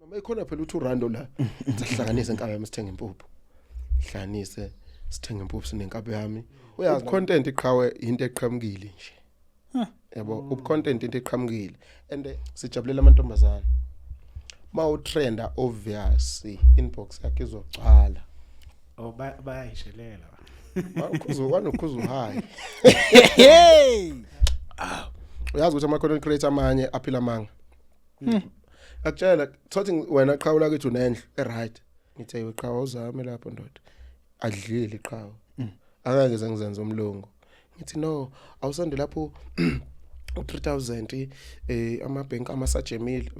Mama ikhona phela uthi urando la. Sihlanganise inkabi yami sithenge impuphu. Hlanganise sithenge impuphu sinenkabi yami. Uyazi content iqhawe into eqhamukile nje. Yabo ubucontent into eqhamukile and sijabulela amantombazana. Ma utrenda obvious inbox yakhe izogcwala. Oh bayayishelela. Ukhuzu kwanokhuzu high. Hey! Uyazi ukuthi ama content creator amanye aphila amanga. Akutshela thothi wena qhawula kithi unendlu e right. Ngithe iwe qhawe uzame lapho ndoda. Adlile iqhawe. Angeke ngize ngizenze umlungu. Ngithi no awusonde lapho u3000 ama bank amasajemile.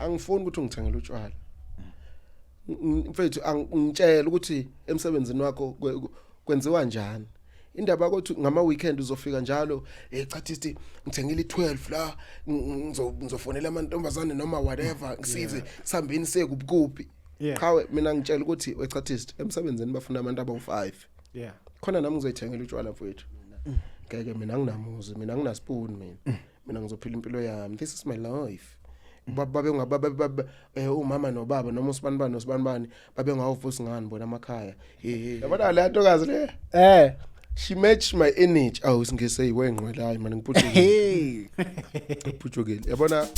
Angifuni ukuthi ungithengele utshwala. Mfethu angitshela ukuthi emsebenzini wakho kwenziwa njani. Indaba ukuthi ngama weekend uzofika njalo chathist ngithengile i12 la ngizofonela amantombazane noma whatever ngisize sihambeni siye kuphi. Qhawe mina ngitshela ukuthi wechathist emsebenzini bafuna abantu abawu5. Khona nami ngizoyithengela utshwala mfowethu. Ngeke mina nginamuzi mina nginaspoon mina. Mina ngizophila impilo yami. This is my life. Babe ngababa umama nobaba noma usibanibani nosibanibani babe ngawuvusi ngani bona amakhaya. Hey yabona le ntokazi le. She matched my energy. Awu singese yiwenqwela hayi man ngiphuthukile. Hey! Ngiphuthukile. Yabona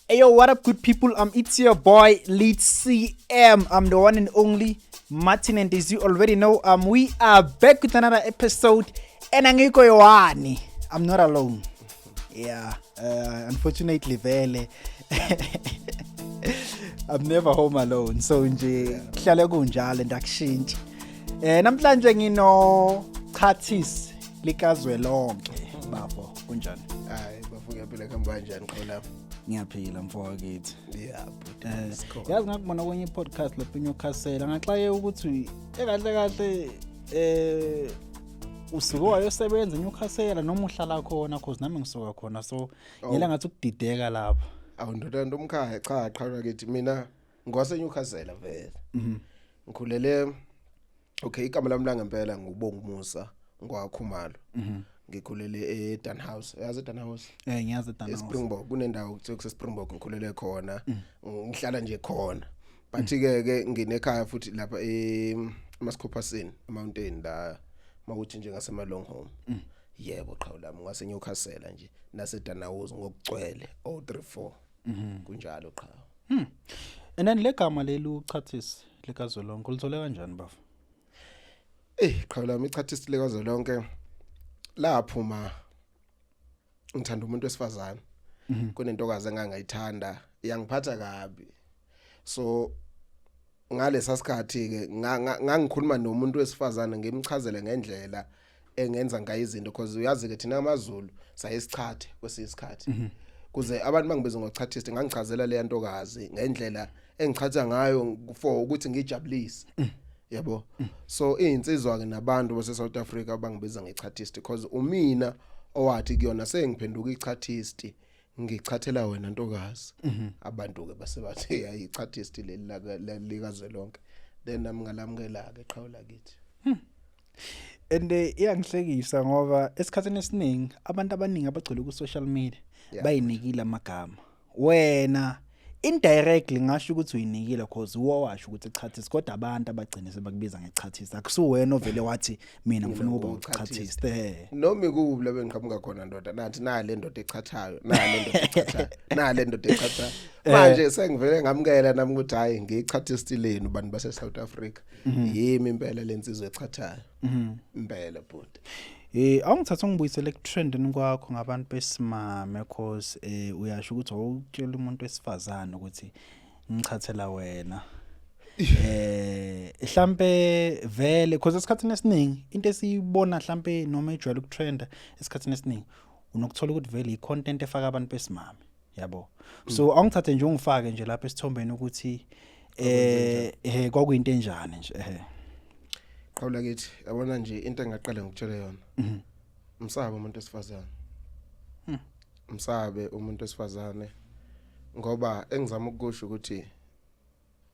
Hey yo, what up, good people? It's your boy Lead CM. I'm the one and only Martin, and as you already know, we are back with another episode. And angikho yowani. I'm not alone. Yeah, unfortunately, vele. I'm never home alone. So nje kuhlale kunjalo ndakushintshi. Namhlanje ngino Chathis likazwelonke. Bafo, kunjani? Hayi bafu ngiyaphila kuhamba kanjani qhawe lami? Ngiyaphila mfowethu. Yeah, but sikhona. Yazi ngakubona kwenye i-podcast lapha eNewcastle ngaxaye ukuthi ekahle kahle usuke wayosebenza eNewcastle noma uhlala khona cause nami ngisuka khona so ngiyela ngathi ukudideka lapha. Awu ndoda ntomkhaya cha qhawe kithi mina ngwase Newcastle vele. Ngikhulele okay igama lami la ngempela ngubonga Musa ngwakhumalo. Ngikhulele eDunhouse. Uyazi eDunhouse? Ngiyazi eDunhouse. eSpringbok kunendawo kuthiwa kuseSpringbok ngikhulele khona. Ngihlala nje khona. But ke ke nginekhaya futhi lapha eMasikhophasini eMountain la makuthi nje ngasema Long Home. Yebo qhawe lami ngase Newcastle nje nase Dunhouse ngokugcwele 034. Kunjalo qhawe. And then legama leli uchathis likazwelonke ulithole kanjani bafo? Qhawe lami ichathist likazwelonke laphuma ngithanda umuntu wesifazane. Kunentokazi engangayithanda yangiphatha kabi. So ngalesa sikhathi ke ngangikhuluma nomuntu wesifazane ngimchazele ngendlela engenza ngayo izinto because uyazi ke thina amaZulu sayisichathe kwesinye isikhathi. Kuze abantu bangibize ngochathist ngangichazela le ntokazi ngendlela engichatha ngayo for ukuthi ngijabulise. Yabo. So izinsizwa ke nabantu base South Africa bangibiza ngechathist because umina owathi kuyona sengiphenduka ichathist ngichathela wena ntokazi. Abantu ke base bathi ayichathist leli likazwelonke. Then nami ngalamukela ke qhawula kithi. And iyangihlekisa ngoba esikhathini esiningi abantu abaningi abagcwele ku social media bayinikile amagama. Wena indirectly ngasho ukuthi uyinikile cause uwasho ukuthi ichathist kodwa abantu abagcine sebakubiza ngechathist. Akusuwena ovele wathi mina ngifuna ukuba uchathist. Noma ikubi la bengiqhamuka khona ndoda nathi nale ndoda echathayo nale ndoda echathayo nale ndoda echathayo. Manje sengivele ngamukela nami ukuthi hayi ngiyichathist lenu bantu base South Africa. Yimi impela lensizwe echathayo. Impela bhuti. Awungithatha ungibuyisele ekutrendini kwakho ngabantu besimame cause uyasho ukuthi awutshela umuntu wesifazane ukuthi ngichathela wena. Mhlambe vele cause esikhathini esiningi into esiyibona mhlambe noma ejwayele ukutrenda esikhathini esiningi unokuthola ukuthi vele i-content efaka abantu besimame yabo. So awungithathe nje ungifake nje lapha esithombeni ukuthi kwakuyinto enjani nje. Qhawula kithi yabona nje into engaqala ngikutshele yona. Msabe umuntu wesifazane. Msabe umuntu wesifazane ngoba engizama ukusho ukuthi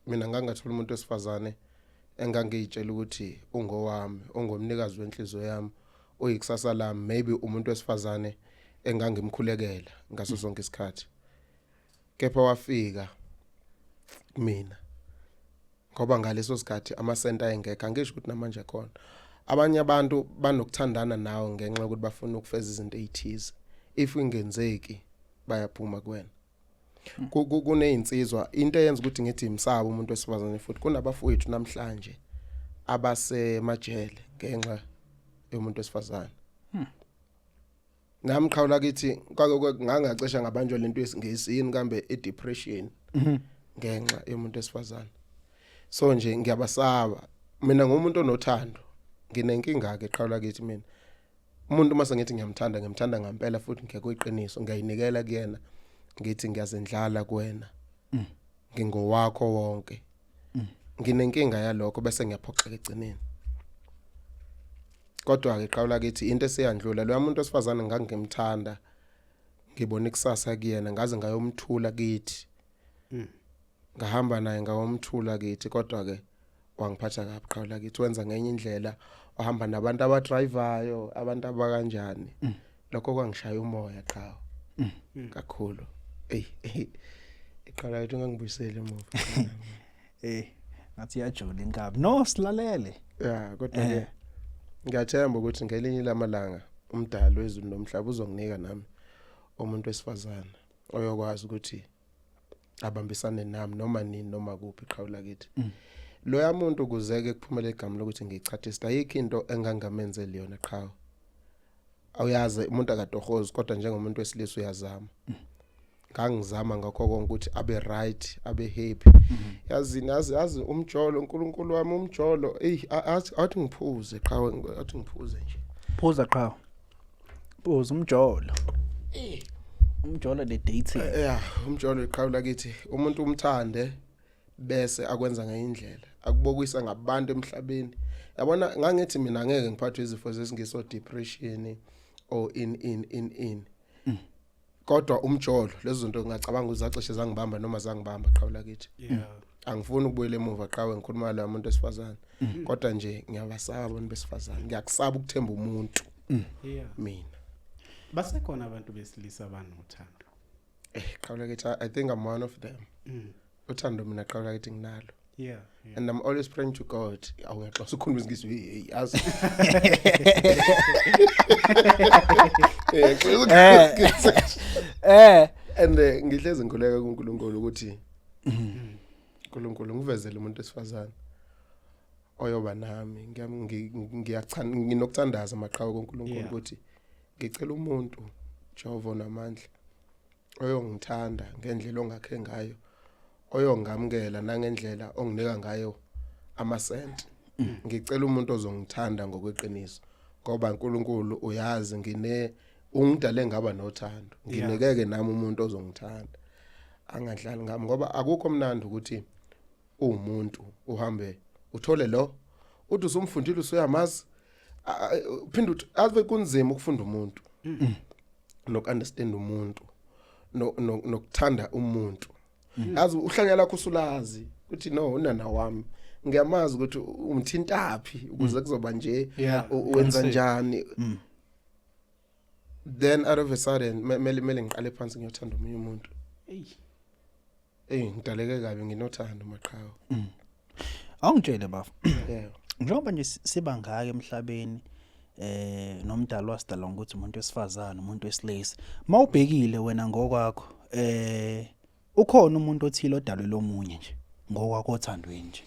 mina ngangathola umuntu wesifazane Engangiyitshela ukuthi ungowami, ungomnikazi wenhliziyo yami, uyikusasa lami, maybe umuntu wesifazane engangimkhulekela ngaso sonke isikhathi. Kepha wafika mina ngoba ngaleso sikhathi amasenta ayengekho, angisho ukuthi namanje khona. Abanye abantu banokuthandana nawe ngenxa yokuthi bafuna ukufeza izinto ezithize. If ingenzeki, bayaphuma kuwena. Kunezinsizwa, into eyenza ukuthi ngithi imsaba umuntu wesifazane, futhi kunabafowethu namhlanje abasemajele ngenxa yomuntu wesifazane. Nami, qhawula kithi, kwake ngangacisha ngabanjwa lento yesingisi, yini kambe, i-depression, ngenxa yomuntu wesifazane. So nje ngiyabasaba mina, ngumuntu onothando. Nginenkinga ke, qhawula kithi, mina umuntu mase ngithi ngiyamthanda, ngiyamthanda ngempela, futhi ngiyakuyiqiniso, ngiyayinikela kuyena, ngithi ngiyazendlala kuwena, ngingowakho wonke. Nginenkinga yalokho, bese ngiyaphoxeka egcineni. Kodwa ke, qhawula kithi, into eseyandlula, lo muntu wesifazane ngangimthanda, ngibona ikusasa kuyena, ngaze ngayomthula kithi, ngahamba naye ngawomthula kithi. Kodwa ke wangiphatha kabi, qhawula kithi. Wenza ngenye indlela, wahamba nabantu abadrivayo, abantu abakanjani. Lokho kwangishaya umoya, qhawe, kakhulu. Ey, iqhawula kithi, ungangibuyiseli emuva. Ngathi iyajula inkabi. No, silalele. Ya, kodwa ke ngiyathemba ukuthi ngelinye lamalanga umdali wezulu nomhlaba uzonginika nami umuntu wesifazane oyokwazi ukuthi abambisane nami noma nini, noma kuphi, qhawula kithi. Loya muntu, ukuze-ke kuphumele igama lokuthi ngiyichathista, ayikho into engangamenzeli yona, qhawe. Awuyazi, umuntu akatohozi, kodwa njengomuntu wesilisa uyazama. Ngangizama ngakho konke ukuthi abe right, abe happy. Yazi, yazi, yazi, umjolo, uNkulunkulu wami, umjolo, ey, athi ngiphuze, qhawe, athi ngiphuze nje. Phuza, qhawe. Phuza umjolo. Umjolo, the dating. Yeah, umjolo, iqhawula kithi, umuntu umthande bese akwenza ngenye akubokisa ngabantu emhlabeni. Yabona, ngangithi mina angeke ngiphathwe izifo zesingiso, depression or in in in in kodwa umjolo, lezo zinto ngingacabanga ukuthi zacishe zangibamba noma zangibamba, qhawula kithi. Angifuni ukubuyela emuva, qhawe, ngikhuluma la muntu wesifazane, kodwa nje ngiyabasaba abantu besifazane, ngiyakusaba ukuthemba umuntu mina. Basekhona abantu besilisa abanothando. Qhawula kithi, I think I'm one of them. Uthando mina, qhawula kithi, nginalo. And I'm always praying to God. Awuyaxoxa, ukhuluma isingisi, hey hey, yazi. And ngihlezi ngikhuleka kuNkulunkulu ukuthi uNkulunkulu ngivezele umuntu wesifazane oyoba nami. Ngiyachana, nginokuthandaza, maqhawe, kuNkulunkulu ukuthi ngicela umuntu, Jehova onamandla, oyongithanda ngendlela ongakhe ngayo, oyongamukela nangendlela onginika ngayo amasenti. Ngicela umuntu ozongithanda ngokweqiniso, ngoba uNkulunkulu uyazi ngine ungidale ngaba nothando. Nginikeke nami umuntu ozongithanda, angadlali ngami, ngoba akukho mnandi ukuthi uwumuntu uhambe uthole lo uthi usumfundile, usuyamazi, uphinde uthi ave kunzima ukufunda umuntu, nokunderstand umuntu, nokuthanda umuntu. Yazi, uhlanya lakho usulazi uthi no, unana wami ngiyamazi ukuthi umthintaphi ukuze kuzoba nje, wenza njani. Then out of a sudden mele ngiqale phansi ngiyothanda omunye umuntu. Ey. Ey, ngidaleke kabi, nginothando, maqhawe. Awungitshele, bafo. Yebo. Njengoba nje siba ngaka emhlabeni, nomdalo wasidala ngokuthi umuntu wesifazane, umuntu wesilisa. Mawubhekile wena ngokwakho, ukhona umuntu othile odalwe lomunye nje ngokwakho othandweni nje?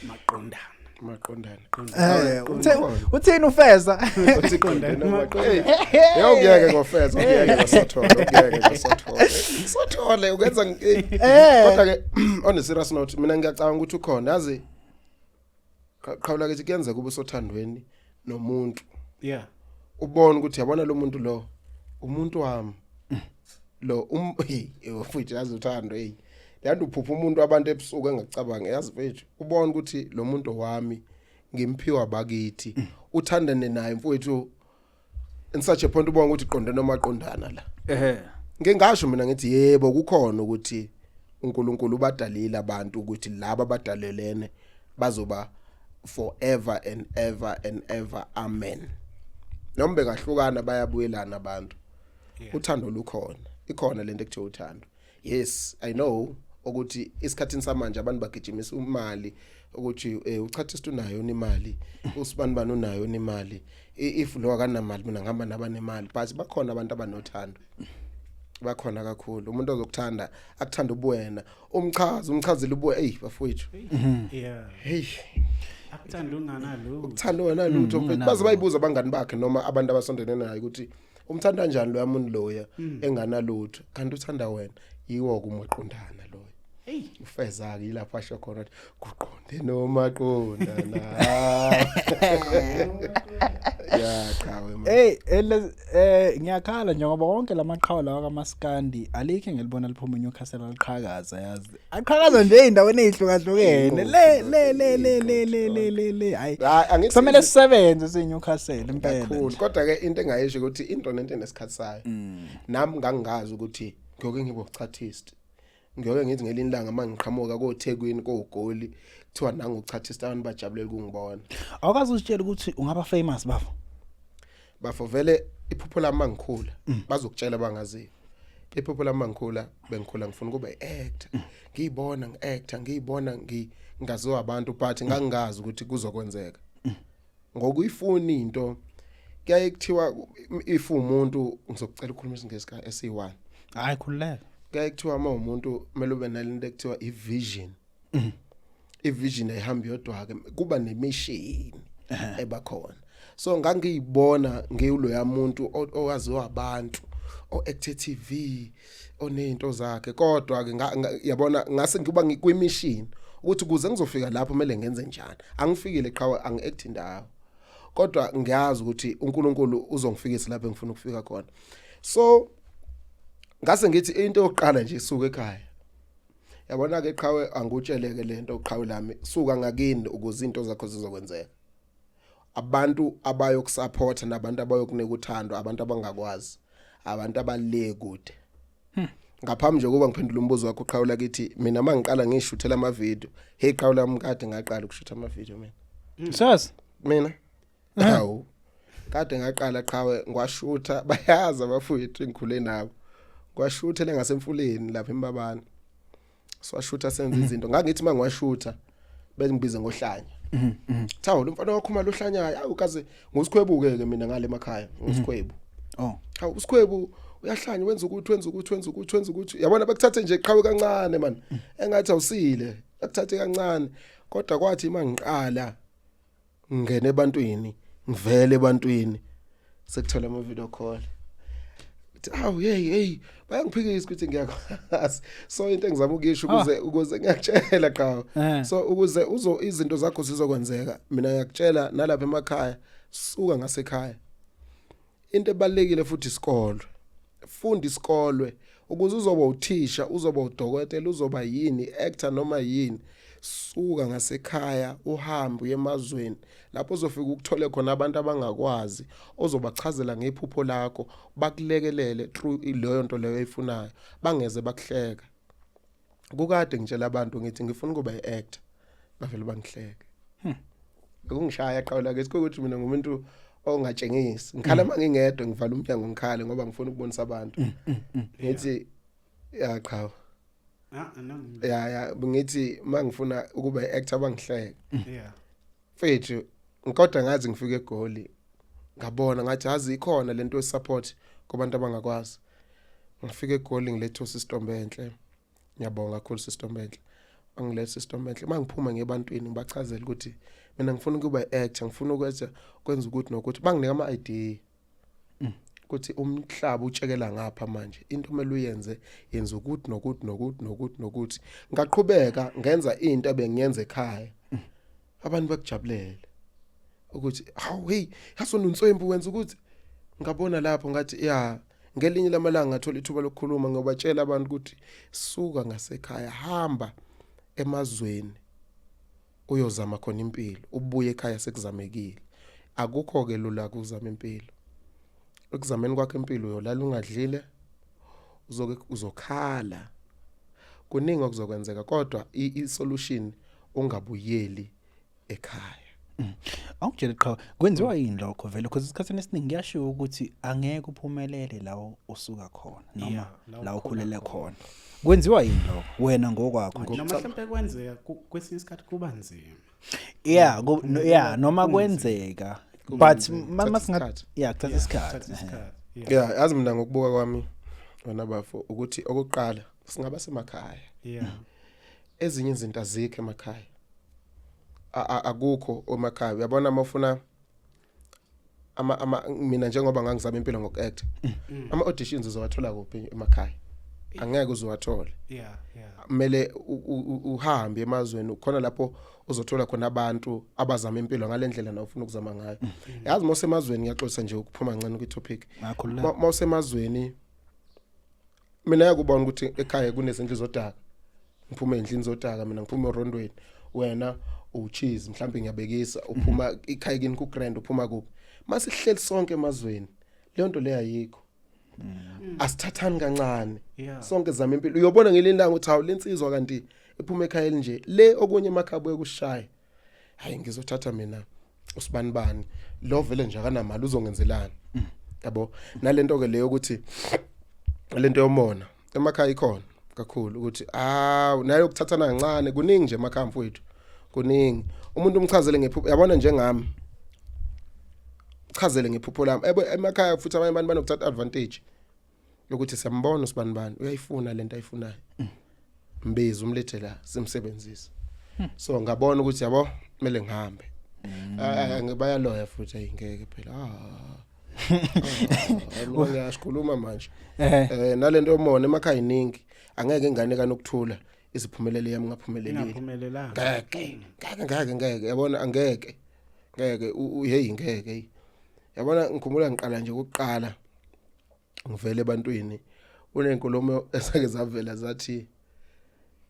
Maqondana. Maqondana. Uthe uthini ufeza? Uthi qondana. Hey, ngiyeke ngofeza, ngiyeke ngosothole, ngiyeke ngosothole. Sothole ukwenza Kodwa ke on a serious note, mina ngiyacabanga ukuthi ukhona, yazi, qhawula kithi, kuyenzeka ube sothandweni nomuntu, ubone ukuthi yabona lo muntu lo, umuntu wami lo, hey, futhi yazi uthando, hey, leyanto uphupha umuntu abantu ebusuku engakucabanga, yazi mfethu, ubone ukuthi lo muntu wami ngimphiwa bakithi, uthandane naye, mfowethu, in such a point ubona ukuthi qonde noma qondana la. Ngingasho mina ngithi yebo, kukhona ukuthi uNkulunkulu ubadalile abantu ukuthi laba badalelene. Bazoba forever and ever and ever, amen. Noma bengahlukana, bayabuyelana abantu. Uthando lukhona, ikhona lento ekuthiwa uthando. Yes, I know ukuthi isikhathini samanje abantu bagijimisa imali, ukuthi uchathist unayo imali, usibani bani unayo imali, if lo akanamali, mina ngihamba nabanemali. But bakhona abantu abanothando, bakhona kakhulu. Umuntu ozokuthanda, akuthanda ubuwena, umchaza, umchazile ubuwe. Hey bafowethu. Hey. Akuthanda unganalutho. Ukuthanda wena lutho, mfethu. Baze bayibuza abangani bakhe noma abantu abasondelene naye ukuthi umthanda kanjani loya muntu loya enganalutho, kanti uthanda wena. Yiwo kumaqondana loyo. Hey. Ufeza ke yilapho asho khona ukuthi kuqonde nomaqondana. Ya, qhawe man. Hey, ele ngiyakhala nje ngoba wonke lamaqhawe lawa kaMaskandi alikho ngelibona liphuma eNewcastle aliqhakaza, yazi. Aqhakaza nje eindaweni ezihlukahlukene. Le le le le le le le le le, hayi. Hayi, angithi Kusamele sisebenze siNewcastle impela. Kakhulu, kodwa ke into engayisho ukuthi into nento enesikhathi sayo. Nami ngangingazi ukuthi ngiyoke ngibe uchathist, ngiyoke ngithi ngelinye ilanga mangiqhamuka koThekwini, koGoli, kuthiwa nangu uchathist, abantu bajabulela ukungibona. Awukazi usitshela ukuthi ungaba famous, bafo. Bafo, vele iphupho lami mangikhula, bazokutshela bangaziyo, iphupho lami mangikhula, bengikhula ngifuna ukuba i-actor, ngiyibona ngi-actor, ngiyibona ngingaziwa abantu, but ngangingazi ukuthi kuzokwenzeka. Ngokuyifuna into, kuyaye kuthiwa if umuntu, ngizokucela ukukhuluma isiNgisi ka esi1. Hayi, khululeka. Kuyaye kuthiwa uma umuntu kumele ube nalento ekuthiwa i-vision. I-vision ayihambi yodwa ke, kuba ne-mission ebakhona. So ngangiyibona ngiwuloya muntu owaziwa abantu, o-actor TV, onezinto zakhe, kodwa ke yabona ngase ngiba ngikwi-mission ukuthi ukuze ngizofika lapho kumele ngenze njani. Angifikile qhawe, angi-act indawo, kodwa ngiyazi ukuthi uNkulunkulu uzongifikisa lapho engifuna ukufika khona. So ngase ngithi into yokuqala nje, isuka ekhaya. Yabona ke qhawe, angikutsheleke lento qhawe lami, suka ngakini ukuze into zakho zizokwenzeka. Abantu abayokusupporta nabantu abayokunika uthando, abantu abangakwazi, abantu abale kude. Ngaphambi nje kuba ngiphendula umbuzo wakho qhawula kithi, mina mangiqala ngishuthela ama video, hey qhawula, mkade ngaqala ukushutha ama video mina. Sazi? Mina, hawu, kade ngaqala qhawe, ngiwashutha, bayazi abafowethu engikhule nabo, ngiwashuthele ngasemfuleni lapha eMbabane. Siwashutha, senza izinto. Ngangithi mangiwashutha bengibize ngohlanya. Thawu, lo mfana wakhuma lohlanyayo, awu kaze ngusikhwebu ke mina ngale emakhaya, ngusikhwebu. Oh. Hawu, usikhwebu uyahlanya, wenza ukuthi, wenza ukuthi, wenza ukuthi, wenza ukuthi. Yabona, bakuthathe nje qhawe kancane man, engathi awusile, bakuthathe kancane. Kodwa kwathi mangiqala ngene ebantwini, ngivele ebantwini, sekuthola ama video call. Uthi awu, hey hey, bayangiphikisa ukuthi ngiyakwazi. So into engizama ukuyisho, ukuze ngiyakutshela qhawe, so ukuze uzo izinto zakho zizokwenzeka, mina ngiyakutshela nalapha emakhaya, suka ngasekhaya. Into ebalekile futhi isikolo, funda isikole ukuze uzoba uthisha, uzoba udokotela, uzoba yini, actor noma yini. Suka ngasekhaya, uhambe uye emazweni lapho uzofika ukuthole khona abantu abangakwazi, ozobachazela ngephupho lakho, bakulekelele through leyo nto leyo oyifunayo, bangeze bakuhleka. Kukade ngitshela abantu ngithi ngifuna ukuba i-actor, bavele bangihleke. Bekungishaya qawula ke ukuthi mina ngumuntu ongatshengisi, ngikhala mangingedwa, ngivala umnyango ngikhale ngoba ngifuna ukubonisa abantu. Ngithi ya qhawe. Ah, no. Ya, ngithi mangifuna ukuba i-actor bangihleke. Mfethu, kodwa ngazi ngifike eGoli, ngabona ngathi hazi ikhona lento ye-support kubantu abangakwazi. Ngifike eGoli, ngilethe usistombe enhle. Ngiyabonga kakhulu sistombe enhle, bangiletha istombe enhle. Mangiphuma ngebantwini ngibachazela ukuthi mina ngifuna ukuba i-actor, ngifuna ukwenza ukuthi nokuthi, banginika ama-idea ukuthi umhlaba utshekela ngapha manje, into kumele uyenze, yenza ukuthi nokuthi nokuthi nokuthi nokuthi. Ngaqhubeka ngenza into ebengiyenza ekhaya, abantu bakujabulele ukuthi hawu, hey, yasona uNswempu wenza ukuthi. Ngabona lapho ngathi ya, ngelinye lamalanga ngathola ithuba lokukhuluma, ngobatshela abantu ukuthi suka ngasekhaya, hamba emazweni uyozama khona impilo, ubuye ekhaya sekuzamekile. Akukho ke lula kuzama impilo. Ekuzameni kwakho impilo uyolala ungadlile, uzoke uzokhala, kuningi okuzokwenzeka, kodwa i-solution ungabuyeli. Ekhaya. Awungitshele qha, kwenziwa yini lokho vele? Because isikhathini esiningi kuyashiwo ukuthi angeke uphumelele la usuka khona noma la la ukhula ukhulele khona. Kwenziwa yini lokho wena ngokwakho nje? Noma mhlawumbe kwenzeka kwesinye isikhathi kuba nzima. Yeah, no, yeah, noma kwenzeka, but Kuthatha masinga isikhathi. Yeah, kuthatha isikhathi. Kuthatha isikhathi, yeah. Yeah, yazi mina ngokubuka kwami wena bafo ukuthi okokuqala singaba semakhaya. Ezinye izinto azikho emakhaya. Akukho emakhaya, uyabona, mawufuna ama mina njengoba ngangizama impilo ngokuact, ama auditions uzowathola kuphi emakhaya? Angeke uzowathole. Kumele uhambe emazweni khona lapho uzothola khona abantu abazama impilo ngalendlela na ufuna ukuzama ngayo. Yazi mawusemazweni, ngiyaxolisa nje ukuphuma kancane kwi-topic. Ngakhululeka. Mawusemazweni, mina yakubona ukuthi ekhaya kunezindlu zodaka, ngiphume endlini zodaka, mina ngiphuma erondweni, wena ucheese mhlawumbe, ngiyabekisa, uphuma ikhaya kini ku grand, uphuma kuphi? Masihleli sonke emazweni, leyo nto leyo ayikho, asithathani kancane. Sonke zama impilo, uyobona ngelinye ilanga ukuthi hawu, lensizwa kanti iphuma ekhaya elinje le, okunye emakhaya buye kushaya, hayi, ngizothatha mina usibani bani lo, vele nje akanamali, uzongenzelani, yabo? Nalento ke leyo ukuthi lento yomona emakhaya ikhona kakhulu, ukuthi ah, nayo ukuthathana kancane, kuningi nje emakhaya mfowethu, kuningi. Umuntu umchazele ngephupho, yabona, njengami chazele ngephupho lami. Ebo emakhaya futhi abanye abantu banokuthatha advantage yokuthi siyambona usibani bani uyayifuna lento ayifunayo, mbizi umlethe la simsebenzise. So ngabona ukuthi, yabo, kumele ngihambe. Ah, ngibayaloya futhi, ayingeke phela, ah ngiyasikhuluma manje. Nalento yomona emakhaya iningi, angeke ingane kanokuthula iziphumelele yami ngaphumelelile. Ingaphumelelanga. Ngeke, ngeke, ngeke, ngeke, yabona, angeke, ngeke, hey, ngeke, hey. Yabona, ngikhumbula ngiqala nje ukuqala ngivele ebantwini, unenkulumo esake zavela zathi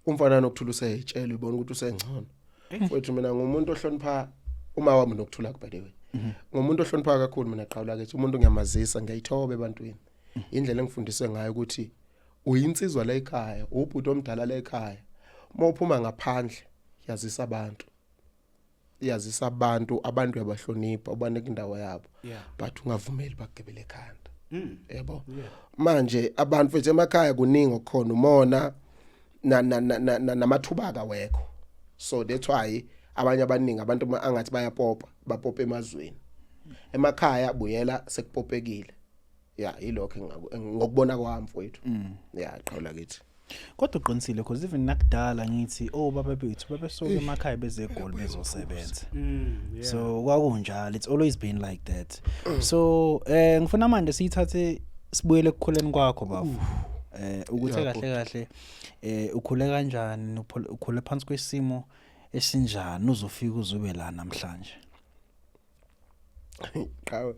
umfana nokuthula useyitshela, ubona ukuthi usengcono. Mfowethu, mina ngumuntu ohlonipha uma wami nokuthula, by the way ngumuntu ohlonipha kakhulu mina qhawula kithi, umuntu ngiyamazisa, ngiyayithoba ebantwini. Indlela engifundiswe ngayo ukuthi uyinsizwa la ekhaya, ubhuti omdala la ekhaya, uma uphuma ngaphandle yazisa abantu, yazisa abantu, abantu uyabahlonipha, ubanike indawo yabo, but ungavumeli bakugebele ekhanda, yabo. Manje abantu mfethu emakhaya kuningi okukhona, umona na na na- na- na- namathuba akawekho, so that's why abanye abaningi abantu angathi bayapopa, bapopa emazweni, emakhaya buyela sekupopekile. Ya, yilokho ngokubona kwami mfowethu, ya, qhawula kithi. Kodwa uqinisile, because even nakudala ngithi obaba bethu babesuka emakhaya beze eGoli bezosebenza. So kwakunjalo, it's always been like that. So ngifuna manje siyithathe sibuyele ekukhuleni kwakho bafo. Ukuthi kahle kahle ukhule kanjani, ukhule phansi kwesimo esinjani uzofika uzube la namhlanje? Qhawe,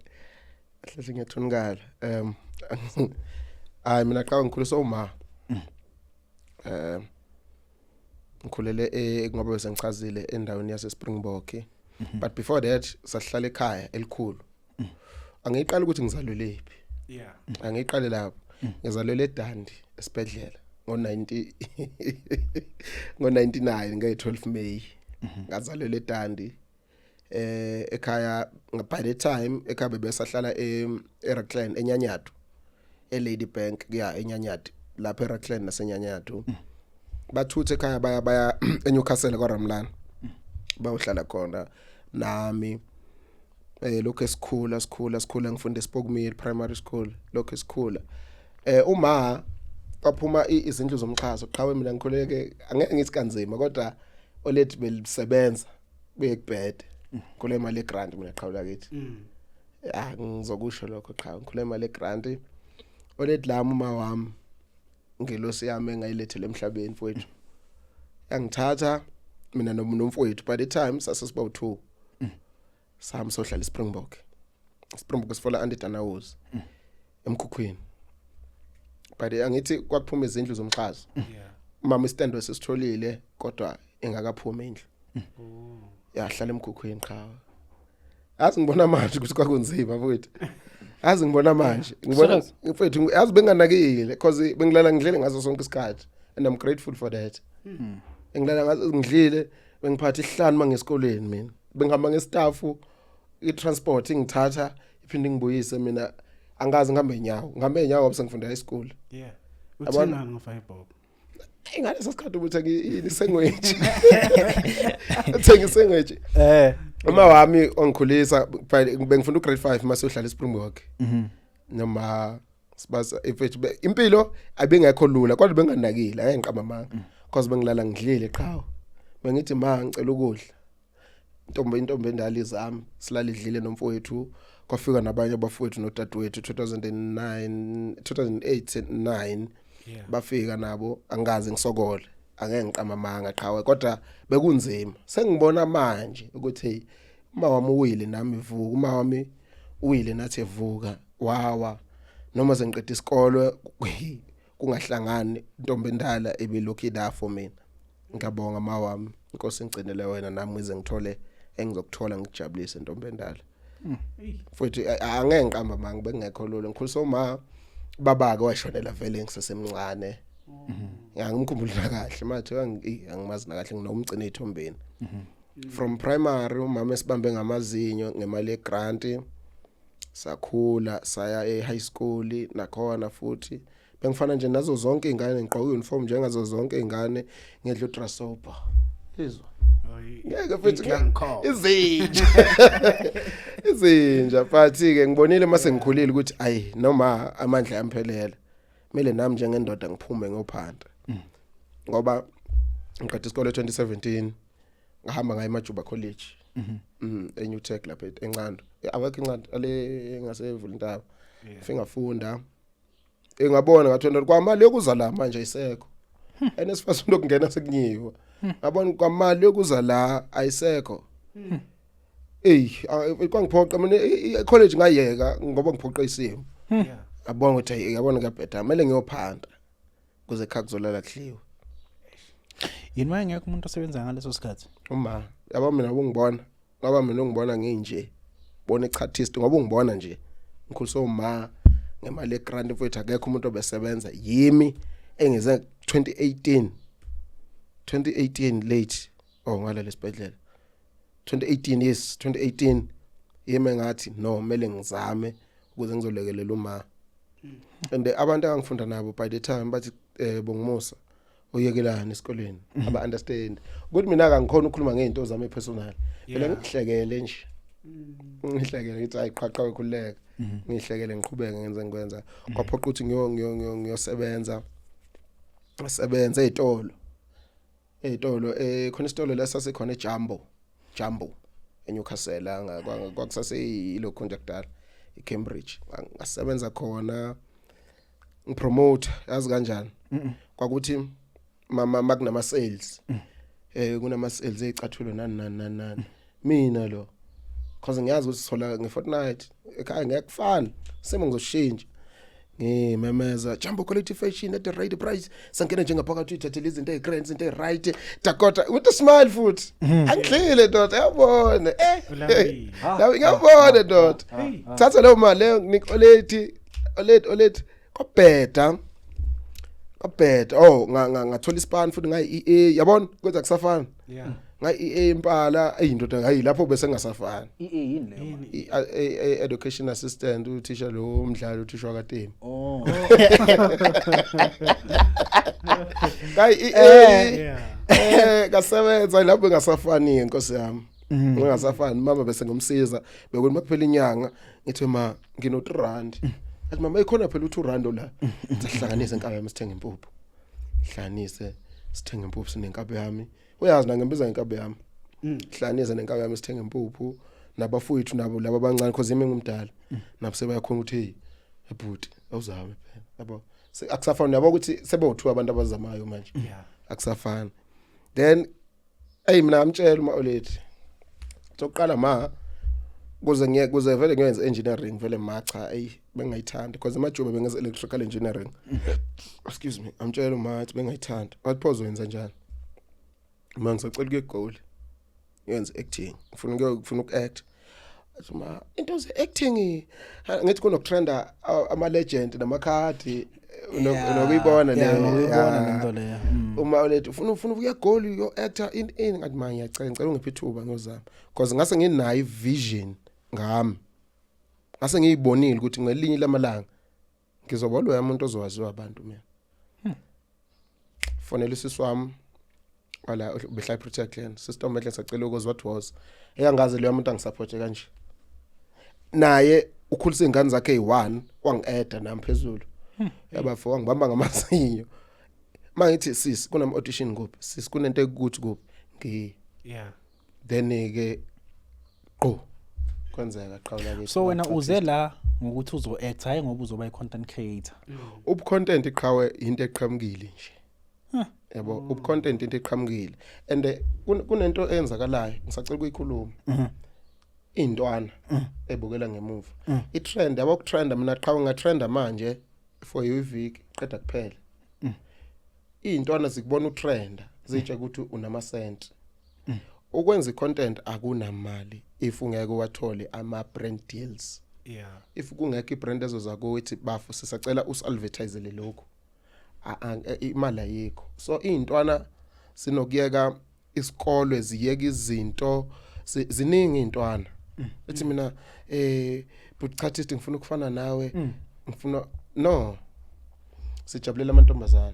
hleze ngiyathunukala. Hayi, mina qhawe ngikhuliswa uma ngikhulele ngoba bese ngichazile endaweni yase Springbok, but before that sahlala ekhaya elikhulu. Angiqali ukuthi ngizalwelephi. Angiqale lapho, ngizalelwe eDundee esibhedlela ngo90 ngo99 nge12 May ngazalelwa eDundee. Ekhaya by the time ekhaya bebesahlala eRackland, eNyanyadu, eLady Bank, yeah, eNyanyadu lapha eRackland naseNyanyadu. Bathuthe ekhaya baya eNewcastle kwaRamlana, bayohlala khona nami. Lokho esikhula sikhula sikhula, ngifunda eSpokmere Primary School. Lokho esikhula uma kwaphuma izindlu zomxhaso, qhawe, mina ngikhuleke, angeke ngithi kanzima, kodwa olethi belisebenza buye kubhede kule mali egrant mina qhawula kithi. Ah, ngizokusho lokho qha, ngikhule imali egrant, olethi lami uma wami, ngelosi yami engayilethele emhlabeni mfowethu, yangithatha mina nomfowethu, by the time sasesiba u2, sami sohlala iSpringbok, Springbok sifola Andy Danawuzi emkhukhwini. By the angithi kwakuphuma izindlu zomxhaso, mama istand wesisitholile kodwa ingakaphumi indlu. Yahlala emkhukhwini qha. Yazi ngibona manje ukuthi kwakunzima mfowethu, yazi ngibona manje, ngibona mfowethu, yazi benganakile because bengilala ngidlele ngaso sonke isikhathi and I'm grateful for that. Ngilala ngaso ngidlile. Bengiphatha isihlanu mangesikoleni mina. Bengihamba ngestaff, i-transport ingithatha iphinde ingibuyise. Mina angazi, ngihambe nyawo, ngihambe nyawo ngoba sengifunda high school. Uthengani ngo-5 bob? Ingane sasikhathi ukuthi ini sandwich, uthenga isandwich. Uma wami ongikhulisa, bengifunda ugrade 5 mase uhlala eSpringbok. Noma sibasa ifethu, impilo abingekho lula kodwa benganakile, ake ngiqamba amanga, because bengilala ngidlile qhawe. Bengithi, "Ma, ngicela ukudla." Intombi endala izami silala idlile nomfowethu. Kwafika nabanye abafowethu nodadewethu 2009, 2008, 9. Bafika nabo, angazi ngisokole, angeke ngiqamba amanga qhawe, kodwa bekunzima. Sengibona manje ukuthi hey, uma wami uwile nami vuka, uma wami uwile nathi evuka, wawa noma sengiqeda isikole kungahlangani. Intombi endala ebelokhu ila for mina. Ngiyabonga ma wami, inkosi ingcinele wena nami ngize ngithole engizokuthola, ngijabulise, intombi endala. Futhi angeke ngiqamba manga, bengekho lula. Ngikhulisa uma baba ke washonela vele ngisesemncane. Ngiyangimkhumbula kahle manje, angimazi nakahle, nginomgcina ezithombeni. From primary umama esibambe ngamazinyo ngemali yegrant, sakhula saya e-high school nakhona futhi bengifana nje nazo zonke izingane, ngigqoka uniform njengazo zonke izingane, ngedla udrasopa izwa. Ngeke futhi izinja izinja, but ke ngibonile mase ngikhulile ukuthi ayi, noma amandla yamphelela, kumele nami njengendoda ngiphume ngophanda, ngoba ngiqeda isikole 2017, ngahamba ngaye eMajuba College, eNew Tech lapha eNcando, awekho eNcando ale ngasevula intaba. Ngifike ngafunda, engabona ngathi ndoda kwamali yokuza la manje ayisekho, NSFAS into okungena sekunyiwa. Ngabona kwamali yokuza la ayisekho. Ey, kwangiphoqa mina i-college ngayeka ngoba ngiphoqa isimo. Yabona ukuthi hey, yabona kuyabheda, kumele ngiyophanda kuze ekhaya kuzolala kudliwe. Yini wayengekho umuntu osebenza ngaleso sikhathi? Uma yabo mina ungibona, ngoba mina ungibona nginje, bona ichatist, ngoba ungibona nje ngikhuliswa uma ngemali yegrant mfowethu, akekho umuntu obesebenza, yimi engize 2018, 2018 late, oh, ngalelo esibhedlela 2018, yes, 2018, yimi ngathi no, kumele ngizame ukuze ngizolekelela uma. And abantu angifunda nabo by the time bathi, "Bongumusa, uyekelani esikoleni?" Aba understand ukuthi mina akangikhona ukukhuluma ngezinto zami personal phela. Ngihlekele nje, ngihlekele ngithi hayi, qhaqa, ukhululeka, ngihlekele, ngiqhubeke ngenze ngikwenza. Kwaphoqa ukuthi ngiyo ngiyo ngiyo ngiyosebenza, sebenza ezitolo, ezitolo khona isitolo la sasikhona eJumbo, Jumbo eNewcastle, kwakusase yilokho nje kudala eCambridge. Ngasebenza khona ngipromote, yazi kanjani? Kwakuthi mama makunama sales, kunama sales ezicathulo nani nani nani nani, mina lo cause ngiyazi ukuthi sithola ngefortnight ekhaya, ngeke kufana simo, ngizoshintsha. Ngimemeza, "Jumbo quality fashion at the right price." Sangena nje ngaphakathi, uyithathele izinto ezigrand, izinto eziright, Dakota with a smile futhi, angidlile ndoda, yabona. Ulambile. Yabo, ngiyabona ndoda. Hey. Thatha leyo mali leyo, nginika olethi, olethi, olethi, kwabheda, kwabheda. Oh, ngathola ispan futhi ngayi EA, yabona kwenza kusafana. Ngayi EA impala, ayi ndoda, hayi lapho bese ngasafani. EA yini leyo? Yini? Education assistant, uthisha lo umdlalo, uthisha wakatemi. Oh. Ngayi EA. Ngasebenza lapho ngasafani, inkosi yami. Ngingasafani, mama bese ngomsiza, bekuthi makuphela inyanga ngithi, "Ma, ngino 3 rand." Athi, "Mama, ikhona phela u2 rand la." Sihlanganise inkabi yami sithenga impuphu. Hlanganise sithenga impuphu sinenkabi yami. Uyazi na ngimbiza ngenkabi yami. Hlanganise nenkabi yami sithenga impuphu nabafowethu nabo laba abancane, cause yimi ngumdala. Nabo sebayakhona ukuthi hey, ebhuti, awuzame phela. Yabo. Akusafani, yabo, ukuthi sebewuthiwa abantu abazamayo manje. Akusafani. Then hey, mina ngamtshela uma olethi sokuqala, ma, kuze ngiye kuze vele ngiyenze engineering vele, ma, cha, hey, bengayithandi because emajuba bengenza electrical engineering, excuse me. Amtshela uma athi bengayithandi, wathi, "Pho uzoyenza njani?" Ma, ngisacela ukuye eGoli ngiyenze acting, ngifuna ukuact. Athi, "Ma, into ze acting?" Ngithi kunokutrenda ama legend namakhadi. Unokuyibona le. Ngokuyibona lento leyo. Uma ulethi ufuna ukuya goal yo actor in ngathi ma ngiyacela, ngicela ungiphe ithuba ngiyozama, because ngase nginayo ivision ngami, ngase ngiyibonile ukuthi ngelinye lamalanga ngizoba loya muntu ozowaziwa abantu. Mina fonela usisi wami wala behla protect land system mehle, sacela ukuzwa what was eyangaze leyo muntu angisupporte kanje. Naye ukhulisa ingane zakhe eyi1, wangi-eda nami phezulu, yabafo, wangibamba ngamazinyo. Mangithi sis kunama audition kuphi, sis kunento ekuthi kuphi, ngi then ke qo kwenzeka qhawula ke. So wena uze la ngokuthi uzo act, hayi ngoba uzoba i content creator? Ubucontent iqhawe into eqhamukile nje, yabo. Ubucontent into eqhamukile and kunento eyenzakalayo ngisacela ukuyikhuluma. Intwana ebukela ngemuva itrend, yabo, kutrenda. Mina qhawe ngatrenda manje for iviki, qeda kuphela. Iy'ntwana zikubona utrenda, zitshe ukuthi unamasenti. Ukwenza icontent akunamali if ungeke wathole ama-brand deals. If kungekho ibrand ezoza kuthi bafo sisacela usi-advertisele lokhu, imali ayikho. So iy'ntwana sinokuyeka isikole, ziyeka izinto, ziningi iy'ntwana ethi mina but Chatist ngifuna ukufana nawe, ngifuna no sijabulela amantombazana.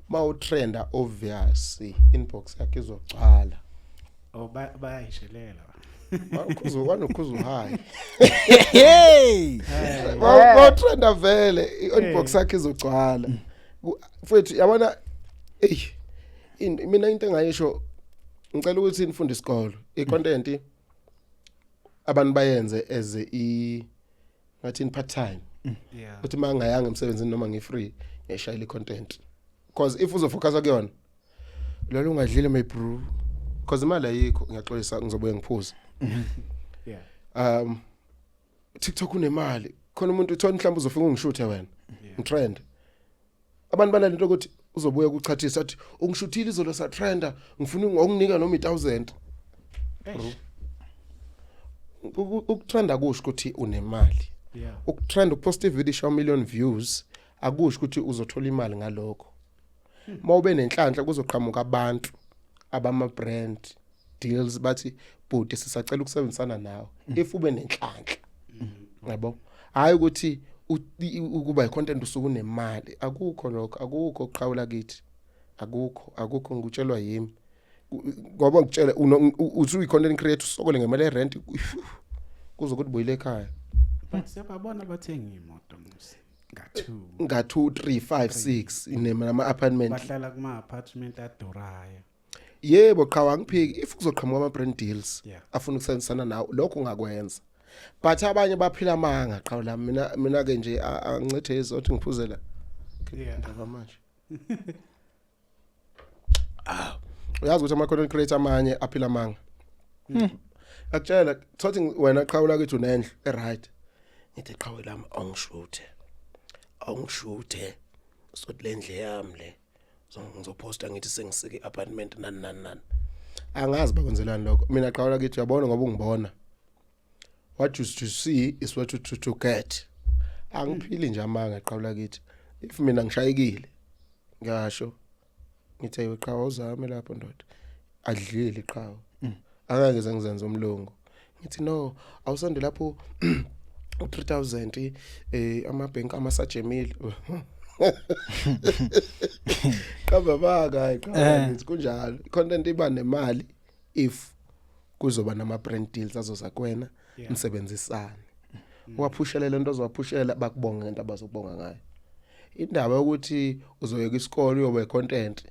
Ma utrenda, obviously inbox yakhe izogcwala. Oh, bayayishelela. Ukhuzu wanokhuzu high. Hey. Ba trenda vele i-inbox yakhe izogcwala. Mfethu, yabona, ey, mina into engayisho, ngicela ukuthi nifunde isikolo. I-content abantu bayenze as i ngathi in part time, uthi mangayanga emsebenzini noma ngi-free ngiyashayela i-content, because if uzofocus kuyona lalo ungadlile, my bro, because imali ayikho. Ngiyaxolisa, ngizobuye ngiphuze. TikTok unemali khona, umuntu uthola mhlawumbe uzofika ungishuthe wena, ngitrend. Abantu banalento ukuthi uzobuya kuchathisa athi ungishuthile izolo sa trenda, ngifuna ngokunika noma i1000. Eish. Ukutrenda kusho ukuthi unemali. Ukutrend, ukupost ivideo ishaw million views, akusho ukuthi uzothola imali ngalokho. Mawube nenhlanhla kuzoqhamuka abantu abama brand deals bathi bhuti sisacela ukusebenzisana nawe, if ube nenhlanhla, yabo. Hayi ukuthi ukuba icontent usuku unemali, akukho lokho, akukho qhawula kithi, akukho, akukho. Ngikutshelwa yimi ngoba ngitshele uthi uyi-content creator usokole ngemali yerent kuzokuthi buyile ekhaya. But siyababona bathenga imoto musi nga-2. Nga 2 3 5 6 nama apartment. Bahlala kuma apartment adurayo. Yebo, qha angiphiki, if kuzoqhamuka ama brand deals afuna ukusebenzisana nawe, lokho ungakwenza, but abanye baphila amanga qha la. Mina ke nje angincithe izothi ngiphuzela ndaba manje. Ah, uyazi ukuthi ama content creator amanye aphila amanga. Akutshela thothi wena qhawula kithi unendlu e right, ngithi qhawe lami awungishuthe, awungishuthe sothi lendle yami le. So ngizoposta ngithi sengisike apartment nani nani nani. Angazi bakwenzelani lokho. Mina qhawula kithi uyabona ngoba ungibona, what you to see is what you to get. Angiphili nje amanga qhawula kithi. If mina ngishayekile ngisho ngithi ayiwe qhawe, uzame lapho ndoda, adlile iqhawe, angeke ngize ngizenze umlungu ngithi no awusonde lapho u3000 amabhenki amasajemile. Qamba baka, hayi qha, ngithi kunjalo. Content iba nemali if kuzoba nama brand deals azoza kuwena, nisebenzisane, waphushela lento ozowaphushela, bakubonga ngento abazokubonga ngayo. Indaba yokuthi uzoyeka isikole uyoba content,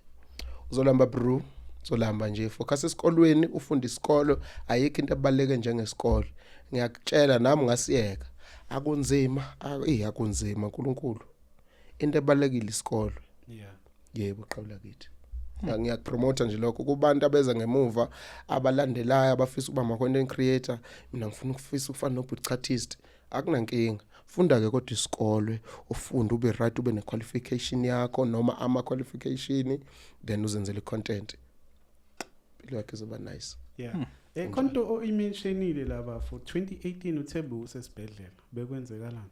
uzolamba bro, uzolamba nje. Focus esikolweni, ufunde isikolo. Ayikho into ebaleke njengesikolo, ngiyakutshela nami ngasiyeka. Akunzima, eh, akunzima uNkulunkulu. Into ebalekile isikolo. Yebo qhawula kithi, ngiyakupromota nje lokho kubantu abeza ngemuva abalandelayo abafisa ukuba ama content creator. Mina ngifuna ukufisa ukufana no Artist, akunankinga, funda ke kodwa isikole, ufunde ube right, ube ne qualification yakho noma ama qualification, then uzenzele content, impilo yakho izoba nice. Yeah. Khonto oyimentionile laba for 2018 uThembu usesibhedlela, bekwenzekalani?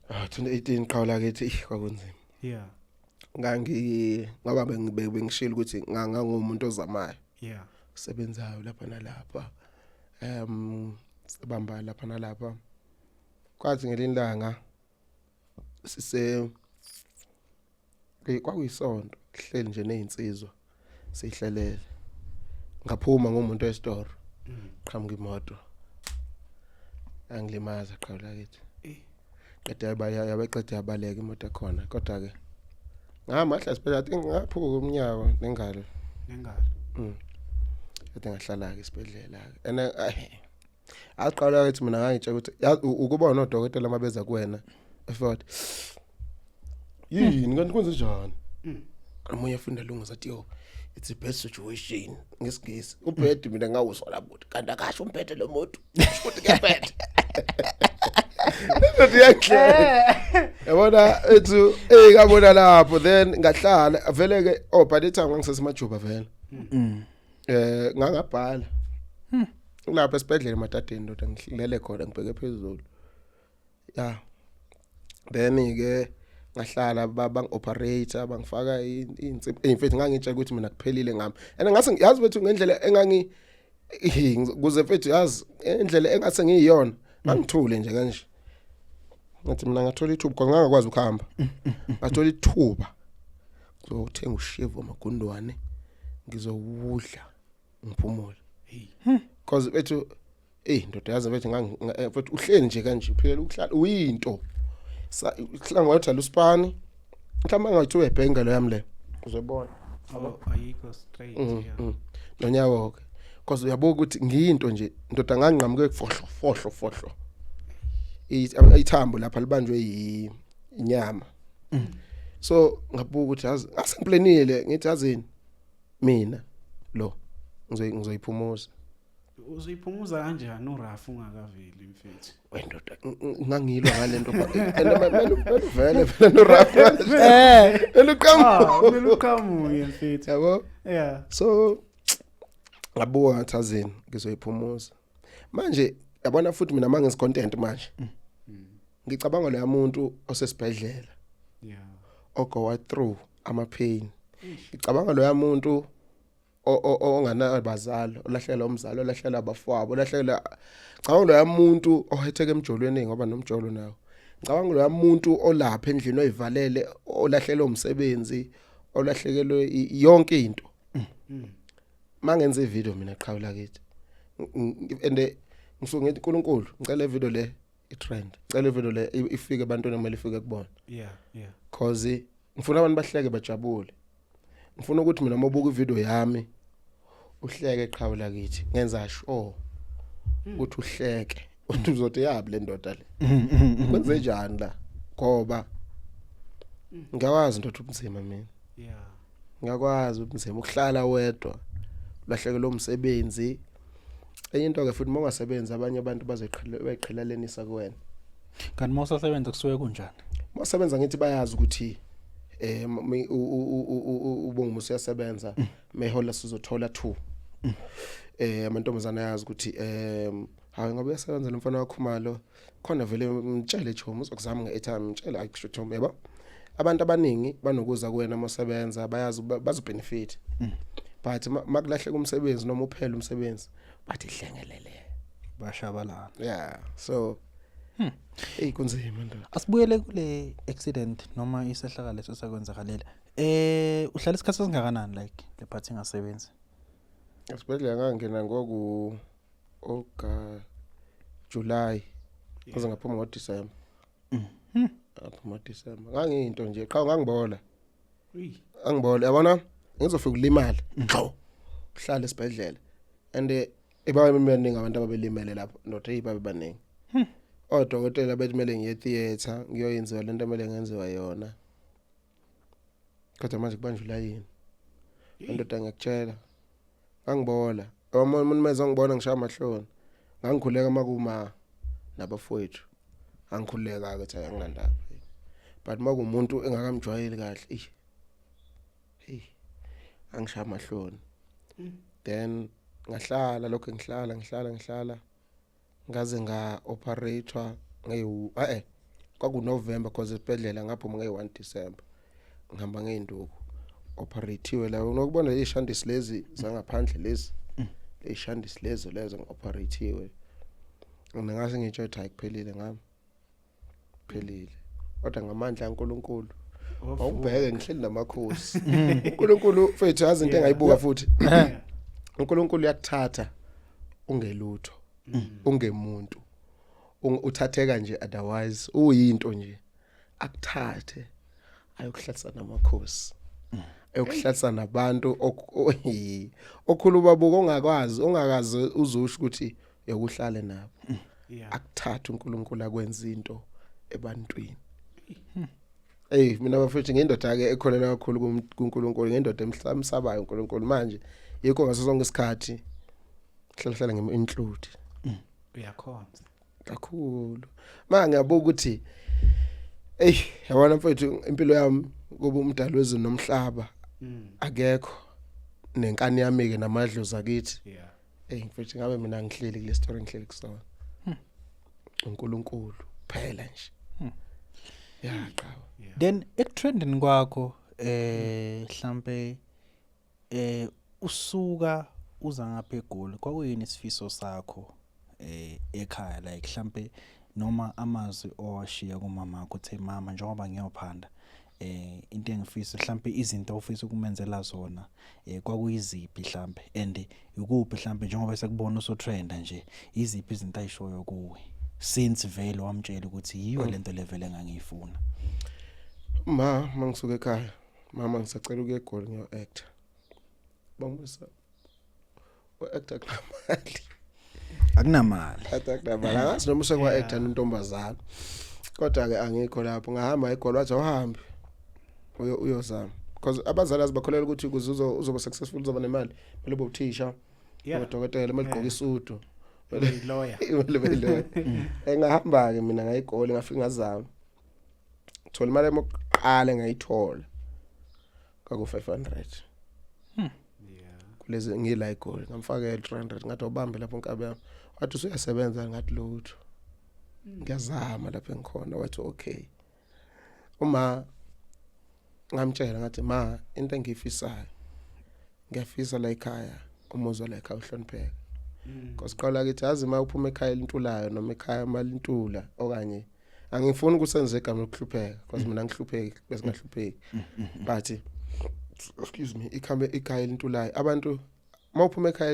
Ah, 2018 qhawula kithi, ih, kwakunzima. Ngangi ngoba bengishilo ukuthi ngangumuntu ozamayo, sebenzayo lapha nalapha, sibamba lapha nalapha. Kwathi ngelinye ilanga sise kwakuyisonto, hleli nje nezinsizwa sihlelele, ngaphuma ngumuntu esitoro, qhamuka imoto angilimaza qhawula kithi. Qeda yaba yabeqeda yabaleka imoto ekhona, kodwa ke ngamahle sibhedlela, I think ngaphuka umnyawo nengalo. Nengalo. Kade ngahlala ke esibhedlela ke, and aqala ukuthi mina ngangitshela ukuthi ukuba nodokotela mabeza kuwena efort yini kanti kwenze njani. Omunye afunda lungu athi, "Yo, it's a bad situation," ngesingisi ubhedi. Mina ngawuzwa lapho kanti akasho umbhede lo muntu, kusho ukuthi kuyabheda. Ndoda iyangihleka, yabona, ethu ngabona lapho, then ngahlala vele ke. Oh, by the time ngangisesemajuba vele, ngangabhala lapha esibhedlela emadadeni, ndoda, ngilele khona ngibheke phezulu. Ya, then ke ngahlala, bang-operate, bangifaka insimbi. Mfethu, ngangitshela ukuthi mina kuphelile ngami, and ngase yazi bethu ngendlela engangi kuze, mfethu, yazi indlela engase ngiyiyona, ngangithule nje kanje, ngathi mina ngathola ithuba because ngangakwazi ukuhamba, ngathola ithuba ngizothenga ushevu amagundwane, ngizowudla ngiphumule. Hey. Because bethu, ndoda, yazi bethu, mfethu, uhleli nje kanje, uphilela ukuhlala uyinto hlangothi alusipani, mhlawumbe angathiwa ebhenga lo yami le uzobona. Oh, ayikho straight. Nonyawo ke, because uyabuka ukuthi ngiyinto nje, ndoda, nganqamuke fohlo fohlo fohlo. Ithambo lapha libanjwe inyama, so ngabuka ukuthi yazi ngase ngiplanile, ngithi yazini mina lo ngizoyiphumuza. Uzoyiphumuza kanjani urafu ungakaveli, mfethu? Wendoda, ngangilwa ngalento and mele vele vele no rap eluqhamuka. Ah, kumele uqhamuke, mfethu. Yabo. So ngabuka ngathi azini ngizoyiphumuza manje, yabona. Futhi mina mangenza content manje, ngicabanga lo muntu osesibhedlela ogo through ama pain, ngicabanga lo muntu onganabazali, olahlekelwa umzali, olahlekelwa abafowabo, olahlekelwa, ngicabanga lo muntu ohetheke emjolweni ngoba nomjolo nawo, ngicabanga lo muntu olapha endlini oyivalele, olahlekelwe umsebenzi, olahlekelwe yonke into. Mangenza ivideo mina qhawula kithi, and ngisuke ngithi, uNkulunkulu, ngicela le video le itrend, ngicela ivideo le ifike ebantwini kumele ifike kubona, cause ngifuna abantu bahleke bajabule. Ngifuna ukuthi mina mobuka ivideo yami uhleke qhawula kithi, ngenza sure ukuthi uhleke, uthi uzothi yabi le ndoda le kwenze njani la, ngoba ngiyakwazi ndoda ubunzima mina. Ngiyakwazi ubunzima ukuhlala wedwa, ulahlekelwe umsebenzi. Enye into ke futhi, mongasebenzi abanye abantu bazoqhela bayiqhelalenisa kuwena. Kanti mawusasebenza kusuke kunjani? Masebenza ngithi bayazi ukuthi ubonga uyasebenza, mehola sizothola 2. Amantombazana ayazi ukuthi hayi, ngoba uyasebenza lo mfana wakhumalo khona vele, mtshele chomi uzokuzama nge-airtime, mtshele akusho chomi, yabo. Abantu abaningi banokuza kuwena mosebenza, bayazi bazobenefit, but makulahleka umsebenzi noma uphela umsebenzi bathi hlengelele. Bashabalala. Yeah, so hey, kunzima ndoda. Asibuyele kule accident noma isehlakalo leso sakwenzakalela. Uhlala isikhathi esingakanani like le part ingasebenzi? Esibhedlela ngangena ngoku oga July, ngaze ngaphuma ngoDecember. Ngaphuma ngoDecember ngangiyinto nje qha, ngangibola. Uyi. Angibola, yabona, ngizofika ulimala xho, uhlala esibhedlela, and ebabe baningi abantu ababelimele lapho ndoda, hey, babe baningi odokotela, bethi kumele ngiye theater ngiyoyenziwa lento emele ngenziwa yona, kodwa manje kubanjwe layini, indoda, ngiyakutshela, ngangibola. Umuntu meze ngibona ngishaya amahloni, ngangikhuleka makuma nabafowethu, angikhuleka ke, ukuthi anginandaba, but makumuntu engakamjwayeli kahle, eh hey, angishaya amahloni. Then ngahlala lokho, ngihlala ngihlala ngihlala ngaze nga operator ngeyu eh. Kwaku November, cause esibhedlela ngaphuma nge1 December, ngihamba ngeinduku, operatiwe la, unokubona izishandisi lezi zangaphandle lezi, izishandisi lezo lezo ngioperatiwe. Mina ngase ngitsho ukuthi hayi, kuphelile ngami, phelile, kodwa ngamandla kaNkuluNkulu awubheke ngihleli namakhosi. uNkulunkulu mfethu, yazi into engayibuka futhi, uNkulunkulu uyakuthatha ungelutho, ungemuntu, uthatheka nje, otherwise uyinto nje, akuthathe ayokuhlalisa namakhosi, ayokuhlalisa nabantu okhulu babuka ongakwazi, ongakaze uzusho ukuthi yokuhlale nabo. Akuthatha uNkulunkulu akwenza into ebantwini. Hey, mina bafethu, ngindoda ke ekholelwa kakhulu kuNkulunkulu, ngindoda emsabayo uNkulunkulu. Manje yikho ngaso sonke isikhathi hlala hlala ngim include. Uyakhonza. Kakhulu. Ma ngiyabuka ukuthi, ey, yabona mfethu, impilo yami kuba umdali wezulu nomhlaba akekho nenkani yami ke namadlozi akithi. Ey mfethu, ngabe mina ngihleli kule story ngihleli kusona, uNkulunkulu phela nje ya qhawe. Then ekutrendini kwakho, mhlambe usuka uza ngapha eGoli, kwakuyini isifiso sakho ekhaya, like mhlambe noma amazwi owashiya kumama wakho, uthe, "Mama, njengoba ngiyophanda, into engifisa, mhlambe izinto ofisa ukumenzela zona, kwakuyiziphi mhlambe, and ikuphi mhlambe njengoba sekubona usotrenda nje, iziphi izinto ayishoyo kuwe since vele wamtshela ukuthi yiyo lento level engangiyifuna?" Ma mangisuka ekhaya, mama, ngisacela ukuya eGoli ngiyo actor. Bangisa u-actor kunamali. Akunamali. Athi akunamali. Angazi noma usekwa actor intombazana, kodwa ke angikho lapho. Ngahamba eGoli, wathi awuhambi uyo uyozama, because abazali azibakholela ukuthi ukuze uzoba successful, uzoba nemali, kumele ube uthisha, udokotela, kumele ugqoke isudu, lawyer. Kumele ube lawyer. Engahamba ke mina ngayigoli, ngafika ngazama, thola imali yami yokuqala engayithola kwaku 500. Kulezi ngila eGoli, ngamfakela 300, ngathi awubambe lapho nkabe yami. Wathi usuyasebenza? Ngathi lutho, ngiyazama lapho engikhona. Wathi okay. Uma ngamtshela ngathi, "Ma, into engiyifisayo, ngiyafisa la ekhaya umuzi la ekhaya uhlonipheke, because qala kithi yazi uma uphuma ekhaya elintulayo noma ekhaya malintula, okanye angifuni ukusenza igama lokuhlupheka, because mina ngihlupheki bese ngahlupheki, but excuse me, ikhambe ikhaya elintulayo, abantu uma uphuma ekhaya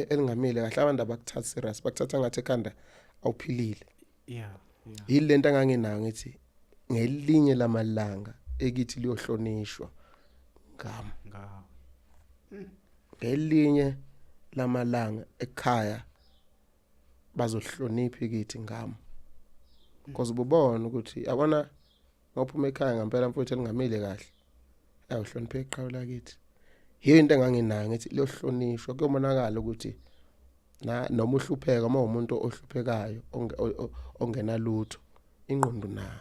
elingamile kahle, abantu abakuthathi serious, bakuthatha ngathi ekhanda awuphilile." Yile lento enganginayo, ngithi ngelinye lamalanga ekithi liyohlonishwa ngami. Ngawo. Ngelinye lamalanga ekhaya bazohlonipha kithi ngami, because ububona ukuthi yabona ngophuma ekhaya ngempela mfowethu elingamile kahle, ayawuhlonipha iqhawe lakithi. Yiyo into enganginayo, ngithi liyohlonishwa, kuyobonakala ukuthi na noma uhlupheka, uma umuntu ohluphekayo ongenalutho, ingqondo nayo,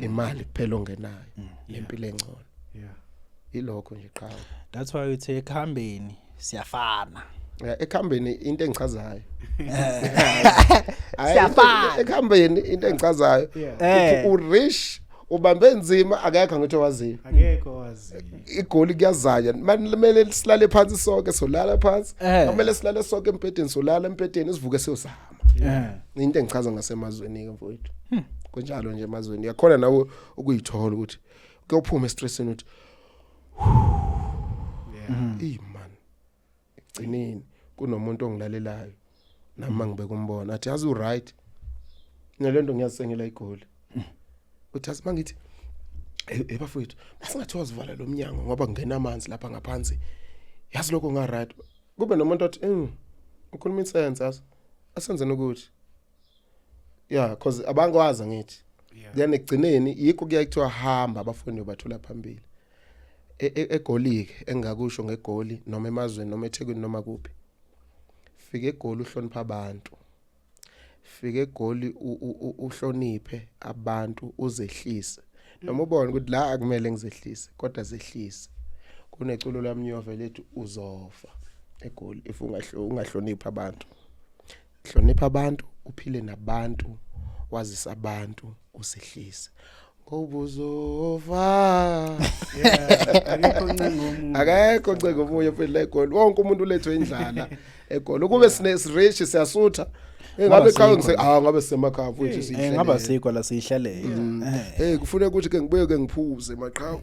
imali kuphela ongenayo, nempilo engcono. Ilokho nje qhawe. That's why uthe ekuhambeni siyafana. Ya, ekuhambeni into engichazayo. Hhayi, Siyafana. Ekuhambeni into engichazayo. Urich ubambe nzima, akekho ngithi owaziyo. Akekho waziyo. Igoli kuyazanya, kumele silale phansi sonke, solala phansi. Kumele silale sonke embhedeni, solala embhedeni, sivuke siyozama. Into engichaza ngasemazweni ke mfowethu, kunjalo nje emazweni, uyakhona nawe ukuyithola ukuthi kuyophuma estressini, uthi "Ey man, egcineni kunomuntu ongilalelayo nami ngibeka umbona, athi yazi u-right nalento, ngiyasengela igoli." Uthi yazi mangithi, "Eh bafowethu, masingathiwa sivala lo mnyango ngoba kungena amanzi lapha ngaphansi, yazi lokho nga right." Kube nomuntu othi, ukhuluma insense, yazi asenzeni ukuthi yeah, cause abangwazi ngithi." Then ekugcineni yikho kuyaye kuthiwa hamba, abafundi bathola phambili. EGoli ke, engakusho ngeGoli noma emazweni noma eThekwini noma kuphi, fika eGoli uhlonipha abantu, fika eGoli uhloniphe abantu, uzehlise noma ubone ukuthi la akumele ngizehlise, kodwa zehlise. Kuneculo lamnyova lethu, uzofa eGoli if ungahloniphi abantu. Hlonipha abantu, uphile nabantu. Wazisa abantu, usehlise ngobuzofa. Yeah, akekho oncenga omunye. Akekho ncenga omunye mfethu la eGoli. Wonke umuntu ulethwe indlala eGoli. Ukube sine rich, siyasutha. Ngabe Ngaba qha sikho ngise la. ah, ngabe sisemakhaya mfethu, siyihlelele. Ngaba sikho la, siyihlelele. Hey, kufuneka ukuthi ke ngibuye ke ngiphuze maqhawe.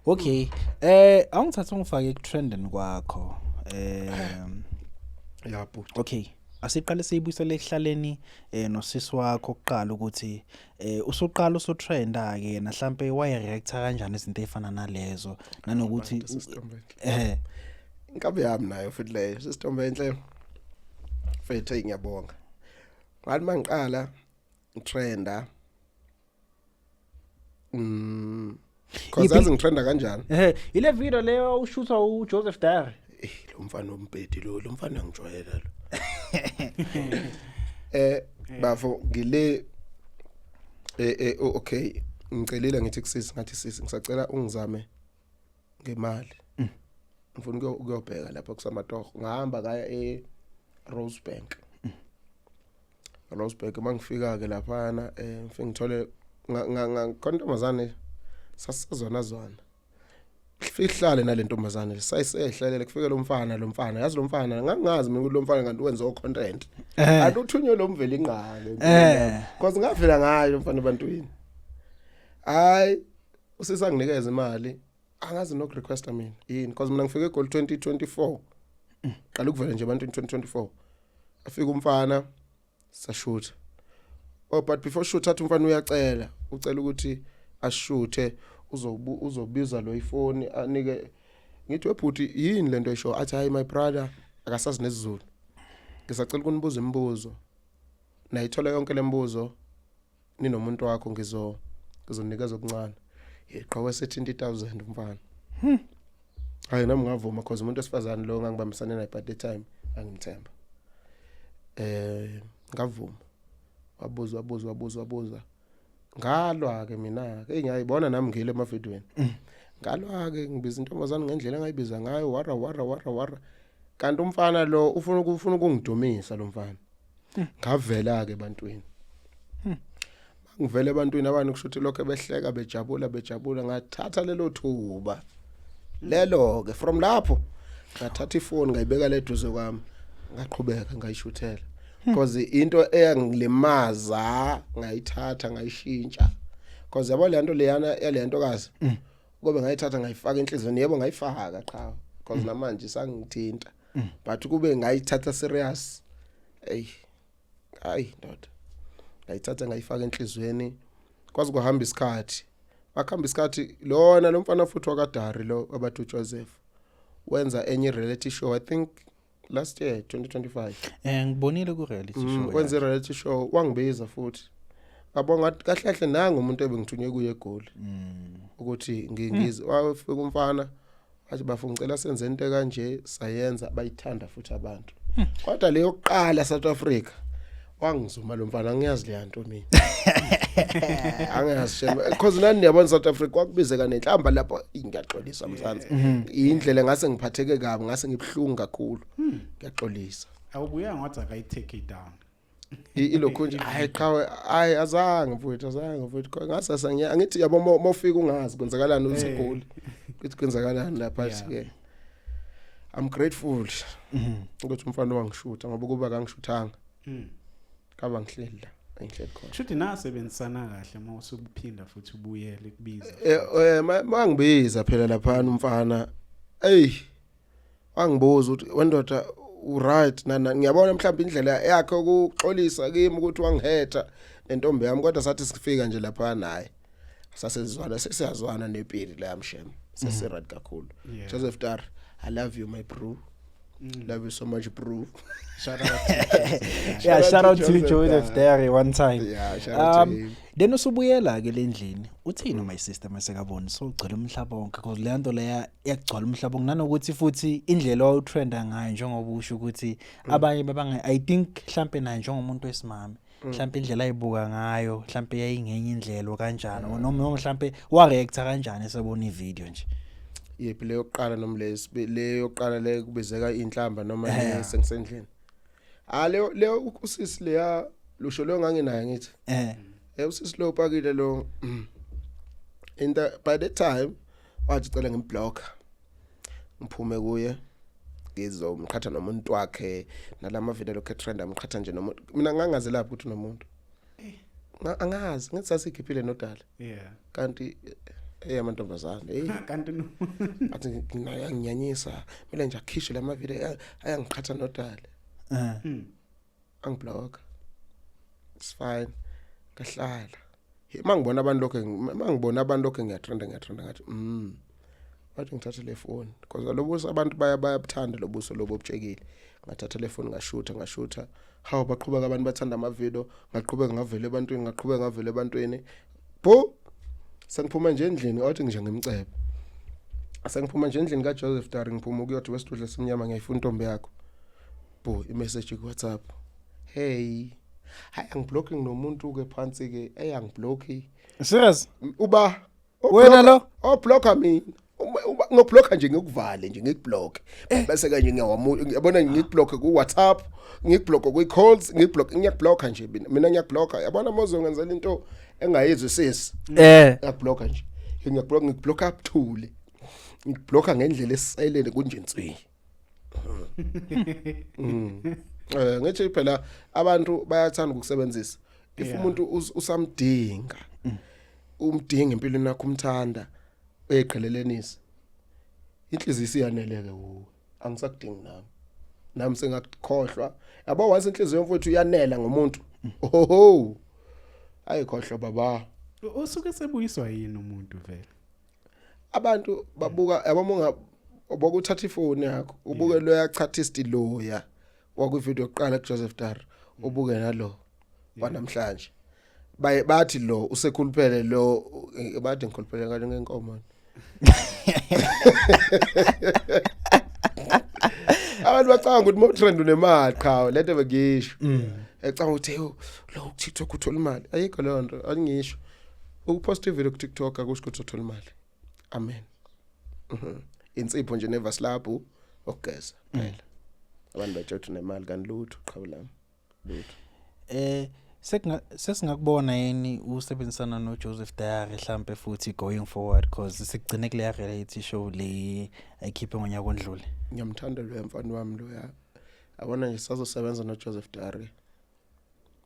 Okay, awungithatha ungifake ekutrendeni kwakho. Ya bhuti. Okay, asiqale siyibuyisele ekuhlaleni nosisi wakho kuqala, ukuthi usuqala usutrenda ke yena, mhlambe waye reacta kanjani izinto ezifana nalezo, nanokuthi Sisithombe enhle. Inkabi yami nayo futhi leyo, sisithombe enhle mfethu. Hey, ngiyabonga. Ngathi mangiqala ngitrenda, cause azi ngitrenda kanjani. Ile video leyo ushutha uJoseph Dare. Eh, lo mfana ombhedi lo mfana ngijwayela lo. Bafo, ngile okay, ngicelile, ngithi kusisi, ngathi, "Sisi, ngisacela ungizame ngemali, ngifuna ukuyobheka lapha kusamatoho." Ngahamba ngaya e Rosebank. Rosebank, mangifika ke laphana, ngifike ngithole nga ntombazane, sasizona zona, fike ihlale nale ntombazane, sayisehlalele. Kufike lo mfana, lo mfana, yazi lo mfana, ngangazi mina ukuthi lo mfana kanti wenza o content, kanti uthunywe lo mveli ingqalo, because ngavela ngayo lo mfana ebantwini. Hayi, usisa nginikeza imali, angazi noku requesta mina yini, because mina ngifike eGoli 2024, qala ukuvela nje ebantwini 2024. Afika umfana, sashutha. Oh, but before shoot, athi umfana uyacela, ucela ukuthi ashuthe, uzobiza lo ifoni anike. Ngithi, "Webhuti, yini lento esho?" Athi, "Hayi my brother," akasazi nesiZulu, "ngisacela ukunibuza imibuzo, nayithola yonke lembuzo ninomuntu wakho, ngizonikeza okuncane." Yeqhawe, sethinta 1000 umfana. Hayi, nami ngavuma, cause umuntu wesifazane lo ngangibambisane naye, but the time angimthemba. Ngavuma. Wabuza, wabuza, wabuza, wabuza. Ngalwa ke mina ke, ngiyayibona nami ngile emavidweni. Ngalwa ke, ngibiza intombazane ngendlela engayibiza ngayo, wara wara wara wara. Kanti umfana lo ufuna ukungidumisa lo mfana. Ngavela ke ebantwini. Ngivele ebantwini, abantu kusho ukuthi lokho behleka, bejabula, bejabula. Ngathatha lelo thuba lelo ke, from lapho ngathatha ifoni, ngayibeka leduze kwami, ngaqhubeka ngayishuthela, because into eyangilimaza ngayithatha ngayishintsha, because yabo le nto leyana yale ntokazi, kube ngayithatha ngayifaka enhlizweni, yebo ngayifaka qha, because namanje sangithinta, but kube ngayithatha serious, hey, hayi ndoda, ngayithatha ngayifaka enhlizweni. Kwazi kuhamba isikhathi, bakhamba isikhathi, lona lo mfana futhi wakadari lo abathi uJoseph wenza enye reality show, I think last year, 2025. Ngibonile ku reality show. Wenza i-reality show, wangibiza futhi. Ngabonga, ngathi kahle kahle nanga umuntu ebengithunywe kuye eGoli ukuthi ngize. Wafika umfana, wathi, "Bafo, ngicela senze into kanje." Sayenza, bayithanda futhi abantu. Kodwa leyo yokuqala, South Africa, wangizuma lo mfana. Angiyazi le nto mina, angiyazi shame, because nani niyabona, South Africa kwakubizeka nenhlamba lapho. Ngiyaxolisa Mzansi, indlela ngase ngiphatheke kabi, ngase ngibhlungu kakhulu, ngiyaxolisa. Awubuyanga wathi akayi-take it down? Ilokhu nje, hayi qhawe, hayi, azange mfowethu, azange mfowethu. Ngasasa angithi yabo, mawufika ungazi kwenzakalani, usegoli kuthi kwenzakalani lapha. Ke I'm grateful ukuthi umfana wangishutha, ngoba kuba kangishuthanga, kaba ngihleli la engihleli khona. Kushuthi nasebenzisana kahle uma usuphinda futhi ubuyele kubiza. Mangibiza phela laphana umfana, ey, wangibuza ukuthi, "Wendoda, uright?" Nana ngiyabona mhlawumbe indlela yakhe ukuxolisa kimi ukuthi wangihetha nentombi yami, kodwa sathi sifika nje lapha naye sasezwana, sesiyazwana nepiri la mshem, sesi right kakhulu. Joseph Dar, I love you my bro. Love you so much, bro. Shout out to Joseph. Yeah, shout out to Joseph Joseph Dare. Dare one time. Yeah, shout out to him. Then usubuyela ke lendlini, uthini my sister masekabona sogcwele umhlaba wonke? Because le nto leya iyagcwala umhlaba wonke, nanokuthi futhi indlela owutrenda ngayo, njengoba usho ukuthi abanye babanga, I think mhlambe naye njengomuntu wesimame, mhlambe indlela ayibuka ngayo mhlambe yayingenye indlela kanjani, noma mhlambe wa reacta kanjani esebona ivideo nje? Yephi, leyo yokuqala noma le leyo yokuqala le kubizeka inhlamba, noma le sengisendlini? Ah, leyo usisi leya lusho leyo nganginayo ngithi. Usisi lo upakile lo in the by the time wathi cela ngimblock, ngiphume kuye, ngizomqhatha nomuntu wakhe nalama video lokho trend, amqhatha nje nomuntu. Mina ngangazi lapho ukuthi unomuntu. Angazi, ngithi sasikhiphile nodala. Kanti eyamantombazane, hey. Kanti no. Athi naye anginyanyisa, kumele nje akhishwe lama video ayangiqhatha nodala. Angiblock, it's fine, ngahlala. Mangibona abantu lokho, mangibona abantu lokho ngiyatrenda, ngiyatrenda, ngathi wathi ngithathe le phone because lobuso abantu bayabuthanda lobuso lobo obutshekile. Ngathatha le phone, ngashutha, ngashutha. Hawu, baqhubeka abantu bathanda ama video, ngaqhubeka ngavela ebantwini, ngaqhubeka ngavela ebantwini. Bo sengiphuma nje endlini, wathi nje ngimcebe, sengiphuma nje endlini kaJoseph Dari, ngiphuma ukuyothi wesitudla simnyama, ngiyayifuna intombi yakho. Bo, imessage ku WhatsApp, hey, hayi, angiblocking nomuntu ke phansi ke, hey, angiblock. Serious? Uba Wena lo? Oblocka mina. Uba ngoblocka nje, ngikuvale nje, ngikublock, bese kanje ngiyawamu, yabona, ngikublock ku WhatsApp, ngikublock ku calls, ngikublock, ngiyakubloka nje mina ngiyakubloka, yabona, mozo ngenzela into engayizwi sisi. Ngiyakubloka nje, ngiyakublock, ngikubloka buthule, ngikubloka ngendlela esisilent kunje nswi. Ngithi phela abantu bayathanda ukusebenzisa if umuntu usamdinga, umdinga empilweni yakho, umthanda, uyayiqhelelenisa inhliziyo, isiyaneleke kuwe, angisakudingi nami sengakukhohlwa, yabo. Once inhliziyo mfowethu uyanela ngomuntu, oho, ayikhohlwa baba. Usuke sebuyiswa yini umuntu vele? Abantu babuka, yabo, munga ubokuthatha ifoni yakho ubuke loya chartist loya wakwivideo yokuqala kuJoseph Dar, ubuke nalo wanamhlanje, baye bathi lo usekhuluphele lo, bathi ngikhuluphele kanje ngenkomo. Abantu bacanga ukuthi mo trend unemali. Cha, lento bengisho ecanga ukuthi hey, lo TikTok uthola imali, ayikho leyo nto. Angisho ukupost ivideo ku TikTok akusho ukuthi uthola imali, amen. Insipho nje nevaslabhu okugeza phela, abantu batshela ukuthi unemali, kanti lutho, qhawe lami, lutho. Sekunga sesingakubona yini usebenzisana no Joseph Diary mhlambe futhi going forward, cause sigcine kule reality show le ayikhiphe ngonyaka ondlule? Ngiyamthanda lo mfana wami loya, yabona nje, sazosebenza noJoseph Diary,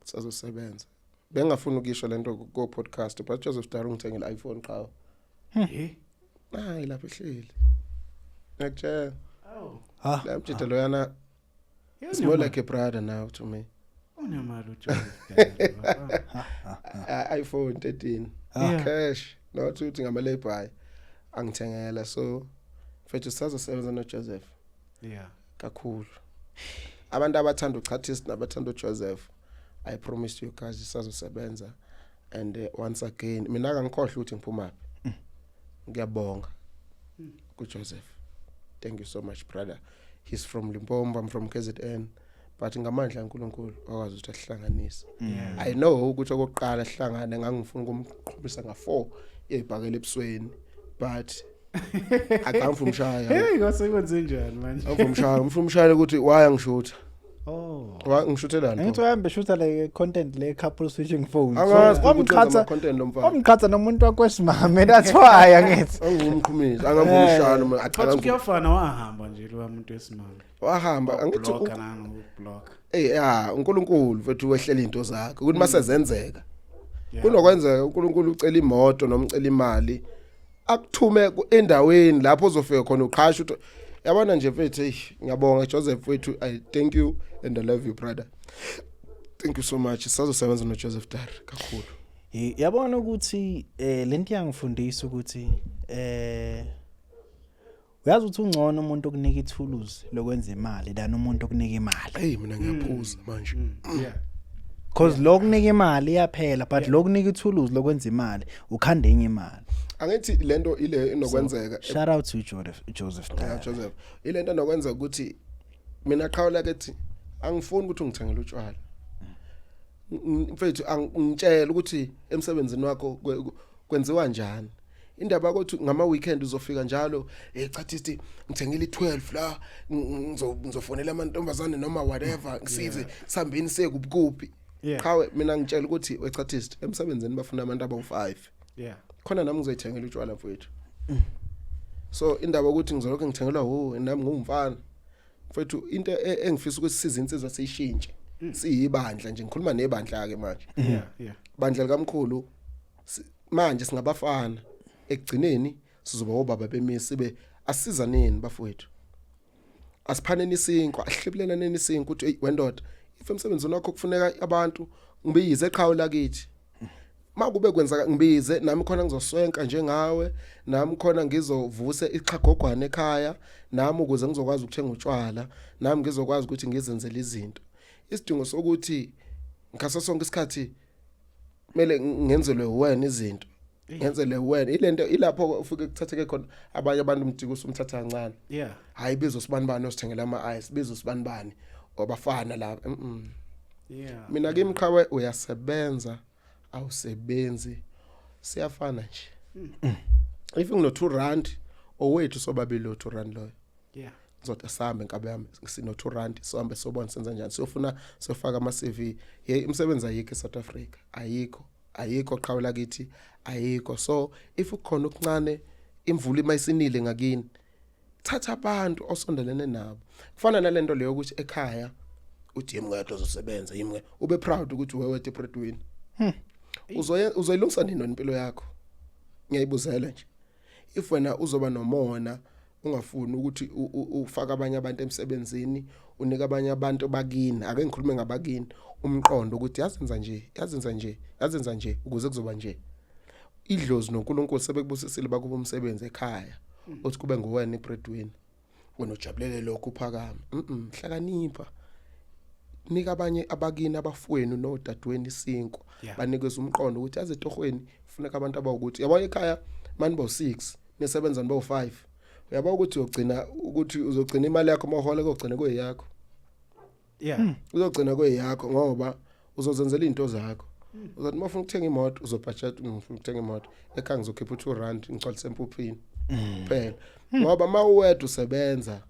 sazosebenza. Bengafuni ukisho lento ko podcast, but Joseph Diary ungithengele iPhone qha. Hayi, lapha ehleli, ngiyakutshela. Oh. Ha. La mjida loyana it's more like a brother now to me. Unemali uJoseph Diary, baba. iPhone 13. Cash, not ukuthi ngama lay-by, angithengela. So mfethu, sazosebenza noJoseph kakhulu. Abantu abathanda uChatis nabathanda uJoseph, I promise you guys, sazosebenza. And once again, mina akangikhohle ukuthi ngiphuma phi. Ngiyabonga kuJoseph, thank you so much, brother. He's from Limpopo, I'm from KZN, but ngamandla kaNkuluNkulu wakwazi ukuthi asihlanganise. I know ukuthi okokuqala sihlangane ngangifuna ukumqhubisa nga4 yebhakela ebusweni, but akamfuna umshaya. Hey, kwase kwenze njani manje? Angifuna umshaya, ngifuna umshaya ukuthi why angishutha. Oh. Wa ngishuthelani? Angithi uhambe shutha le content le couple switching phones. Angazi ukuthi wenza Wamqhatha ama-content lo mfana. Wamqhatha nomuntu wakwesimame, that's why angithi. Angumqhumisi, angavuma umshaya noma But acabanga. kuyafana, wahamba nje lo muntu wesimame. Wahamba, angithi. Block nanoku block. Eh ya, uNkulunkulu mfethu wehlela into zakhe ukuthi mase zenzeka. Kunokwenzeka uNkulunkulu ucela imoto noma ucela imali, akuthume endaweni lapho uzofika khona uqhasha ukuthi, yabona nje mfethu, hey, ngiyabonga Joseph wethu, I thank you and I love you, brother, thank you so much. Sazosebenza no Joseph Dar kakhulu. Yabona ukuthi lento iyangifundisa ukuthi uyazi ukuthi ungcono umuntu okunika ithuluzi lokwenza imali than umuntu okunika imali. Hey, mina ngiyaphuza manje. Cause lo kunika imali iyaphela, but lo kunika ithuluzi lokwenza imali ukhanda enye imali. Angithi lento ile inokwenzeka. Shout out to Joseph Yeah, Dyer. Joseph, ilento enokwenza ukuthi mina qhawula kethi angifuni ukuthi ungithengele utshwala. Mfethu, angitshela ukuthi emsebenzini wakho kwenziwa njani. Indaba ukuthi ngama weekend uzofika njalo, hey chathi, ngithengile i12 la, ngizofonela amantombazane noma whatever, ngisize sihambeni siye kuphi. Qhawe, mina ngitshela ukuthi wechathist emsebenzini bafuna abantu abawu5. Khona nami ngizoyithengela utshwala, mfowethu. So indaba ukuthi ngizolokhu ngithengelwa wo, nami ngumfana, mfowethu. Into engifisa ukuthi size insizwa siyishintshe siyibandla nje, ngikhuluma nebandla ke manje, bandla likamkhulu, manje singabafana, ekugcineni sizoba obaba bemisi sibe asizaneni, bafowethu. Asiphaneni isinkwa, ahlebelelaneni isinkwa, ukuthi hey wendoda, if emsebenzini wakho kufuneka abantu, ngibize eqhawe lakithi. Makube kwenzeka ngibize nami khona ngizoswenka njengawe, nami khona ngizovuse ixhagogwane ekhaya nami ukuze ngizokwazi ukuthenga utshwala, nami ngizokwazi ukuthi ngizenzele izinto. Isidingo sokuthi ngaso sonke isikhathi kumele ngenzelwe wena izinto, ngenzele wena ilento, ilapho ufike kuthatheke khona abanye abantu, umjiko usumthatha kancane. Hayi, bizo sibani bani osithengela ama ice, bizo sibani bani obafana la. Mina kimi qhawe, uyasebenza awusebenzi, siyafana nje. If ngino 2 rand, owethu sobabili lo 2 rand loyo. Ngizothi asambe nkabe yami, sino 2 rand, sihambe sobona senza njani, siyofuna, siyofaka ama CV. Hey, umsebenzi ayikho eSouth Africa, ayikho, ayikho qhawe lakithi, ayikho. So if ukhona okuncane, imvula mayisinile ngakini, thatha abantu osondelene nabo. Kufana nalento leyo ukuthi ekhaya uthi yimi ngedwa ozosebenza, yimi ube proud ukuthi wewe breadwinner. Uzoye uzoyilungisa nini wena impilo yakho? Ngiyayibuzela nje. If wena uzoba nomona, ungafuni ukuthi ufake abanye abantu emsebenzini, unike abanye abantu bakini, ake ngikhulume ngabakini, umqondo ukuthi yazenza nje, yazenza nje, yazenza nje ukuze kuzoba nje, idlozi noNkulunkulu sebekubusisile, bakuba umsebenzi ekhaya, uthi kube nguwena ibreadwinner, wena ujabulele lokho, uphakame. Hlakanipha, nika abanye abakini, abafowenu nodadweni isinkwa. Banikeza umqondo ukuthi yazi etohweni kufuneka abantu abawukuthi, yabo, ekhaya mani bo 6 nisebenza nibo 5, uyabo ukuthi uyogcina ukuthi uzogcina imali yakho mawuhola kogcina kuyiyakho. Uzogcina kuyiyakho ngoba uzozenzela izinto zakho. Uzothi uma ufuna ukuthenga imoto, uzobudget, ngifuna ukuthenga imoto, ekhaya ngizokhipha u2 rand ngigcwalise empuphini kuphela, ngoba uma uwedwa usebenza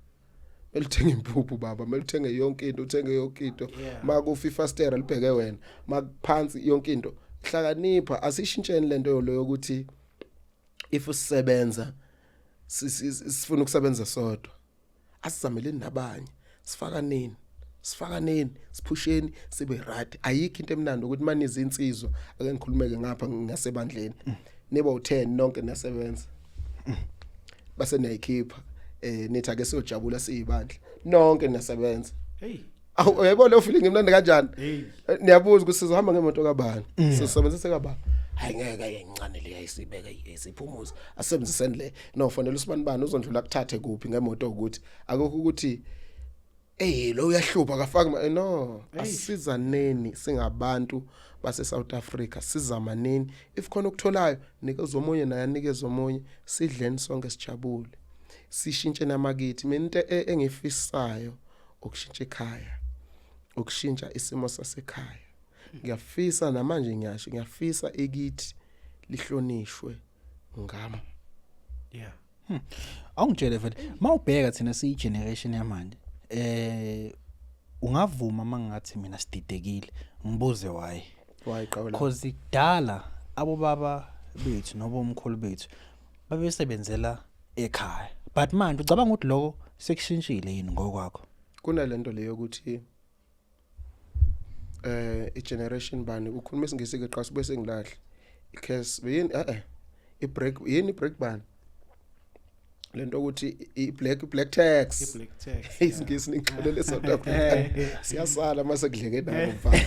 kumele uthenge impuphu baba, kumele uthenge yonke into, uthenge yonke into. Makufa ifastera libheke wena, makuphansi yonke into. Hlakanipha, asishintsheni lento lo yokuthi if usebenza sifuna ukusebenza sodwa. Asizameleni nabanye, sifakaneni, sifakaneni, siphusheni sibe right. Ayikho into emnandi ukuthi manize insizwa, ake ngikhulumeke ngapha ngasebandleni, niba u10 nonke niyasebenza, base niyayikhipha, nithi ake siyojabula siyibandla, nonke niyasebenza. Hey. Awu, uyayibona leyo feeling imnandi kanjani? Hey. Niyabuza ukuthi sizohamba ngemoto kabani, sizosebenzisa kabani? Hayi ngeke, ayincane le, ayisibeke isiphumuza, asebenziseni le. No, fanele usibani bani uzondlula kuthathe kuphi ngemoto, ukuthi akukho ukuthi hey lo uyahlupha akafaki no. Asizaneni singabantu base South Africa, sizamaneni. If khona okutholayo, nikeza omunye, naye anikeze omunye, sidleni sonke sijabule, sishintshe namakithi. Mina into engifisayo ukushintsha ekhaya, ukushintsha isimo sasekhaya. Ngiyafisa namanje, ngiyasho, ngiyafisa ekithi lihlonishwe ngami. Awungitshele vele, mawubheka thina siyi generation yamanje, ungavuma mangathi mina sididekile? Ngibuze why. Why, qawula? Cause kudala abobaba bethu nobomkhulu bethu babesebenzela ekhaya, but manje ucabanga ukuthi lokho sekushintshile yini ngokwakho? Kunalento leyo ukuthi i-generation bani, ukhuluma isingisi ke qasi bese ngilahle i-curse yini, i-break yini, i-break bani lento ukuthi i-black tax. I-black tax. Isingisi ningixolele, South Africa siyasala mase kudleke nabo mfana,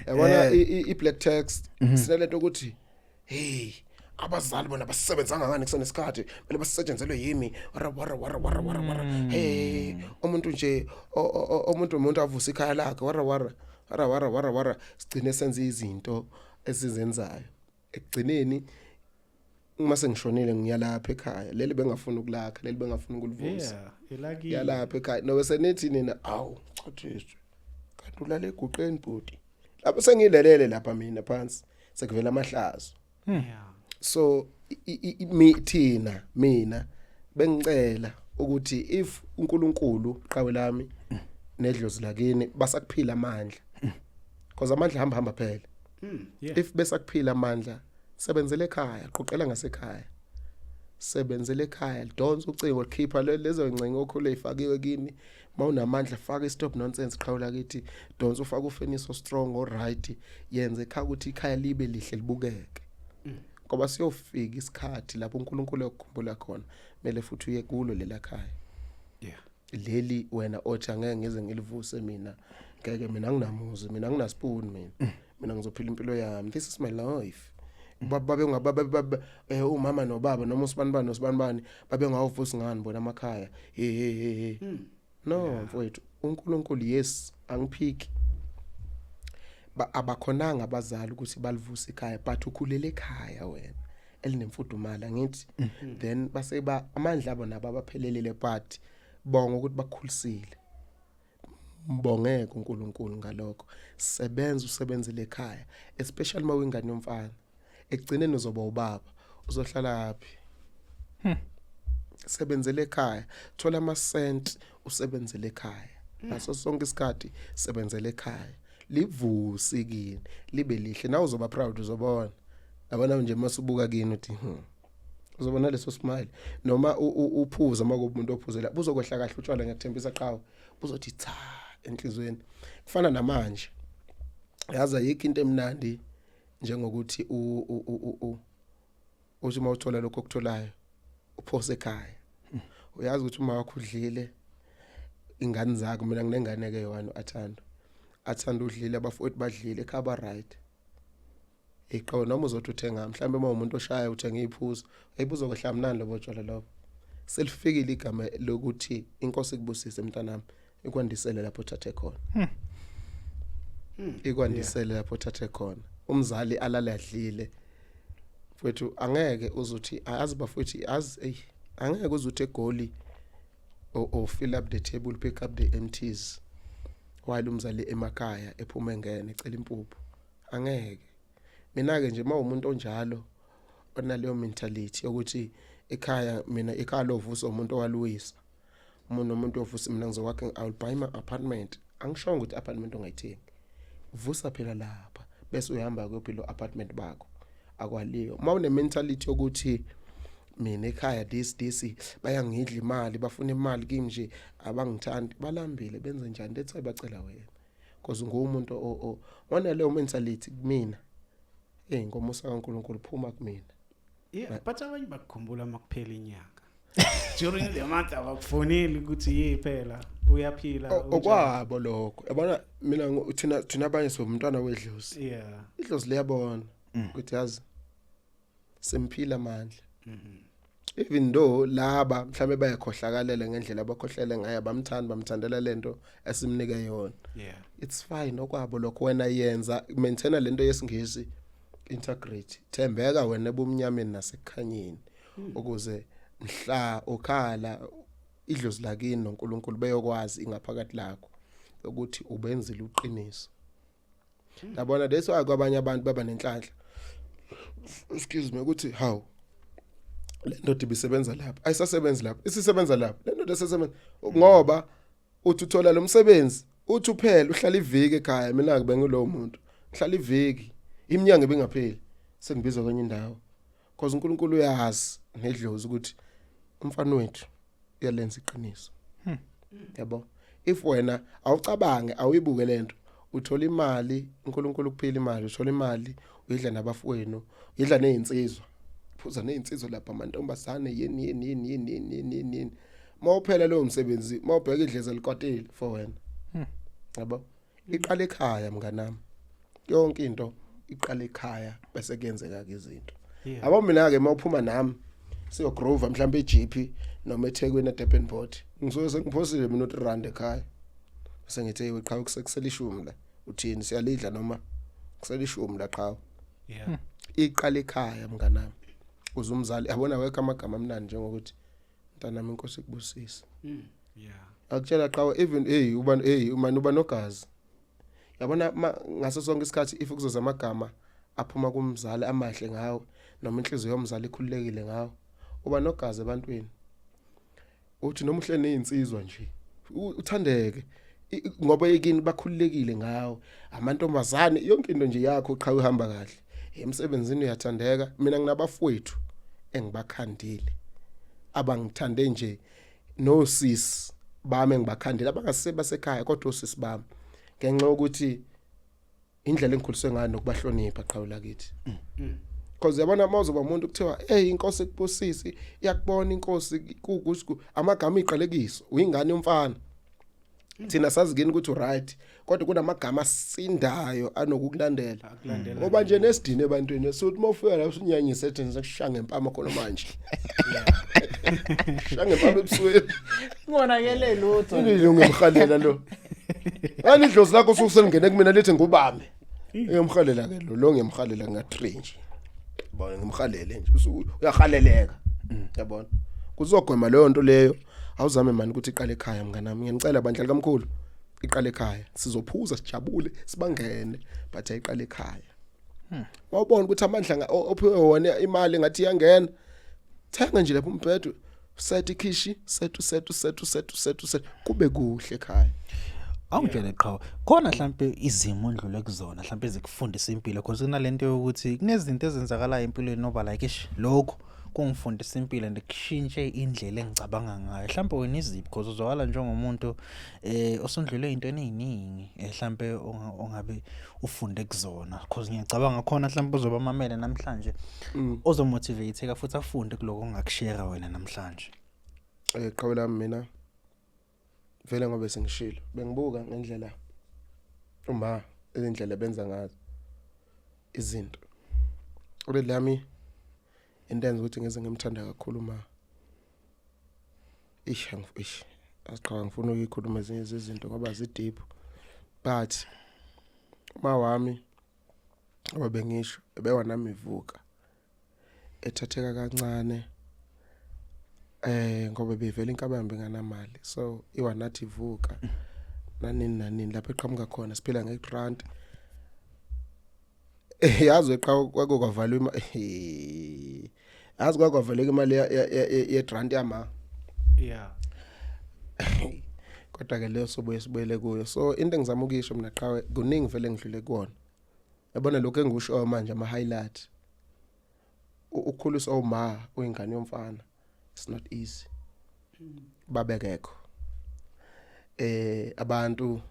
yabona i-black tax. Sinalento ukuthi hey, abazali bona basebenzanga ngani kusenesikhathi, kumele basetshenzelwe yimi, wara wara wara wara wara wara. Hey, umuntu nje umuntu avusa ikhaya lakhe, wara wara wara wara wara wara. Sigcine senze izinto esizenzayo ekugcineni. Uma sengishonile, ngiyalapha ekhaya leli bengafuni ukulakha, leli bengafuni ukulivusa. Yeah, elakini. Yalapha ekhaya nobe senithi nina, awu chathizwe, kanti ulala eguqeni bhuti, lapho sengilelele lapha mina phansi, sekuvela amahlazo. So thina, mina bengicela ukuthi if uNkulunkulu, qhawe lami, nedlozi lakini basakuphila amandla, because amandla hamba hamba phela. If besakuphila amandla, sebenzele ekhaya, qoqela ngasekhaya, sebenzele ekhaya, lidonsa ucingo, likhipha lezo ngcingo okhule ifakiwe kini. Mawunamandla, faka i-stop nonsense, qhawula kithi, donsa, ufaka ufenisi strong o right, yenze ekhaya ukuthi ikhaya libe lihle, libukeke, ngoba siyofika isikhathi lapho uNkulunkulu ekukhumbula khona, mele futhi uye kulo lela khaya leli wena othi angeke ngize ngilivuse mina, ngeke mina, nginamuzi mina, nginaspoon mina, mina ngizophila impilo yami, this is my life. Babe ngaba umama nobaba noma usibanibani nosibanibani babe ngawuvusi ngani bona amakhaya? Hey, hey, hey, hey, no mfowethu, uNkulunkulu, yes, angiphiki ba abakhonanga abazali ukuthi balivuse ikhaya, but ukhulele ekhaya wena elinemfudumala, ngithi then base ba amandla abo nabo abaphelelele, but bonga ukuthi bakhulisile, mbongeke uNkulunkulu ngalokho. Sebenza, usebenzele ekhaya, especially mawingane yomfana. Ekugcineni uzoba ubaba, uzohlala phi? Sebenzele ekhaya, thola ama cent, usebenzele ekhaya ngaso sonke isikhathi, sebenzele ekhaya, livuse kini, libe lihle, nawe uzoba proud, uzobona, yabona nje masubuka kini uthi uzobona leso smile, noma uphuza, uma kuba umuntu ophuzela, buzokwehla kahle utshwala, ngiyakuthembisa qhawe, buzothi cha enhlizweni. Kufana namanje, yazi ayikho into emnandi njengokuthi uthi uma uthola lokho okutholayo uphose ekhaya, uyazi ukuthi uma wakho udlile, ingane zakho, mina nginengane ke yona athando, athanda udlile, abafowethu badlile ekhaya, ba right iqhawe. Noma uzothi uthenga mhlawumbe, uma umuntu oshaya uthenga iphuzo, ayibuzo kwehla mnandi lobo tshwala lobo. Selifikile igama lokuthi inkosi ikubusise mntanami, ikwandisele lapho uthathe khona, ikwandisele lapho uthathe khona. Umzali alale adlile mfowethu, angeke uzuthi azi bafowethu, azi, ey, angeke uzuthi egoli or fill up the table, pick up the empties, while umzali emakhaya ephuma engene ecela impuphu. Angeke. Mina ke nje, mawumuntu onjalo onaleyo mentality yokuthi ekhaya, mina ekhaya lovusa umuntu owaluwisa umuntu nomuntu ovusa, mina ngizokwakha, I will buy my apartment. Angishongo ukuthi apartment ongayithengi, vusa phela lapha bese uyahamba kuyophila apartment bakho, akwaliyo. Uma une mentality yokuthi mina ekhaya this bayangidla imali, bafuna imali kimi nje, abangithandi, balambile, benze njani, that's why bacela wena, because ngumuntu onaleyo mentality, kumina, hey, ngomusa kaNkuluNkulu, phuma kumina. Yeah, but abanye bakukhumbula makuphela inyanga. During the month abakufoneli ukuthi ye phela uyaphila, unjani. Okwabo lokho, yabona mina thina abanye somntwana wedlozi. Idlozi liyabona ukuthi yazi semphila amandla, even though laba mhlambe bayakhohlakalela ngendlela abakhohlele ngayo, abamthandi, bamthandela lento esimnike yona. It's fine, okwabo lokho. Wena yenza, maintaina lento yesingisi, integrate, thembeka wena ebumnyameni nasekukhanyeni, ukuze mhla ukhala idlozi lakini noNkulunkulu beyokwazi ingaphakathi lakho ukuthi ubenzile uqiniso, yabona. That's why kwabanye abantu baba nenhlanhla, excuse me, ukuthi how le ndoda ibisebenza lapha ayisasebenzi lapha, isisebenza lapha le ndoda esesebenza, ngoba uthi uthola lo msebenzi, uthi uphela uhlala iviki ekhaya. Mina ke bengilowo muntu, ngihlala iviki, iminyango ibingapheli, sengibizwa kwenye indawo, because uNkulunkulu uyazi nedlozi ukuthi umfana wethu uyalenza iqiniso, yabo. If wena awucabange, awuyibuke lento, uthola imali, uNkulunkulu kuphila imali, uthola imali, uyidla nabafowenu, uyidla nezinsizwa, phuza nezinsizwa lapha, amantombazane, yeni yeni yeni yeni yeni yeni yeni yeni. Mawuphela lowo msebenzi, mawubheka idleza likwatile for wena, yabo. Iqala ekhaya mnganami, yonke into iqala ekhaya, bese kuyenzeka ke izinto. Yabo, mina ke mawuphuma nami siyo groove mhlawumbe eJP noma eThekwini eDurban Port, ngisuke sengiphosile mina u3 rand ekhaya, bese ngithi hey qhawe, kusekulishumi la, uthini, siyalidla noma kuselishumi la, qhawe? Iqala ekhaya mnganami, uze umzali yabona wekho amagama amnandi njengokuthi mntanami, inkosi ikubusise. Akutshela qhawe, even hey uba, hey umani, uba nogazi, yabona, ngaso sonke isikhathi if kuzoza amagama aphuma kumzali amahle ngawe. Noma inhliziyo yomzali ikhululekile ngawe, uba nogazi ebantwini. Uthi noma uhleli nezinsizwa nje uthandeke ngoba ekini bakhululekile ngawe. Amantombazane, yonke into nje yakho qha uhamba kahle. Emsebenzini uyathandeka. Mina nginabafowethu engibakhandile abangithande nje, nosisi bami engibakhandile abangase basekhaya, kodwa osisi bami, ngenxa yokuthi indlela engikhuliswe ngayo nokubahlonipha, qhawe lakithi. Because yabona, uma uzoba umuntu kuthiwa, "Hey, inkosi ekubusisi, iyakubona inkosi," kukuthi amagama iqalekiso, uyingane yomfana. Thina sazi kini ukuthi right, kodwa kunamagama asindayo anokukulandela. Akulandela. Ngoba nje nesidini ebantwini sokuthi uma ufika la usunyanyisa, ethi ngizokushaya ngempama khona manje, shaya ngempama ebusweni. Ngonakele lutho. Into ngiyamhalela lo, ani idlozi lakho suselingene kumina, lithi ngubambe. Ngiyamhalela ke lo, ngiyamhalela nga 3 nje, yabona, ngimhalele nje, uyahaleleka, yabona. Kuzogwema leyo nto leyo. Awuzame mani ukuthi iqale ekhaya, mnganami, ngiyanicela bandla likamkhulu, iqale ekhaya. Sizophuza, sijabule, sibangene, but ayiqale ekhaya. Wawubona ukuthi amandla ophiwe wona, imali ngathi iyangena, thenga nje lapho umbhedo, set ikhishi, set set set set set set, kube kuhle ekhaya. Awungitshele qhawe, khona mhlambe izimo ondlule kuzona mhlambe ezikufundisa impilo, because kunalento yokuthi kunezinto ezenzakalayo empilweni noba like, ish, lokho kungifundisa impilo and kushintshe indlela engicabanga ngayo. Mhlambe wena iziphi? Because uzwakala njengomuntu osondlule ezintweni eziningi, mhlambe ongabe ufunde kuzona, because ngiyacabanga khona mhlambe uzoba mamele namhlanje ozomotivateka futhi afunde kuloko ongakushare wena namhlanje. Qhawe lami, mina vele ngobe sengishilo, bengibuka ngendlela uma izindlela benza ngazo izinto ule lami, into enza ukuthi ngize ngimthanda kakhulu ma, ish, ish, asiqhaka, ngifuna ukuyikhuluma ezinye zezinto ngoba zi-deep, but uma wami ngoba bengisho ebewa nami ivuka ethatheka kancane, ngoba bevela inkaba yami benganamali, so iwa nathi ivuka nanini nanini lapho eqhamuka khona, siphila ngegrant, yazi eqa kwake kwavalwa imali, yazi kwake kwavaleka imali ye grant yama. Kodwa ke leyo sobuye sibuyele kuyo. So into engizama ukuyisho mina qhawe, kuningi vele ngidlule kuwona, yabona lokho engikushoyo manje, ama highlight, ukukhuliswa uma uyingane yomfana, it's not easy. Babekekho abantu,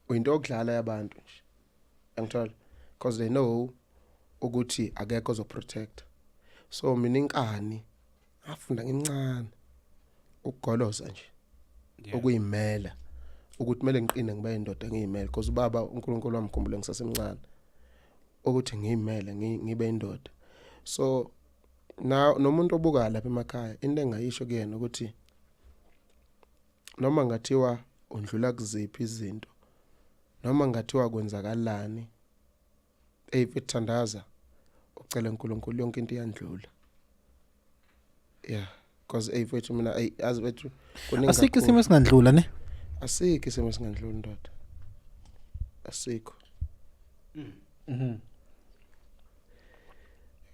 uyinto yokudlala yabantu nje, angithola, because they know ukuthi akekho ozoprotect. So mina inkani ngafunda ngimncane, ukugoloza nje, ukuyimela ukuthi kumele ngiqine, ngibe indoda, ngiyimele, because ubaba uNkulunkulu wamkhumbula ngisasemncane ukuthi ngiyimele, ngibe indoda. So na nomuntu obuka lapha emakhaya, into engayisho kuyena ukuthi noma ngathiwa undlula kuziphi izinto, noma ngathiwa kwenzakalani, hey mfethu, ucela uNkulunkulu, yonke into iyandlula. Yeah, because hey mfethu, mina hey, yazi mfethu, kuningi Asikho kakhulu. isimo esingandlula ne. Asikho isimo esingandlula, ndoda, asikho.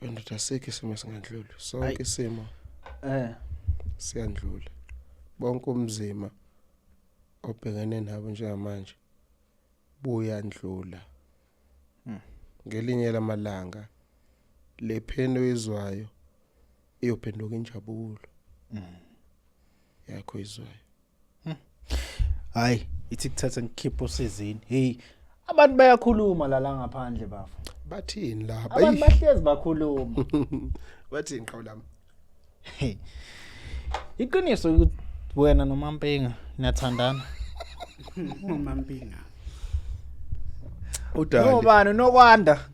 Ndoda, asikho isimo esingandluli, sonke isimo siyandlula. Bonke umzima obhekene nabo njengamanje buyandlula. Ngelinye lamalanga le pain oyizwayo iyophenduka injabulo yakho izwayo. Hayi, ithi kuthatha ngikhiphe usizini. Hey, abantu bayakhuluma la ngaphandle, bafo. Bathini lapha? Abantu bahlezi bakhuluma. Bathini, qhawe lami? Hey. Iqiniso ukuthi wena noMampinga niyathandana? UMampinga. Udali. Nobani, nokwanda?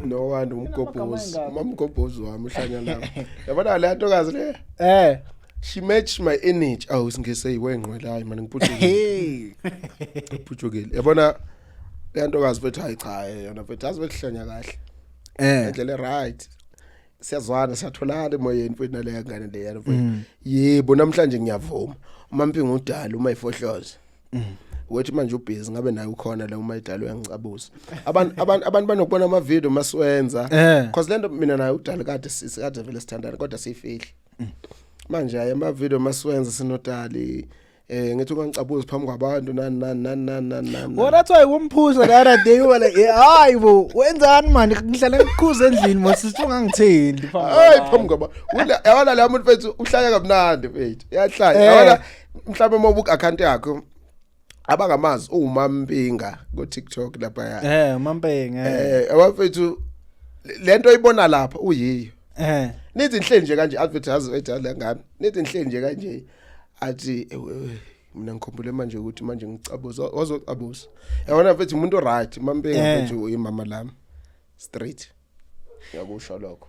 Nowanda umgobhozi, umamgobhozi wami uhlanya lapha, yabona le ntokazi le. She match my energy. Awu, singise yiwenqwela, hayi man, ngiphuthukile. Hey. Ngiphuthukile, yabona le ntokazi mfethu, hayi cha, yona mfethu azi bekuhlanya kahle indlela right, siyazwana, siyatholana emoyeni mfethu naleya ngane leya mfethu. Yebo, namhlanje ngiyavuma, uMampinga udala uma ifohloza. Ukuthi manje ubhizi ngabe naye ukhona la uma idala uyangicabuza. Abantu banokubona ama video masiwenza. Because lento mina naye udala kade sikade vele sithandana kodwa siyifihli. Manje hayi, ama video masiwenza sinodali, ngithi ungangicabuzi phambi kwabantu, nani nani nani nani nani nani. Well, that's why umphuza the other day, you were like, "Hayi bo, wenzani manje? Ngihlale ngikukhuza endlini mos, sithi ungangithindi." Hayi, phambi kwaba yabona la muntu mfethu uhlanya kamnandi mfethu, uyahlanya. Yabona mhlawumbe uma ubuka account yakho, abangamazi uMampinga ku TikTok lapha ya. Mampenga. Eh. Abafethu, lento oyibona lapha uyiyo. Nithi inhle nje kanje, advertise ethi la ngani, nithi inhle nje kanje, athi, "Ewe, mina ngikhumbule manje ukuthi manje ngicabuza wazocabuza." Yabona mfethu, umuntu right Mampinga. Mfethu, uyimama lami straight, ngiyakusho lokho.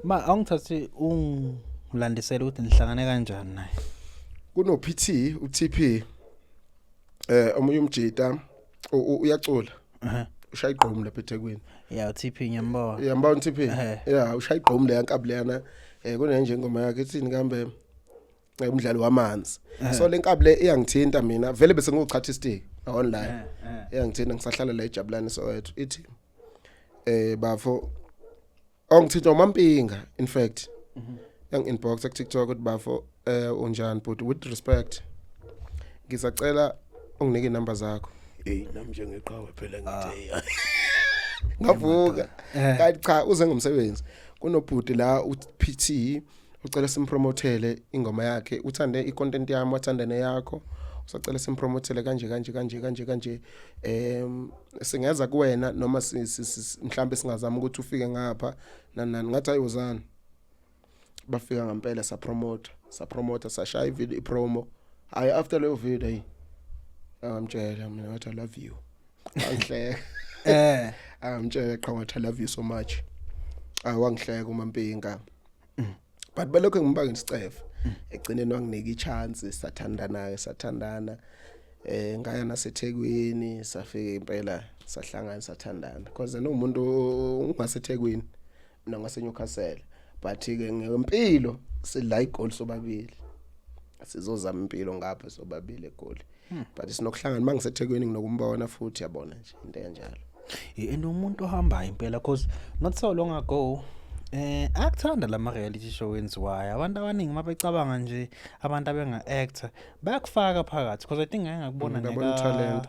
Ma awungithathi ungilandisele ukuthi nihlangane kanjani naye. Kuno PT, uTP, omunye umjita uyacula. Ushaya igqomu lapha eThekwini. Yeah, TP ngiyambona. Uyambona TP? Eh. Yeah, ushaya igqomu leya nkabi leyana. Kunenje ingoma yakhe ithini kambe, umdlalo wamanzi. So le nkabi le iyangithinta mina vele, bese ngiwuchatha istick online. Iyangithinta ngisahlala la eJabulani Soweto, ithi, "Bafo," ongithinta uMampinga in fact, yang inbox ku TikTok ukuthi, "Bafo, unjani but with respect ngisacela unginike inamba zakho." Hey, nami njengeqhawe phela ngithi hey, ngavuka. Kanti cha, uze ngomsebenzi, kunobhuti la uPT, ucela simpromothele ingoma yakhe, uthande icontent yami, wathanda neyakho, usacela simpromothele kanje kanje kanje kanje kanje, singeza kuwena noma mhlambe singazama ukuthi ufike ngapha nani nani. Ngathi ayozana, bafika ngempela, sapromote sapromote, sashaya ivideo, ipromo. Hayi, after leyo video, hey, angamtshela mina ngathi, "I love you." Angihleka. Angamtshela qha ngathi, "I love you so much." Awangihleka uMampinga, but balokho ngibanga isicefe, egcineni wanginika ichance, sathandana ke, sathandana. Ngaya naseThekwini, safika impela sahlangana, sathandana, because yena umuntu ungaseThekwini, mina ngase Newcastle, but ke ngempilo sidla igoli sobabili, sizozama impilo ngapha sobabili eGoli, but sinokuhlangana mangiseThekwini, nginokumbona futhi, yabona nje into enjalo. And umuntu ohambayo impela, cause not so long ago akuthanda lama reality show enziwayo, abantu abaningi mabecabanga nje abantu abenga actor bayakufaka phakathi, because I think ngake ngakubona. Ngabona talent.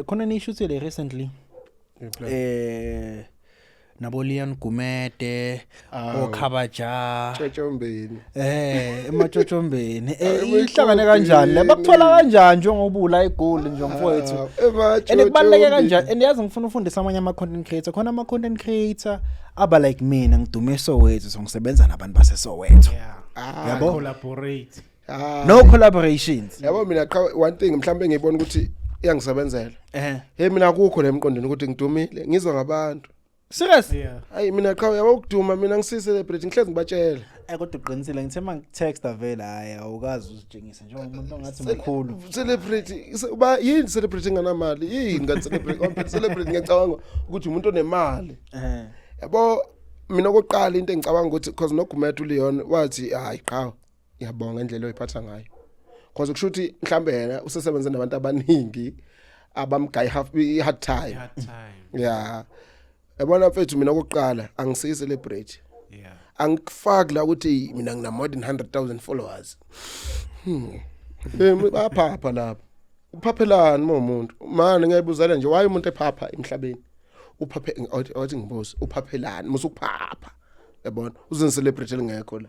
Khona nishuthile recently nabo Leon Gumede. Awu. Okhabaja. Tshetshombeni. Ematshotshombeni. Awu, Ihlangane kanjani le, bakuthola kanjani njengobula igoli nje mfowethu? And kubaluleke kanjani? And yazi, ngifuna ufundisa amanye ama content creator khona, ama content creator aba like mina, ngidume eSoweto, so ngisebenza nabantu baseSoweto. Yabo? Collaborate. No collaborations. Yabo, mina qha one thing mhlawumbe ngibona ukuthi iyangisebenzela. Hey, mina akukho le emqondweni ukuthi ngidumile, ngizwa ngabantu. Serious? Yeah. Hayi, mina qha yabo ukuduma, mina ngisi celebrity, ngihlezi ngibatshela. Kodwa uqinisile, ngithe mangitexta vele, hayi, awukazi uzitshengisa njengomuntu ongathi mkhulu. Celebrity uba yini? Celebrity nganamali yini ngani? Celebrity ngoba celebrity ngiyacabanga ukuthi umuntu onemali. Yabo, mina okokuqala into engicabanga ukuthi, because noGumethu Leon wathi, "Hayi qha, ngiyabonga indlela oyiphatha ngayo," because kusho ukuthi mhlambe yena usesebenze nabantu abaningi abamgayi half i-hard time. Hard time. Yeah, yabona mfethu, mina okokuqala angisiyi celebrity. Angikufaki la ukuthi mina ngina more than 100,000 followers. Baphapha lapha, uphaphelani uma umuntu manje? Ngiyayibuzela nje, why umuntu ephapha emhlabeni? Uphaphe, awuthi ngibuze, uphaphelani musukuphapha? Yabona, uzen celebrity elingekho la.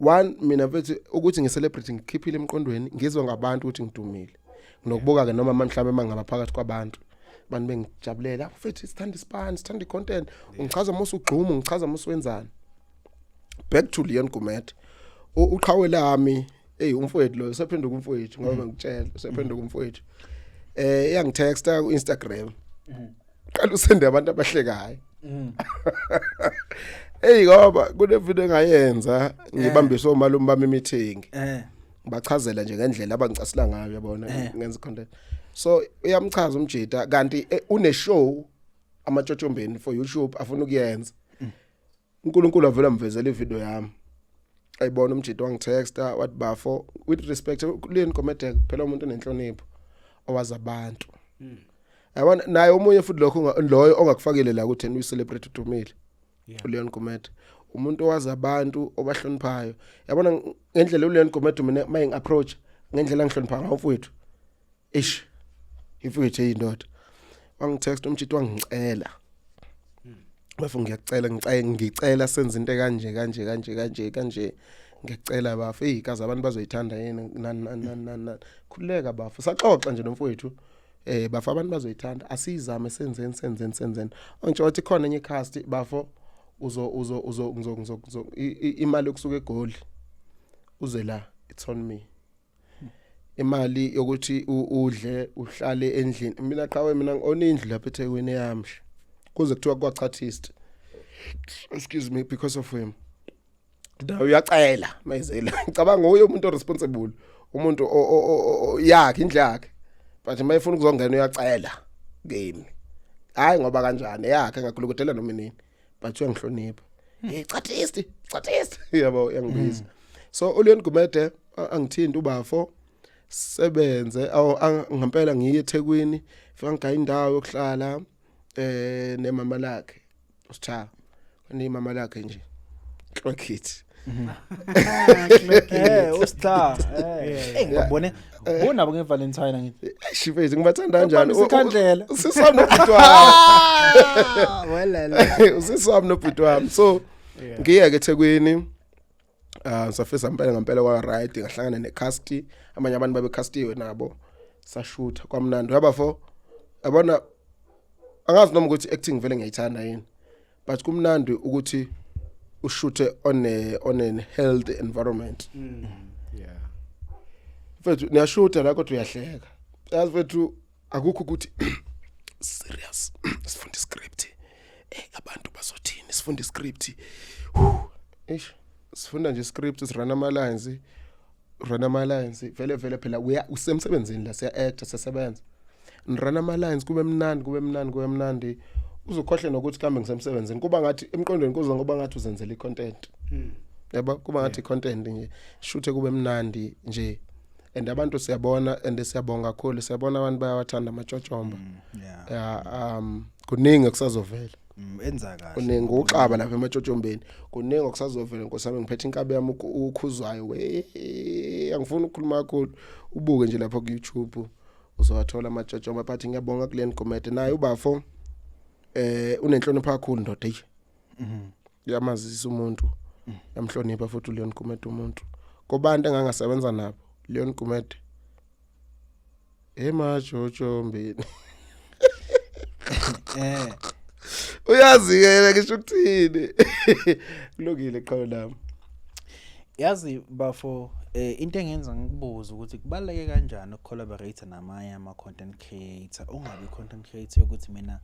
One, mina mfethu, ukuthi ngicelebrity ngikhiphile emqondweni, ngizwa ngabantu ukuthi ngidumile, nginokubuka ke noma mhlawumbe mangaba phakathi kwabantu, abantu bengijabulela, mfethu sithanda ispan, sithanda icontent, ungichaza musu ugxuma, ungichaza musu wenzani. Back to Leon Gumede, uqhawe lami. Hey, umfowethu lo sephenduka umfowethu, ngoba ngikutshela sephenduka umfowethu. Iyangitexta ku Instagram, qala usende abantu abahlekayo. Hey, ngoba kune video engayenza ngibambise omalume bami meeting, ngibachazela nje ngendlela abangicasula ngayo, yabona, ngenza content. So uyamchaza umjita, kanti une show amatshotshombeni for YouTube afuna ukuyenza. uNkulunkulu avela mvezela ivideo yami. Ayibona umjito wangitexta, wathi, "Bafo, with respect, Leon Gumede phela umuntu onenhlonipho, owazi abantu." Yabona, naye omunye futhi lokho loyo ongakufakile la ukuthi yena uyi-celebrate, udumile. ULeon Gumede umuntu owazi abantu, obahloniphayo. Yabona ngendlela uLeon Gumede mina mayingi approach, ngendlela engihlonipha ngayo mfowethu, ish, imfowethu eyindoda. Wangitext umjito, wangicela, "Bafo, ngiyacela, ngicela senze into kanje kanje kanje kanje kanje, ngiyacela bafo. Hey, kaze abantu bazoyithanda yini?" Nani nani nani nani nani. "Khululeka bafo." Saxoxa nje nomfowethu. "Bafo, abantu bazoyithanda, asizame, senzeni senzeni senzeni." Angitsho wathi khona enye cast, bafo, uzo uzo uzo ngizo ngizo ngizo imali yokusuka eGoli uze la, it's on me. Imali yokuthi udle, uhlale endlini. Mina qhawe, mina ngi-own indlu lapha eThekwini yami, kuze kuthiwa kwaChartist, excuse me, because of him. Nawe uyacela mayizela, ngicabanga uye umuntu responsible, umuntu yakhe indlu yakhe, but mayefuna ukuzongena uyacela kimi. Hayi, ngoba kanjani yakhe ngakhulukudela noma nini, but uyangihlonipha. "Hey Chartist, Chartist," yabo, uyangibiza. So uLeon Gumede angithinta ubafo, sebenze awu ngempela. Ngiye eThekwini, fika ngigaya indawo yokuhlala nemama lakhe usitha, nemama lakhe nje Clockit. Ustar. Eh, ngibone bona nge Valentine ngithi. Shifethu, ngibathanda kanjani. Ubambisa ikhandlela. Usisi wami nobhuti wami. Welele. Usisi wami nobhuti wami. So ngiye ke eThekwini, ah, safisa impela ngempela kwa right, ngahlangana necast, abanye abantu babe castiwe nabo, sashutha kwamnandi yabafo. Yabona, angazi noma ukuthi acting vele ngiyayithanda yini, but kumnandi ukuthi ushuthe on an healthy environment. Mfethu, niyashutha la kodwa uyahleka, yazi mfethu, akukho ukuthi serious, sifunda script, abantu bazothini, sifunda script. Eish, sifunda nje script, sirun ama lines, run ama lines vele vele phela uya usemsebenzini la, siya act, siyasebenza, nirun ama lines, kube mnandi, kube mnandi, kube mnandi, uzokhohle nokuthi kambe ngisemsebenzini. Kuba ngathi emqondweni kuza ngoba ngathi uzenzela icontent. Yabo, kuba ngathi content nje, shuthe kube mnandi nje, and abantu siyabona and siyabonga kakhulu, siyabona abantu bayawathanda amatshotshomba. Yeah, kuningi okusazovela. Enza kahle. Kuningi uxaba lapha ematshotshombeni, kuningi okusazovela nkosi yami. Ngiphethe inkabi yami ukhuzwayo we, angifuni ukukhuluma kakhulu, ubuke nje lapha ku YouTube uzowathola amatshotshomba. But ngiyabonga kuLeon Gumede, naye ubafo unenhlonipho kakhulu ndoda, hey. Uyamazisa umuntu, yamhlonipha futhi uLeon Gumede umuntu kubantu engangasebenza nabo. Leon Gumede emajojombeni. Uyazi ke ngisho ukuthini, kulungile qhawe lami. Yazi bafo, into engenza ngikubuza ukuthi kubaleke kanjani ukucollaborate namanye ama content creator, ungabi content creator ukuthi mina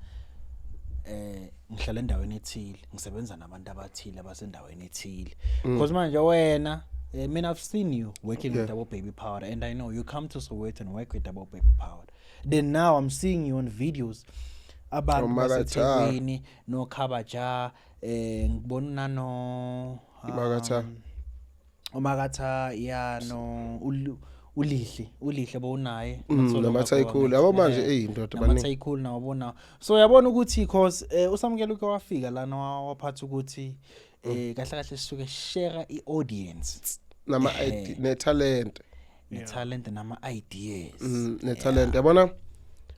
ngihlala endaweni ethile, ngisebenza nabantu abathile abasendaweni ethile, because manje wena, mina I've seen you working with Double Baby Powder and I know you come to Soweto and work with Double Baby Powder. Then now I'm seeing you on videos, abantu Omakatha. baseThekwini no Khabaja, ngibona nano Imakatha. Umakatha ya, no uLihle, uLihle bowunaye. Namathayikhulu yabo manje, ey ndoda, baningi. Namathayikhulu nawo bona. So uyabona ukuthi cause usamukela uke wafika lana, waphatha ukuthi kahle kahle sisuke share i-audience Nama ID netalent. Ne-talent nama-ideas. Netalent, yabona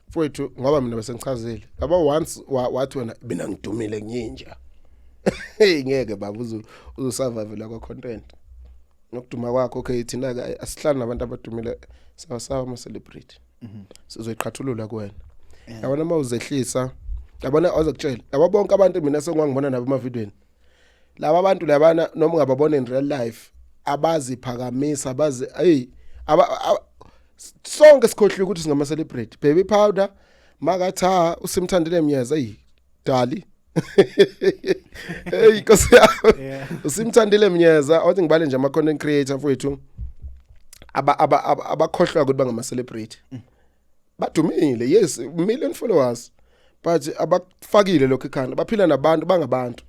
mfowethu, ngoba mina bese ngichazile yabo, once wathi wena mina ngidumile nginja, hey, ngeke baba uzosurvive la kwa content nokuduma kwakho. Okay, thina ke asihlali nabantu abadumile, sawa ama celebrity, sizoyiqhathulula kuwena. Yabona uma uzehlisa, yabona awuzokutshela yabo bonke abantu mina sengwangibona nabo emavidweni laba bantu labana, noma ungababona in real life, abaziphakamisa bazi, hey, sonke sikhohliwe ukuthi singama celebrity. Baby Powder, Makatha, uSimthandile Myeza, hey dali, hey nkosi yami. USimthandile Myeza, awuthi ngibale nje ama content creator mfowethu abakhohlwa ukuthi bangama celebrity. Badumile, yes, million followers, but abakufakile lokho ekhanda, baphila nabantu, bangabantu.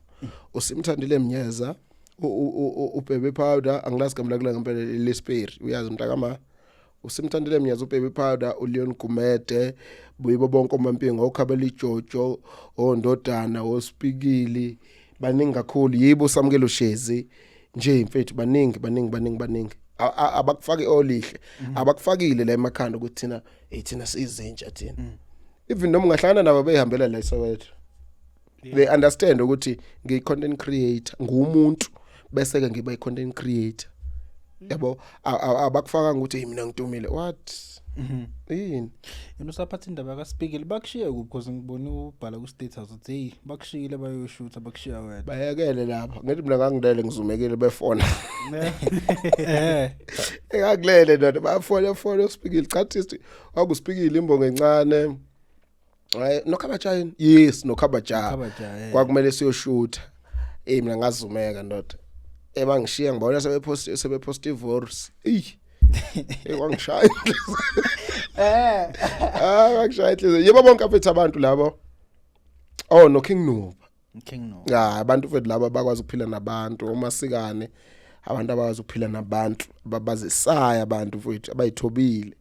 USimthandile Myeza, Ubhebe powder, angilazi igama lakhe ngempela lesperi, uyazi mntakama, uSimthandile Mnyazi, uBaby Powder, uLeon Gumede, buyibo bonke oMampingo, oKhabela iJojo, ondodana oSpikili, baningi kakhulu. Yibo Samukelo Shezi nje mfethu, baningi baningi baningi baningi. Abakufaki olihle, abakufakile la emakhanda ukuthi thina, hey, thina siyizintsha thina. Even noma ungahlangana nabo behambela la eSoweto, they understand ukuthi ngiyi content creator, ngumuntu bese ke ngiba i content creator, yabo. Abakufaka ukuthi, hey, mina ngitumile what yini. Yena usaphatha indaba kaSpikili, bakushiye kuphi? Because ngibone ubhala ku status uthi, hey, bakushiyile bayoshutha, bakushiya wena. Bayekele lapha, ngithi mina ngangilele, ngizumekile, befona. Eh. Engakulele ndoda, bayafona fona uSpikili chathist, wakuSpikili imbongo encane, hayi, noKhabaja. Yes, noKhabaja. Khabaja, eh. Kwakumele siyoshutha, eh, mina ngazumeka ndoda, ebangishiya ngibona sebepost divorce, ey eh, kwangishaya. Ah, kwangishaya inhliziyo. Yebo, bonke aphethe abantu labo, oh, no King Nuba. King no. Ya, abantu mfethu laba bakwazi ukuphila nabantu, omasikane, abantu abakwazi ukuphila nabantu, ababazisayo abantu mfethu, abayithobile.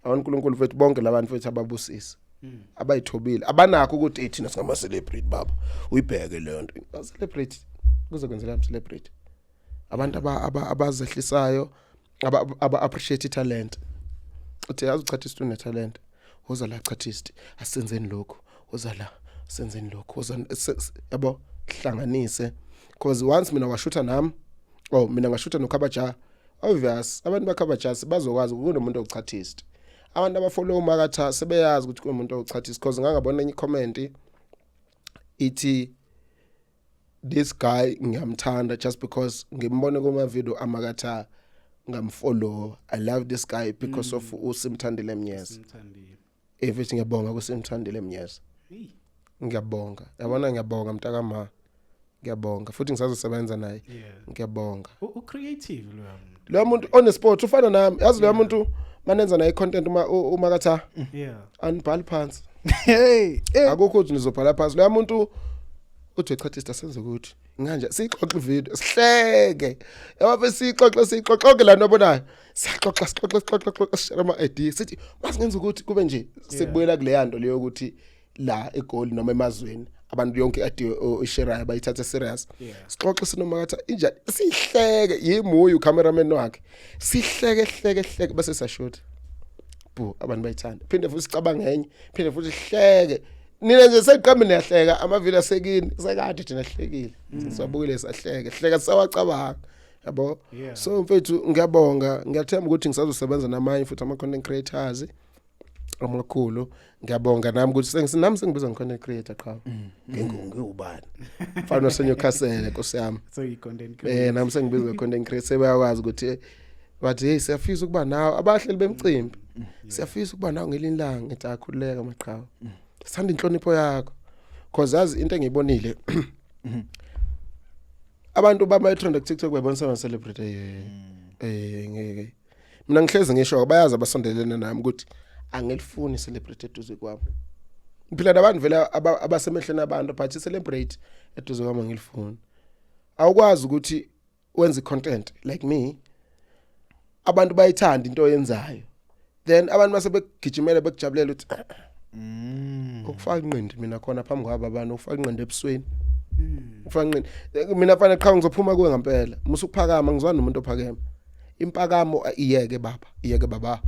uNkulunkulu mfethu bonke labantu mfethu ababusise. Abayithobile. Abanakho ukuthi, hey, thina singama celebrity baba. Uyibheke leyo nto. Celebrity. Kuze kwenzeka celebrity. Abantu abazehlisayo, aba appreciate talent. Uthi yazi uchathist une talent. Woza la chathist, asenzeni lokho. Woza la, senzeni lokho. Woza yabo, hlanganise. Because once mina washutha nami, oh, mina ngashutha noKhabaja, obvious abantu baKhabaja bazokwazi kunomuntu ochathist. Abantu abafollow uMakatha sebeyazi ukuthi kunomuntu ochathist, because ngangabona enye comment ithi, this guy ngiyamthanda just because ngimbone kuma video aMakatha, ngamfollow. I love this guy because of uSimthandile Mnyeza. Simthandile. If ngiyabonga kuSimthandile Mnyeza. Hey. Ngiyabonga, yabona, ngiyabonga mntakama, ngiyabonga futhi ngisazosebenza naye. Ngiyabonga. U creative lo muntu. Lo muntu on the spot ufana nami, yazi, lo muntu manenza naye content uma uMakatha anibhali phansi. Hey, eh. Akukho ukuthi nizobhala phansi. Lo muntu uthi, chathista, asenze ukuthi nganje, siyixoxe ivideo, sihleke, yabo, siyixoxe siyixoxe konke la nobonayo, siyaxoxa sixoxe sixoxe sixoxe, sishare ama idea, sithi masingenza ukuthi kube nje. Sekubuyela kuleya nto leyo ukuthi la eGoli noma emazweni abantu yonke idea oyisherayo bayithatha serious. Sixoxe sinoMakatha injani, sihleke, yimuyu cameraman wakhe, sihleke hleke hleke, bese siyashoot, bu abantu bayithanda. Phinde futhi sicabange enye, phinde futhi sihleke. Nina nje seqambe niyahleka amavili asekini, sekade thina sihlekile, sisabukile, sahleke hleka, sawacabanga, yabo. So mfethu, ngiyabonga, ngiyathemba ukuthi ngisazosebenza namanye futhi ama content creators amakhulu. Ngiyabonga nami ukuthi sengisinami sengibiza nge-content creator qha ngingu ngiwubani, mfana waseNewcastle, nkosi yami. So i content Eh, nami sengibiza nge-content creator, sebeyakwazi ukuthi bathi, hey, siyafisa ukuba nawe, abahleli bemcimbi, siyafisa ukuba nawe ngelinye ilanga. Ngithi akhululeka maqhawe, sithanda inhlonipho yakho, cause yazi into engiyibonile, abantu bama trend ku TikTok bayibona sema celebrity. Eh, ngeke, mina ngihlezi ngisho, bayazi abasondelene nami ukuthi angilifuni celebrity eduze kwami. Ngiphila nabantu vele abasemehlweni abantu, but celebrate eduze kwami angilifuni. Awukwazi ukuthi wenze content like me, abantu bayithanda into oyenzayo, then abantu mase bekugijimela bekujabulela ukuthi ukufaka inqindi mina khona phambi kwabo abantu, ukufaka inqindi ebusweni, ufaka inqindi. Mina fanele qha ngizophuma kuwe ngempela, musu ukuphakama, ngizwana nomuntu ophakeme. Impakamo iyeke baba, iyeke baba.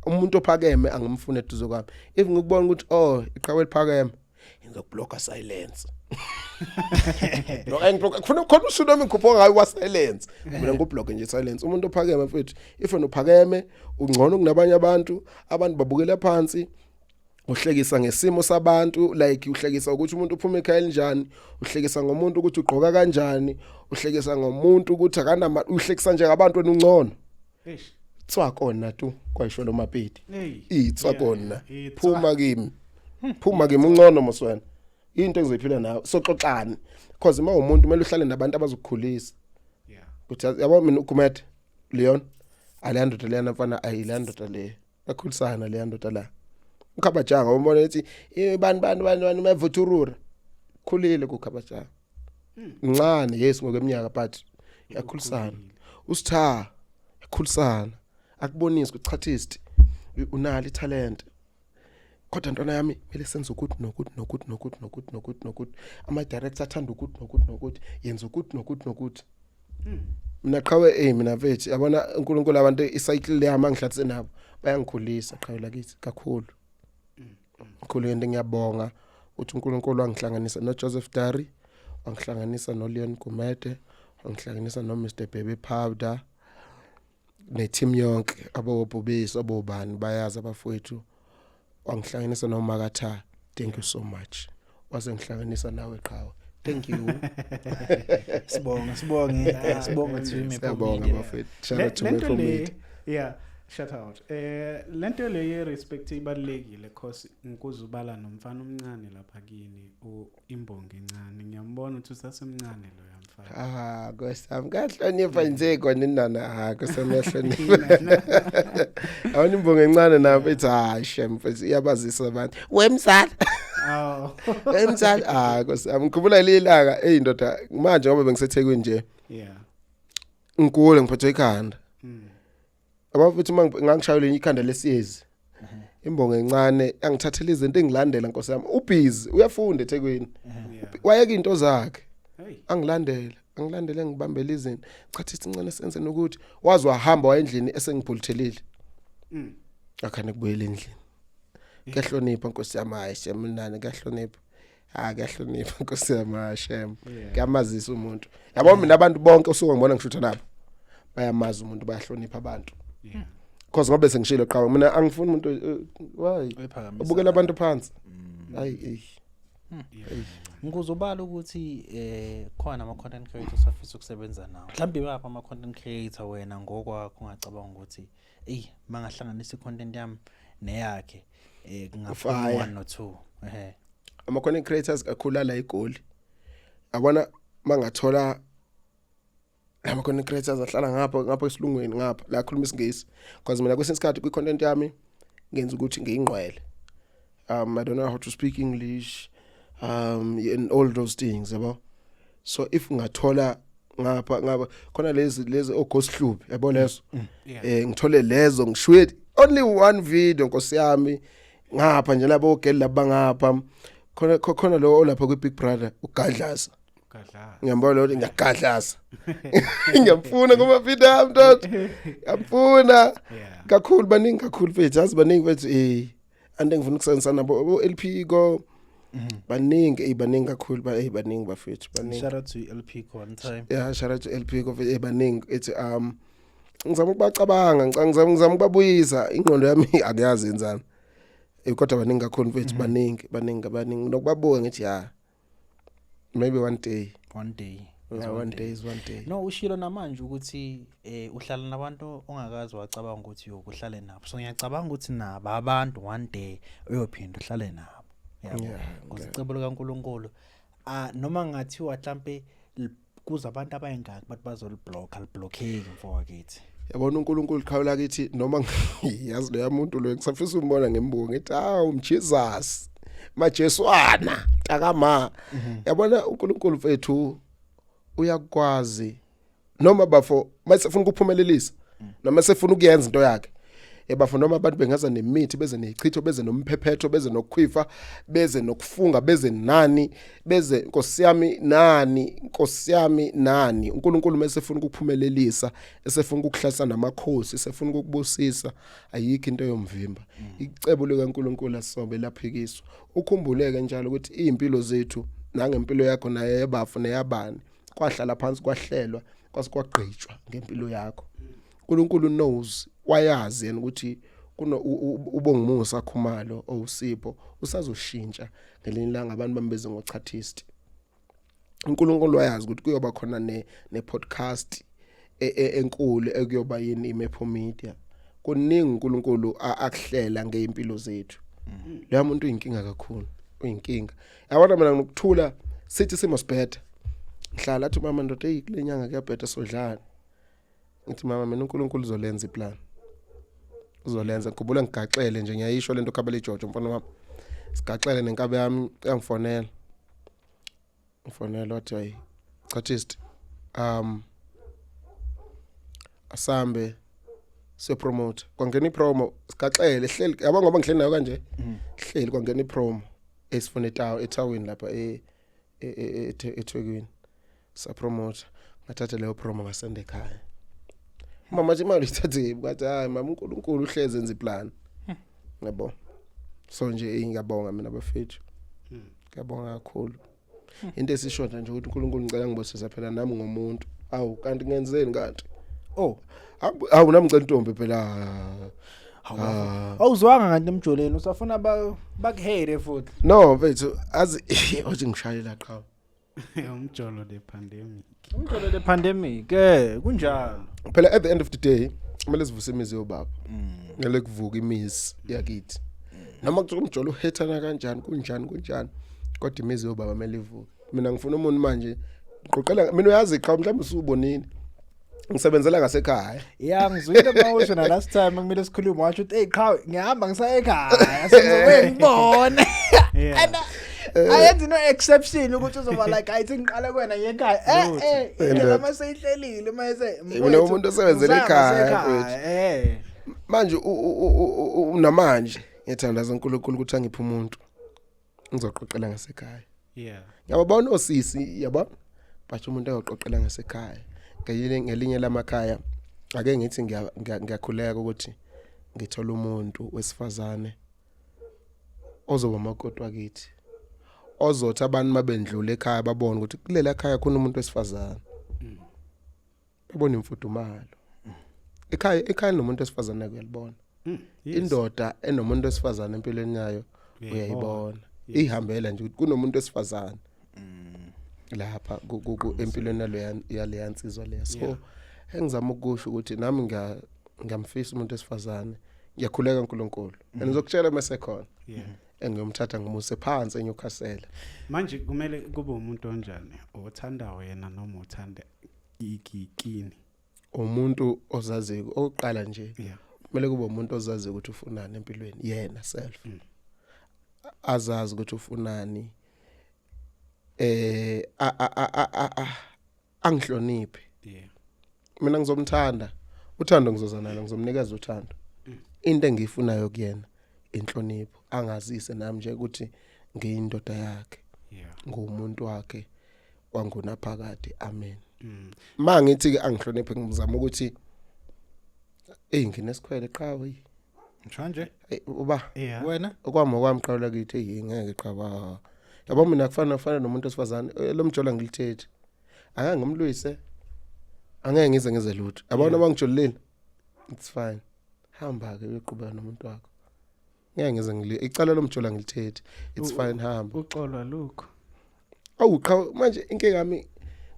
Umuntu ophakeme angimfuni eduze kwami. If ngikubona ukuthi, oh, iqhawe eliphakeme, ngizokubloka silence. No, engiblock kufuna khona usuku nami ngikhuphuka ngayo wa silence, mina ngikublock nje silence. Umuntu ophakeme mfethu, if wena uphakeme ungcono kunabanye abantu, abantu babukela phansi. Uhlekisa ngesimo sabantu, like uhlekisa ukuthi umuntu uphuma ekhaya elinjani, uhlekisa ngomuntu ukuthi ugqoka kanjani, uhlekisa ngomuntu ukuthi akanama, uhlekisa nje ngabantu, wena ungcono. Eish. Tswa kona tu kwayisho lo Mapedi. Hey. Itswa kona. Yeah, Phuma kimi, phuma kimi, ungcono mos wena, into engizoyiphila nawe soxoxani, because uma umuntu kumele uhlale nabantu abazokukhulisa. Kuthi yabo mina uGumede Leon, aleya ndoda leyana mfana, ayi, ndoda le akhulisana, leya ndoda la uKhabajanga, umbona ethi, "Eh, bani bani bani bani mavuthurura." Khulile kuKhabajanga, mncane yes ngokweminyaka, but Yakhulisana usitha, yakhulisana, akubonisi ukuthi chathist unalo italent, kodwa ntwana yami kumele senze ukuthi nokuthi nokuthi nokuthi nokuthi nokuthi nokuthi, ama director athanda ukuthi nokuthi nokuthi, yenza ukuthi nokuthi nokuthi. Mina qhawe, mina mfethu, yabona uNkulunkulu, abantu icycle yami angihlatise nabo bayangikhulisa, qhawe lakithi, kakhulu kakhulu. Into ngiyabonga ukuthi uNkulunkulu wangihlanganisa noJoseph Dari, wangihlanganisa noLeon Gumede, wangihlanganisa noMr Baby Powder neteam yonke, abobubisi, abobani, bayazi abafowethu, wangihlanganisa noMakatha, thank you so much, wase ngihlanganisa nawe qhawe, thank you. Sibonga, sibonge, sibonga to Mepo Siyabonga Media. bafethu, shout out to Lento Mepo le, Media. Yeah, shout out. Lento le ye respect ibalekile, cause ngikuzubala nomfana omncane lapha kini, imbongi encane. Ngiyambona ukuthi usasemncane lo yamfana. Ah, Nkosi kahlonipha nje kona inana, ah Nkosi yahlonipha. Awona imbongo encane nayo ethi hayi shem mfethu, iyabazisa abantu. Wemzala. Oh. Wemzala. Ah Nkosi yami, ngikhumbula lelanga, hey ndoda, manje ngoba bengiseThekwini nje. Ngigule, ngiphethwe ikhanda. Abafethu mangishayelwe ikhanda lesiyezi. Imbongo encane angithathela izinto engilandela, Nkosi yami. Ubusy uyafunda eThekwini. Wayeka into zakhe. Hey. Angilandele, ngibambele izinto, cha thithi incane senze nokuthi wazi wahamba wayendlini esengiphuluthelile, akhane kubuyela endlini. Kuyahlonipha nkosi yami, hayi shem nani, kuyahlonipha, ha kuyahlonipha nkosi yami, hayi shem. Kuyamazisa umuntu, yabo. Mina abantu bonke usuke ngibona ngishutha nabo bayamazi umuntu, bayahlonipha abantu, because ngoba sengishilo qhawe, mina angifuni umuntu why Oyiphakamisa. ubukela abantu phansi, hayi eh. Ngikuzobala ukuthi khona ama content creators afisa ukusebenza nawo. Mhlawumbe bapha ama content creator wena ngokwakho ungacabanga ukuthi ey, mangahlanganisa icontent yami neyakhe kungaphuma Ufire. 1 no 2. Ehhe. Ama content creators kakhulu ala eGoli, yabona, mangathola lama content creators ahlala ngapha ngapha esilungweni, ngapha la khuluma isingisi, because mina kwesinye isikhathi kwi content yami ngenza ukuthi ngiyingqwele, I don't know how to speak English and all those things, yabo. So if ngathola ngapha ngapha khona lezi ogosihlubi, yabo, lezo, ngithole lezo, ngishuye only one video, nkosi yami, ngapha nje labo girl laba ngapha khona lo olapha kwi Big Brother, uGadlaza. Gadla. Ngiyambona lo, ngiyagadlaza, ngiyamfuna kuma video ami ndoda, ngiyamfuna kakhulu. Baningi kakhulu mfethu, yazi, baningi mfethu, ande ngifuna ukusebenzisana nabo bo LP ko, baningi, baningi kakhulu ba, baningi bafethu, baningi. Shout out to LP one time. Yeah, shout out to LP ko, baningi. Ethi ngizama ukubacabanga, ngizama ukubabuyisa, ingqondo yami akuyazi yenzani, kodwa baningi kakhulu mfethu, baningi, baningi, baningi, nokubabuka ngithi ya, maybe one day. One day. It's Yeah, one day is one day. No, ushilo namanje ukuthi uhlala nabantu ongakazi wacabanga ukuthi uyokuhlale nabo. So ngiyacabanga ukuthi nabo abantu one day uyophinda uhlale nabo. Yabo. Ukuze icebo likaNkuluNkulu, ah, noma ngathiwa mhlambe kuza abantu abayingaki bathi bazoliblock, aliblockeki, mfowethu. Yabona uNkulunkulu qhawula kithi, noma yazi leya muntu lo ngisafisa umbona, ngimbuka ngithi hawu Jesus majeswana takama. Yabona uNkulunkulu mfethu uyakwazi, noma bafo masefuna ukuphumelelisa noma sefuna ukuyenza into yakhe, ebafo, noma abantu bengaza nemithi, beze nezichitho, beze nomphephetho, beze nokukhwifa, beze nokufunga, beze nani, beze nkosi yami nani, nkosi yami nani, uNkulunkulu mesefuna ukuphumelelisa, esefuna ukukuhlasa namakhosi, esefuna ukukubusisa, ayikho into yomvimba. Icebo likaNkulunkulu asobe laphikiswa. Ukhumbuleke njalo ukuthi izimpilo zethu nangempilo yakho naye yebafu neyabani kwahlala phansi, kwahlelwa, kwase kwagqitshwa ngempilo yakho. uNkulunkulu knows, wayazi yena ukuthi kuno uBongumusa Khumalo owusipho usazoshintsha ngelinye ilanga, abantu bambeze ngochathist. uNkulunkulu wayazi ukuthi kuyoba khona ne podcast enkulu ekuyoba yini, iMepho Media. Kuningi uNkulunkulu akuhlela ngeimpilo zethu. Leya muntu uyinkinga kakhulu, uyinkinga, yabona. Mina nginokuthula, sithi simo sibheda, ngihlala athi mama ndoda, hey, kule nyanga kuyabheda, sodlana. Ngithi mama, mina uNkulunkulu uzolenza iplan, uzolenza. Ngikhumbula ngigaxele nje, ngiyayisho lento khabela ijojo, mfana wami, sigaxele nenkabe yami, yangifonela, ngifonela wathi hayi chathist, Asambe siyo promote. Kwangena ipromo sigaxele hleli yabo ngoba ngihleli nayo kanje. Hleli kwangena ipromo esifuna etawo ethawini lapha e eThekwini. Sa promote ngathatha leyo promo ngasenda ekhaya. Mama nje imali ithathe ngathi hayi mama uNkulunkulu uhleze enza iplan. Yabo. So nje ngiyabonga mina bafethu. Ngiyabonga kakhulu. Into esishoda nje ukuthi uNkulunkulu ngicela ngibusise phela nami ngomuntu. Awu kanti ngenzeni kanti? Oh, Awu nami ngicela intombi phela. Awuzwanga kanti emjoleni usafuna bakuhere futhi. No mfethu azi othi ngishayela qha. Umjolo the pandemic. Umjolo le pandemic kunjalo. Phela at the end of the day kumele sivuse imizi yobaba. Kumele kuvuka imizi yakithi. Noma kuthiwa umjolo uhethana kanjani kunjani kunjani kodwa imizi yobaba kumele ivuke. Mina ngifuna umuntu manje ngiqoqela mina uyazi qha mhlawumbe usubonile. Ngisebenzela ngasekhaya. Ya ngizwile mawusho na last time kumele sikhulume washo ukuthi hey qha ngihamba ngisaya ekhaya sengizobe ngibone. And ayenzi no exception ukuthi uzoba like ayithi ngiqale kuwena ngiye ekhaya. Indlela maseyihlelile mayese Mina umuntu osebenzela ekhaya, mfethu. Manje unamanje ngiyathandaza uNkulunkulu ukuthi angiphe umuntu ngizoqoqela ngasekhaya. Ngiyababona osisi yabo but umuntu oyoqoqela ngasekhaya ngelinye lamakhaya ake ngithi ngiyakhuleka ukuthi ngithola umuntu wesifazane ozoba umakoti wakithi ozothi abantu mabendlula ekhaya babone ukuthi kulela khaya khona umuntu wesifazane babone imfudumalo ekhaya nomuntu wesifazane kuyalibona. Indoda enomuntu wesifazane empilweni yayo uyayibona ihambela nje ukuthi kunomuntu wesifazane lapha empilweni yaleya nsizwa leya. So engizama ukusho ukuthi nami ngiyamfisa umuntu wesifazane, ngiyakhuleka uNkulunkulu and ngizokutshela mase khona engiyomthatha ngimuse phansi eNewcastle. Manje kumele kube umuntu onjani, othanda wena noma uthanda ikini? Umuntu ozaziyo oqala nje kumele kube umuntu ozaziyo ukuthi ufunani empilweni yena self. Azazi ukuthi ufunani, angihloniphe. Mina ngizomthanda, uthando ngizoza nalo, ngizomnikeza uthando. Into engiyifunayo kuyena inhlonipho, angazise nami nje ukuthi ngiyindoda yakhe, ngumuntu wakhe wangunaphakade. Amen. Mangithi ke angihloniphe ngizama ukuthi nginesikhwele qhawe. Nje uba wena okwami qhawe kithi ngeke qhawe. Yabo mina kufana nomuntu osifazane lomjola ngilithethi. Angeke ngimlwise. Angeke ngize ngize lutho. Yabona bangijolile. It's fine. Hamba ke uyoqhubeka nomuntu wakho. Ngeke ngize ngili icala lomjola ngilithethi. It's fine, hamba. Uxolwa lokho. Awu qha manje inkinga yami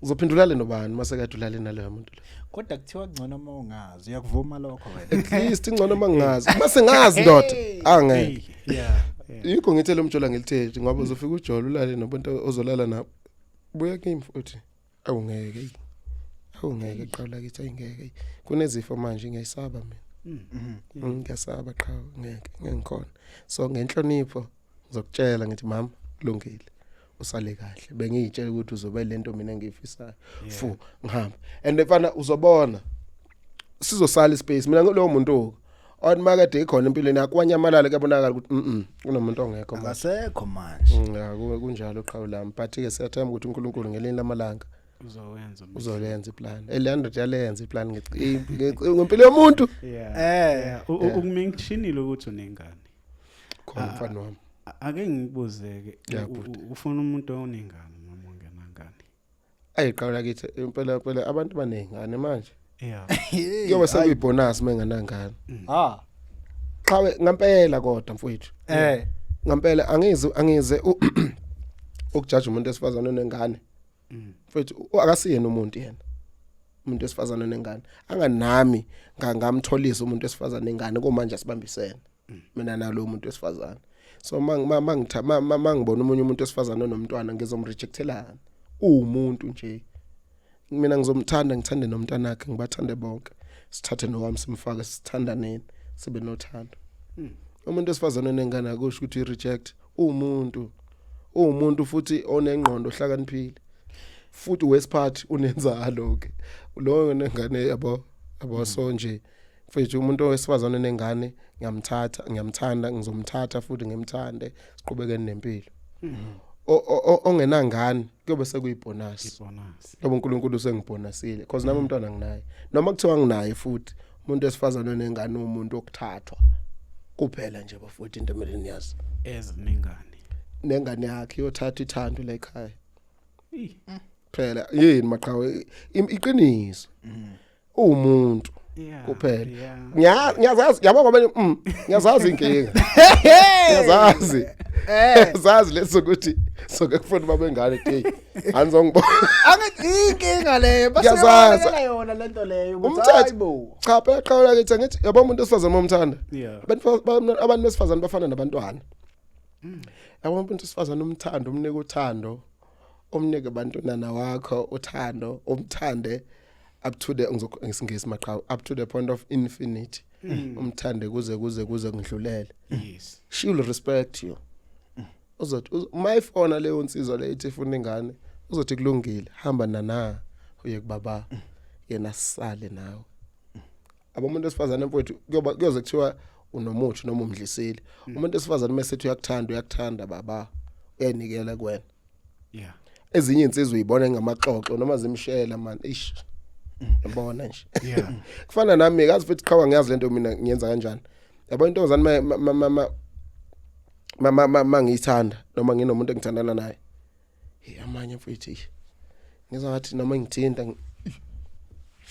uzophendulale nobani mase kade ulale naloyo muntu lo. Kodwa kuthiwa ngcono uma ungazi, uyakuvuma lokho wena? At least ingcono uma ngingazi. Mase ngazi ndoda. Angeke. Yikho ngithe lomjola ngilithethi ngoba uzofika ujola ulale nomuntu ozolala nabo. Buya kimi futhi. Awungeke. Awungeke qala kithi ayingeke. Kunezifo manje ngiyayisaba mina. Ngiyasaba qha ngeke ngikhona. So ngenhlonipho ngizokutshela ngithi mama kulungile. Usale kahle. Bengiyitshela ukuthi uzobe lento mina engiyifisayo. Fu ngihamba. And mfana uzobona sizosala ispace mina kulowo muntu on makade ikhona empilweni akwanyamalala kuyabonakala ukuthi kunomuntu ongekho manje. Akasekho manje. Kunjalo qhawe lami but ke siyathemba ukuthi uNkulunkulu ngelinye lamalanga uzowenza uzolenza iplan. Eliandre yalenza iplan ngempilo yomuntu. Ukumentionile ukuthi unengane. Khona mfana wami. Ake ngikubuzeke ufuna umuntu onengane noma ongenangane? Ayiqala kithi impela impela abantu banengane manje. Kuyoba sekuyibonus menganangane. Qhawe ngempela kodwa mfowethu. Ngempela angize ukujaja umuntu esifazane onengane. Mfowethu akasiyena umuntu yena. Umuntu esifazane onengane. Anganami ngamtholisa umuntu esifazane engane kumanje asibambisene. Mina nalo umuntu wesifazane. So mangibona umunye umuntu wesifazane onomntwana ngizomrejectelana. Uwumuntu nje. Mina ngizomthanda ngithande nomntana wakhe ngibathande bonke. Sithathe nowami simfake sithandaneni sibe nothando. Umuntu wesifazane onengane akusho ukuthi reject uwumuntu. Uwumuntu futhi onengqondo ohlakaniphile. Futhi wesiphathi unenzalo ke. Lo onengane yabo. Yabo, so nje mfethu, umuntu owesifazane onengane ngiyamthatha, ngiyamthanda, ngizomthatha futhi ngimthande, siqhubeke nempilo. Ongenangane kuyobe sekuyibonus. Ibonus. Ngoba uNkulunkulu usengibonusile because nami umntwana nginaye, noma kuthiwa nginaye futhi umuntu wesifazane onengane umuntu okuthathwa kuphela nje bafowethu, into emele niyazi. Ezinengane. Nengane yakhe iyothatha ithando la ekhaya. Ih. Phela yini maqhawe, iqiniso, uwumuntu kuphela. Ngiyazazi yabo, ngoba ngiyazazi inkinga, ngiyazazi, zazi leso ukuthi soke kufuna babengane, hey, anizongibona. Angithi inkinga leyo. Ngiyazazi. Basebalela yona lento leyo ukuthi Umthetho. hayibo. Cha phela, qhawula kithi, angithi yabo umuntu wesifazane momthanda, abantu besifazane bafana nabantwana. Yabo, umuntu wesifazane umthando, umnike uthando, umnike bantwana wakho uthando, umthande up to the, ngisingisi maqhawe, up to the point of infinity, umthande kuze kudlulele. She will respect you. Uzothi mayifona leyo nsizwa leyo ithi ifuna ingane, uzothi kulungile, hamba nana uye kubaba, yena sale nawe. Abo umuntu wesifazane mfowethu, kuyoba kuyoze kuthiwa unomuthi noma umdlisile. Umuntu wesifazane mesethi uyakuthanda, uyakuthanda baba, uyayinikela kuwena. Ezinye insizwa uyibona ngamaxoxo noma zimshela man, ish, yabona nje. Kufana nami kazi futhi qhawa, ngiyazi lento mina ngiyenza kanjani. Yabo, intombazane ma ma ma ma ma ma ngiyithanda noma nginomuntu engithandana naye, hey, amanye mfethu, eish, ngizwa ngathi noma ngithinta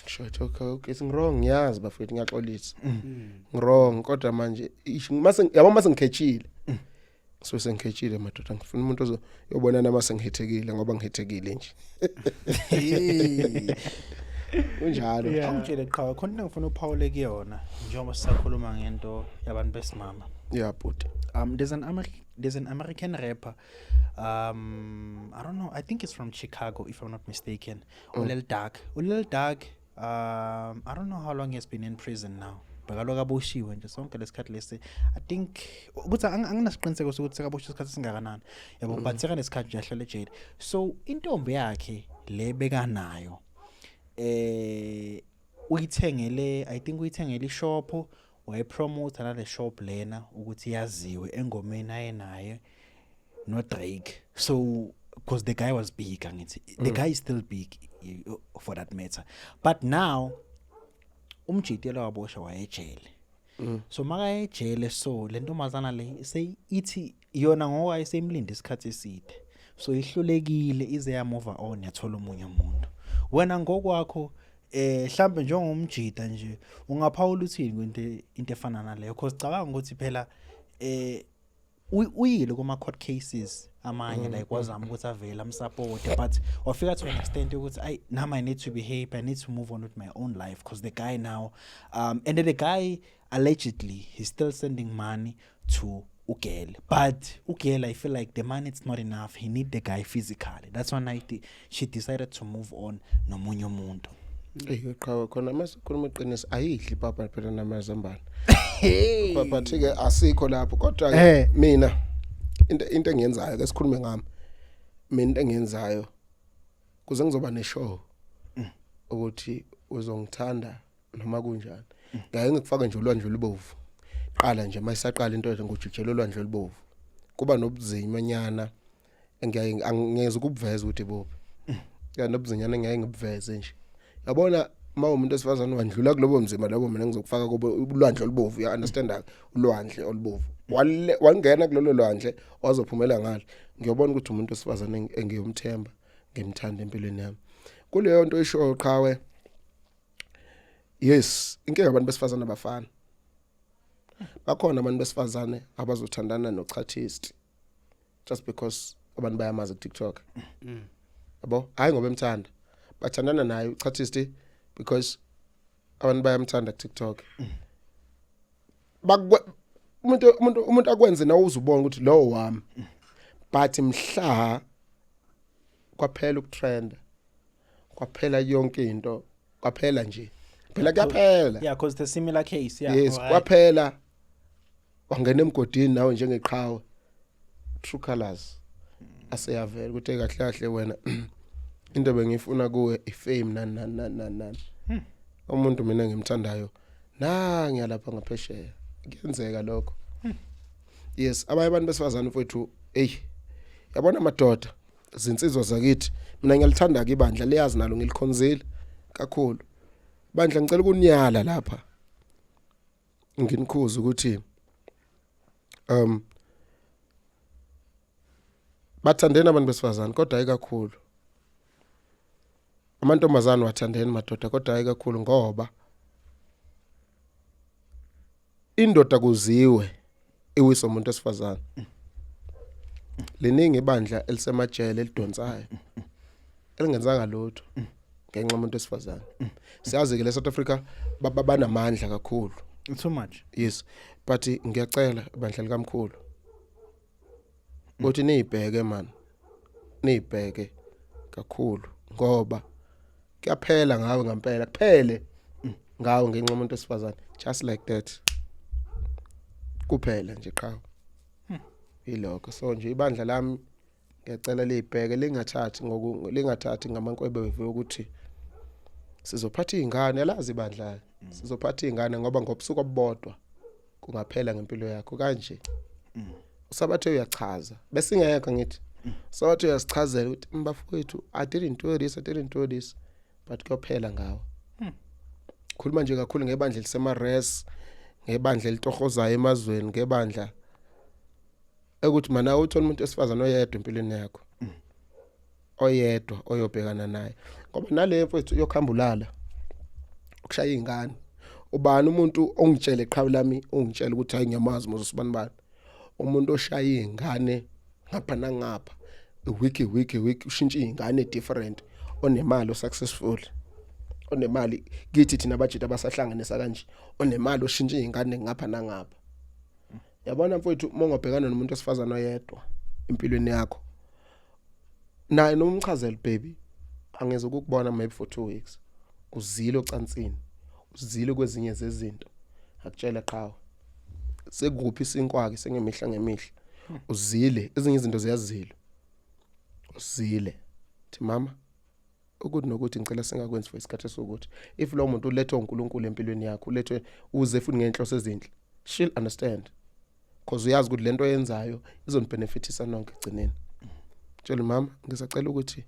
ngisho okay, ngi-wrong, ngiyazi bafethu, ngiyaxolisa, ngi-wrong, kodwa manje ish, mase yabo mase ngikhethile, so sengikhethile madoda, ngifuna umuntu ozoyobona nama sengihethekile, ngoba ngihethekile nje, kunjalo. Angitshele qhawe, khona into engifuna uphawule kuyona njengoba sisakhuluma ngento yabantu besimama. Yeah bhuti. There's an American rapper, I don't know, I think it's from Chicago if I'm not mistaken, uLil Durk. uLil Durk, I don't know how long he's been in prison now, bekaloku aboshiwe nje sonke lesikhathi lesi. I think ukuthi anginasiqiniseko sokuthi sekaboshwe isikhathi esingakanani yabo, but sekanesikhathi nje ahlale ejele. So intombi yakhe le bekanayo, uyithengele, I think uyithengele ishop, wayipromote nale shop lena ukuthi yaziwe engomeni ayenaye no Drake. So because the guy was big, angithi the guy is still big for that matter, but now umjitelo waboshwa wayejele. So makayejele, so le ntombazana le seyithi yona ngoba isemlinde isikhathi eside, so ihlulekile, ize ya move on, yathola omunye umuntu. Wena ngokwakho, mhlambe njengomjida nje, ungaphawula uthini kwinto into efana naleyo? Because cabanga ukuthi phela uyile kuma court cases amanye, like wazama ukuthi avele amsupport, but wafika to an extent ukuthi I now I need to be happy, I need to move on with my own life, because the guy now, and then the guy allegedly he's still sending money to ugirl, but ugirl, I feel like the money, it's not enough, he need the guy physically. That's when she decided to move on nomunye umuntu. Ey qhawe, khona masikhuluma iqiniso, ayidli papa phela namazambane, but ke asikho lapho, kodwa ke mina into engiyenzayo, ke sikhulume ngami mina, into engiyenzayo kuze ngizoba neshow ukuthi uzongithanda noma kunjani, ngeke ngikufake nje ulwandle olubovu. Qala nje mayisaqala into nje, ngojujela ulwandle olubovu, kuba nobuzima nyana engiyaye angiyeza ukubuveza ukuthi bophi ya nobuzinyana engiyaye ngibuveze nje. Yabona, uma umuntu wesifazane wandlula kulobo mzima lobo, mina ngizokufaka kubo ulwandle olubovu, ya understand, ulwandle olubovu. Wangena kulolo lwandle, wazophumela ngale, ngiyobona ukuthi umuntu wesifazane engiyomthemba, ngimthanda empilweni yami. Kuleyo nto ishoyo qhawe, yes, inkinga abantu besifazane abafana. Bakhona abantu besifazane abazothandana nochathist just because abantu bayamazi ku TikTok, yabo, hayi ngoba emthanda. Bathandana naye uchathist because abantu bayamthanda ku TikTok. Umuntu akwenze nawe uzubona ukuthi lowo wami, but mhla kwaphela ukutrenda, kwaphela yonke into, kwaphela nje phela, kuyaphela. Yeah, because the similar case, yeah. Yes. Kwaphela, wangena emgodini nawe njengeqhawe, true colors aseyavela ukuthi kahle kahle wena into bengifuna kuwe ifame, nani nani nani nani nani. Umuntu mina engimthandayo nangiya lapha ngaphesheya, kuyenzeka lokho. Yes, abanye abantu besifazane mfowethu, hey, yabona madoda, zinsizwa zakithi, mina ngiyalithanda ke ibandla, liyazi nalo ngilikhonzile kakhulu bandla. Ngicela ukunyala lapha nginikhuza ukuthi bathandeni abantu besifazane, kodwa hayi kakhulu. Amantombazane wathandeni madoda, kodwa hayi kakhulu, ngoba indoda kuziwe iwisa umuntu esifazane. Liningi ibandla elisemajele elidonsayo elingenzanga lutho ngenxa yomuntu esifazane. Siyazi ke le South Africa banamandla kakhulu. Too much. Yes, but ngiyacela ibandla likamkhulu ukuthi niyibheke man, niyibheke kakhulu, ngoba kuyaphela ngawe ngempela, kuphele ngawe ngenxa yomuntu esifazane, just like that, kuphela nje qha ilokho. So nje ibandla lami ngiyacela liyibheke, lingathathi ngoku, lingathathi ngamankwebeve ukuthi sizophatha izingane. Yalazi ibandla, sizophatha izingane, ngoba ngobusuku obubodwa kungaphela ngempilo yakho kanje. Usabathe uyachaza, besingekho, ngithi usabathe uyasichazela ukuthi, "Mbafowethu, I didn't do this, I didn't do this," but kuyophela ngawo. Khuluma nje kakhulu ngebandla elisema-res, ngebandla elitohozayo emazweni, ngebandla ekuthi mana uthola umuntu esifazane oyedwa empilweni yakho, oyedwa oyobhekana naye, ngoba nale mfowethu uyokuhamba ulala ukushaya izingane. Ubani umuntu ongitshele, qhawe lami, ungitshela ukuthi, "Hayi, ngiyamazi Moses bani bani," umuntu oshaya izingane ngapha nangapha, wiki wiki wiki, ushintsha izingane different, onemali, osuccessful, onemali kithi thina abajita abasahlanganisa kanje, onemali, oshintsha izingane ngapha nangapha? Yabona mfowethu, uma ungabhekana nomuntu osifazana oyedwa empilweni yakho, naye noma umchazele, "Baby, angeze ukukubona maybe for 2 weeks," uzile ocansini, uzile kwezinye zezinto, akutshela qhawe, sekuphi isinkwa ke sengemihla ngemihla, uzile, ezinye izinto ziyazilwa, uzile, thi, "Mama, ukuthi nokuthi ngicela singakwenzi for isikhathi esokuthi." If lo muntu ulethwe uNkulunkulu empilweni yakho, ulethwe uze futhi ngenhloso ezinhle, she'll understand, because uyazi ukuthi lento oyenzayo izonibenefitisa nonke egcineni. Tshela, "Mama, ngisacela ukuthi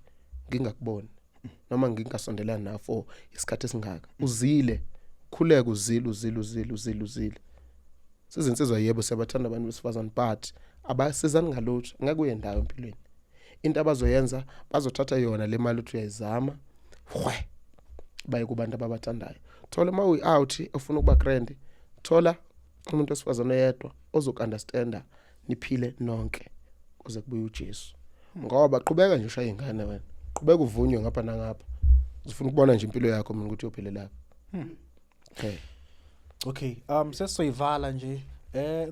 ngingakuboni noma ngingasondelani nawe for isikhathi esingaka." Uzile, khuleka, uzile, uzile, uzile, uzile, uzile. Sizinsizwa, yebo, siyabathanda abantu besifazane, but abasizani ngalutho, ngeke uye ndawo empilweni. Into abazoyenza, bazothatha yona le mali uthi uyayizama, hwe, baye kubantu ababathandayo. Thola uma uyi-out ufuna ukuba grand, thola umuntu wesifazane oyedwa ozoku-understanda, niphile nonke kuze kubuye uJesu, ngoba qhubeka nje ushaye ingane wena, qhubeka uvunywe ngapha nangapha, uzofuna ukubona nje impilo yakho mina ukuthi uyophelela okay. Okay, sesizoyivala nje.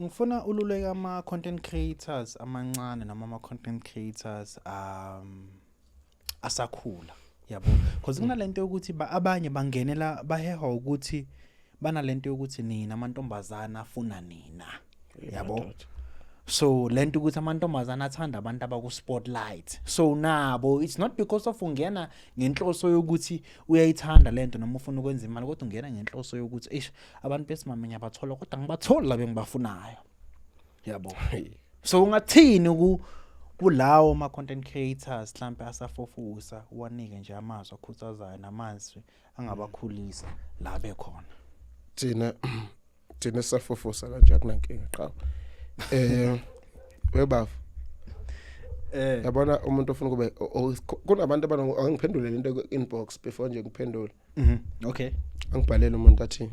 Ngifuna ululeke ama content creators amancane noma ama content creators asakhula. Yabo, because kunalento yokuthi abanye bangenela, bahehwa ukuthi banalento yokuthi nina amantombazana afuna nina. Yabo. So lento ukuthi amantombazana athanda abantu abaku spotlight. So nabo, it's not because of ungena ngenhloso yokuthi uyayithanda lento noma ufuna ukwenza imali, kodwa ungena ngenhloso yokuthi, "Eish, abantu besimame ngiyabathola, kodwa ngibatholi la bengibafunayo." Yabo. So ungathini ku kulawo ma content creators mhlambe asafufusa, uwanike nje amazwi akhuthazayo namazwi angabakhulisa la bekhona? Thina sisafufusa kanje, akunankinga qha. Webafu, yabona umuntu ofuna kube kunabantu abano, angiphendule lento ku inbox before nje ngiphendule. Okay. Angibhalele umuntu athi,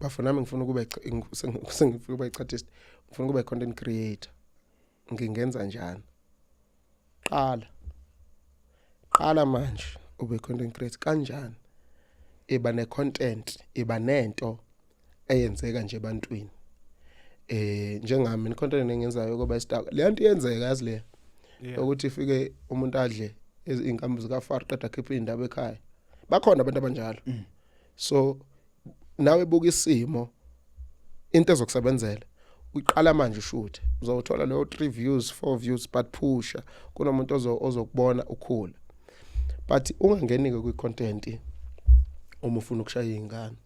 "Bafo, nami ngifuna ukuba sengifuna ukuba i-artist, ngifuna ukuba i-content creator, ngingenza njani?" Qala, qala manje ube content creator. Kanjani? Iba ne-content, iba nento eyenzeka nje ebantwini. Njengami, i-content engiyenzayo kuba istar, le nto iyenzeka, yazi le ukuthi ifike umuntu adle izinkambi zikaFar, qeda akhiphe indaba ekhaya. Bakhona abantu abanjalo. So nawe buka isimo, into ezokusebenzela, uqala manje ushuthe, uzowuthola leyo 3 views, 4 views, but pusha, kunomuntu ozokubona ukhula. But ungangeni ke kwi content. Uma ufuna ukushaya izingane,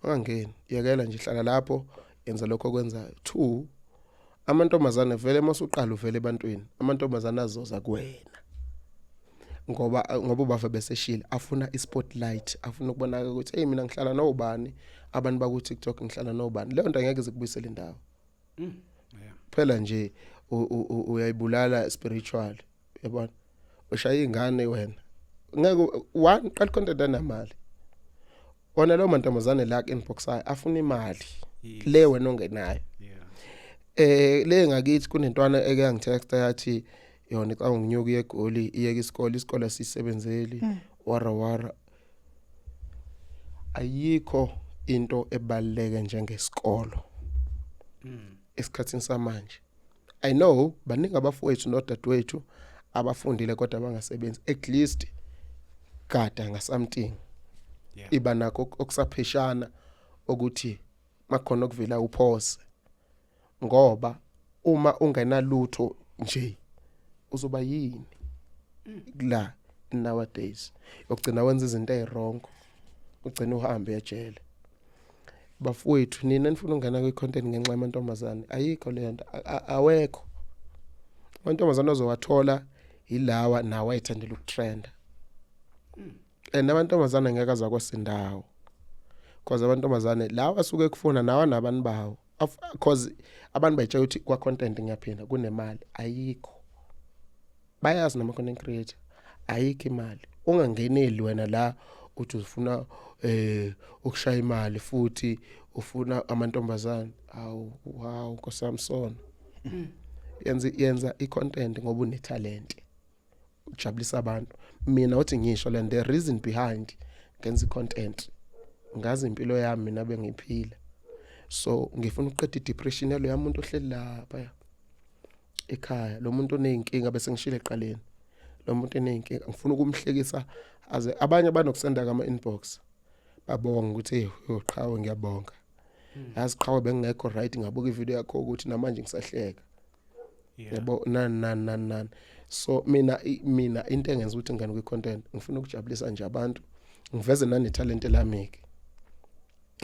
ungangeni, yekela nje, hlala lapho, yenza lokho okwenzayo. Two, amantombazane vele masuqala uvele ebantwini, amantombazane azoza kuwena ngoba ubava beseshile, afuna ispotlight, afuna ukubonakala ukuthi, "Hey, mina ngihlala nobani, abantu baku TikTok, ngihlala nobani." Leyo nto angeke izikubuyisele indawo. Phela nje uyayibulala spiritual, yabona, ushaya ingane wena, ngeke. One, qala content anamali wona lawo mantombazane la inbox ayo afuna imali le wena ongenayo. Le ngakithi kunentwana eke yangitexta, yathi yona icanga nginyuka iye eGoli, iyeke isikole, isikole asisebenzeli, wara wara. Ayikho into ebaluleke njengesikolo esikhathini samanje. I know baningi abafowethu nodadewethu abafundile kodwa abangasebenzi. At least gada nga-something, iba nakho okusapheshana ukuthi makhona okuvela uphose, ngoba uma ungenalutho nje uzoba yini la nowadays? Yokugcina wenza izinto eziwrong, ugcina uhambe ejele. Bafowethu, nina nifuna ukungena kwi-content ngenxa yamantombazane, ayikho leyo nto. Awekho amantombazane ozowathola, yilawa nawo ayithandela ukutrenda, and amantombazane ngeke aze akwasindawo, cause amantombazane lawa asuke ekufuna nawa nabantu bawo, cause abantu bayitshela ukuthi kwa content, ngiyaphinda, kunemali. Ayikho, bayazi nama content creator, ayikho imali. Ungangeneli wena la uthi ufuna ukushaya imali futhi ufuna amantombazane. Awu, wow, Nkosi yami, sona yenza i-content ngoba unetalent, ujabulisa abantu. Mina uthi ngisho le, the reason behind ngenza i-content, ngazi impilo yami mina bengiphila, so ngifuna ukuqeda i-depression yalo yamuntu ohleli lapha ekhaya, lo muntu oneyinkinga. Bese ngishilo eqaleni, lo muntu oneyinkinga ngifuna ukumhlekisa, aze abanye banokusenda kama inbox babonga ukuthi, "Hey, yo qhawe, ngiyabonga, yazi qhawe, bengingekho right, ngabuka ivideo yakho ukuthi namanje ngisahleka." Yabo, nani nani nani nani. So mina into engenza ukuthi ngene kwi-content, ngifuna ukujabulisa nje abantu, ngiveze nane talent lami ke,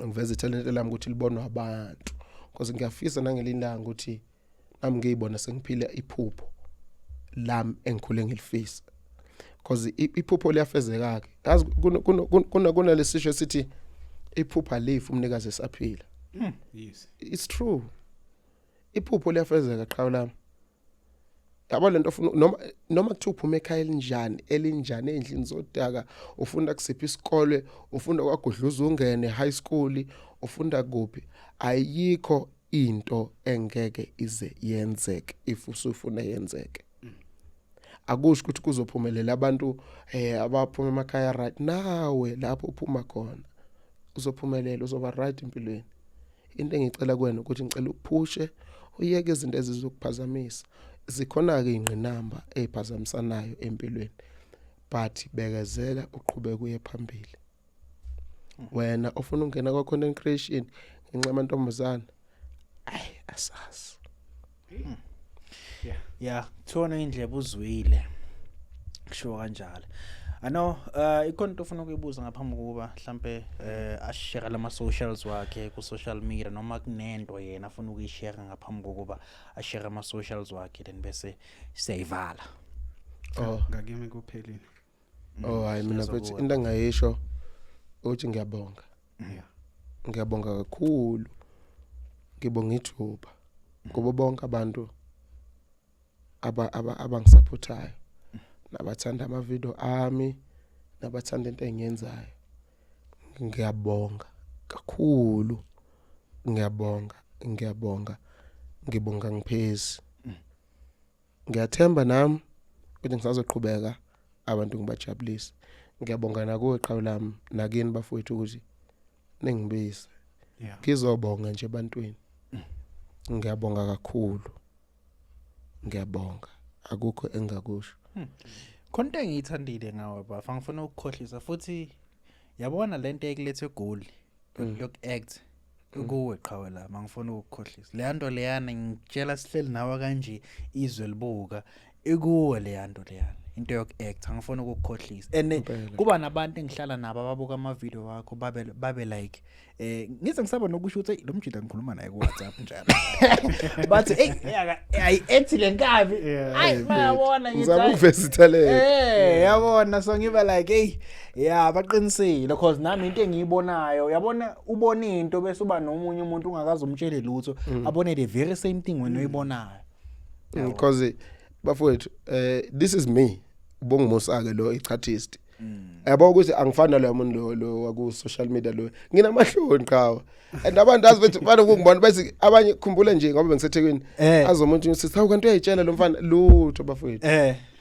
ngiveze italent lami ukuthi libonwe abantu, because ngiyafisa nangelinye ilanga ukuthi nami ngiyibona sengiphile iphupho lami engikhule ngilifisa, because iphupho liyafezeka ke, yazi. Kunalesisho esithi iphupha lifa umnikazi esaphila. It's true, iphupho liyafezeka, qhawe lami. Yabo, lento ofuna, noma kuthiwa uphuma ekhaya elinjani, elinjani, endlini zodaka, ufunda kusiphi isikole, ufunda kwaGudluza, ungene high school, ufunda kuphi, ayikho into engeke ize yenzeke if usufuna yenzeke. Akusho ukuthi kuzophumelela abantu abaphuma emakhaya right. Nawe lapho uphuma khona uzophumelela, uzoba right empilweni. Into engicela kuwena ukuthi ngicela uphushe, uyeke izinto ezizokuphazamisa. Zikhona ke ingqinamba eziphazamisanayo empilweni, but bekezela, uqhubeke uye phambili. Wena ofuna ukungena kwa content creation ngenxa yamantombazana, ayi, asazi. Yeah, kuthiwa indlebe uzwile, kushiwo kanjalo. I know ikhona into ofuna ukuyibuza ngaphambi kokuba mhlambe ashare lama socials wakhe ku social media, noma kunento yena afuna ukuyishare ngaphambi kokuba ashare ama socials wakhe, then bese siyayivala. Oh. Ngakimi kuphelile. Oh, hayi, mina Siyezwa mfethu, kuwe. into engayisho ukuthi ngiyabonga. Ngiyabonga kakhulu, ngibonga ithuba kubo bonke abantu aba abangisupportayo, nabathanda ama video ami, nabathanda into engiyenzayo. Ngiyabonga kakhulu, ngiyabonga, ngiyabonga, ngibonga ngiphezi. Ngiyathemba nami ukuthi ngisazoqhubeka abantu ngibajabulise. Ngiyabonga nakuwe qhawe lami, nakini bafowethu ukuthi ningibise ngizobonga nje ebantwini. Ngiyabonga kakhulu, ngiyabonga, akukho engakusho. Khona into engiyithandile ngawe bafa, ngifuna ukukhohlisa futhi, yabona lento ekulethe eGoli yoku-act kuwe, qhawe lami, angifuni ukukhohlisa. Leya nto leyana ngitshela sihleli nawe kanje, izwe libuka. Ikuwe leya nto leyana, into yoku-act, angifuni ukukukhohlisa. And Impela. kuba nabantu engihlala nabo ababuka ama-video wakho, babe like, ngize ngisaba nokusho ukuthi, "Eyi, lo mjida ngikhuluma naye ku-WhatsApp njalo." Bathi, "Eyi, ayi-act le nkabi." Ayi, bayabona ngithi, Ngizama "Hayi." ukuveza ithalente. Yabona, so ngiba like, hey, yeah, baqinisile, because nami into engiyibonayo, yabona, ubona into bese uba nomunye umuntu ungakaze umtshele lutho, abone the very same thing wena oyibonayo. Because bafowethu, this is me, uBongumusa ke lo, ichatist. Yabo ukuthi angifani naloya muntu lo waku social media lo. Nginamahloni qhawe, and abantu azi bethi banokungibona bese abanye, khumbula nje ngoba bengiseThekwini, azomuntu uthi, "Hawu, kanti uyayitshela lo mfana lutho, bafowethu."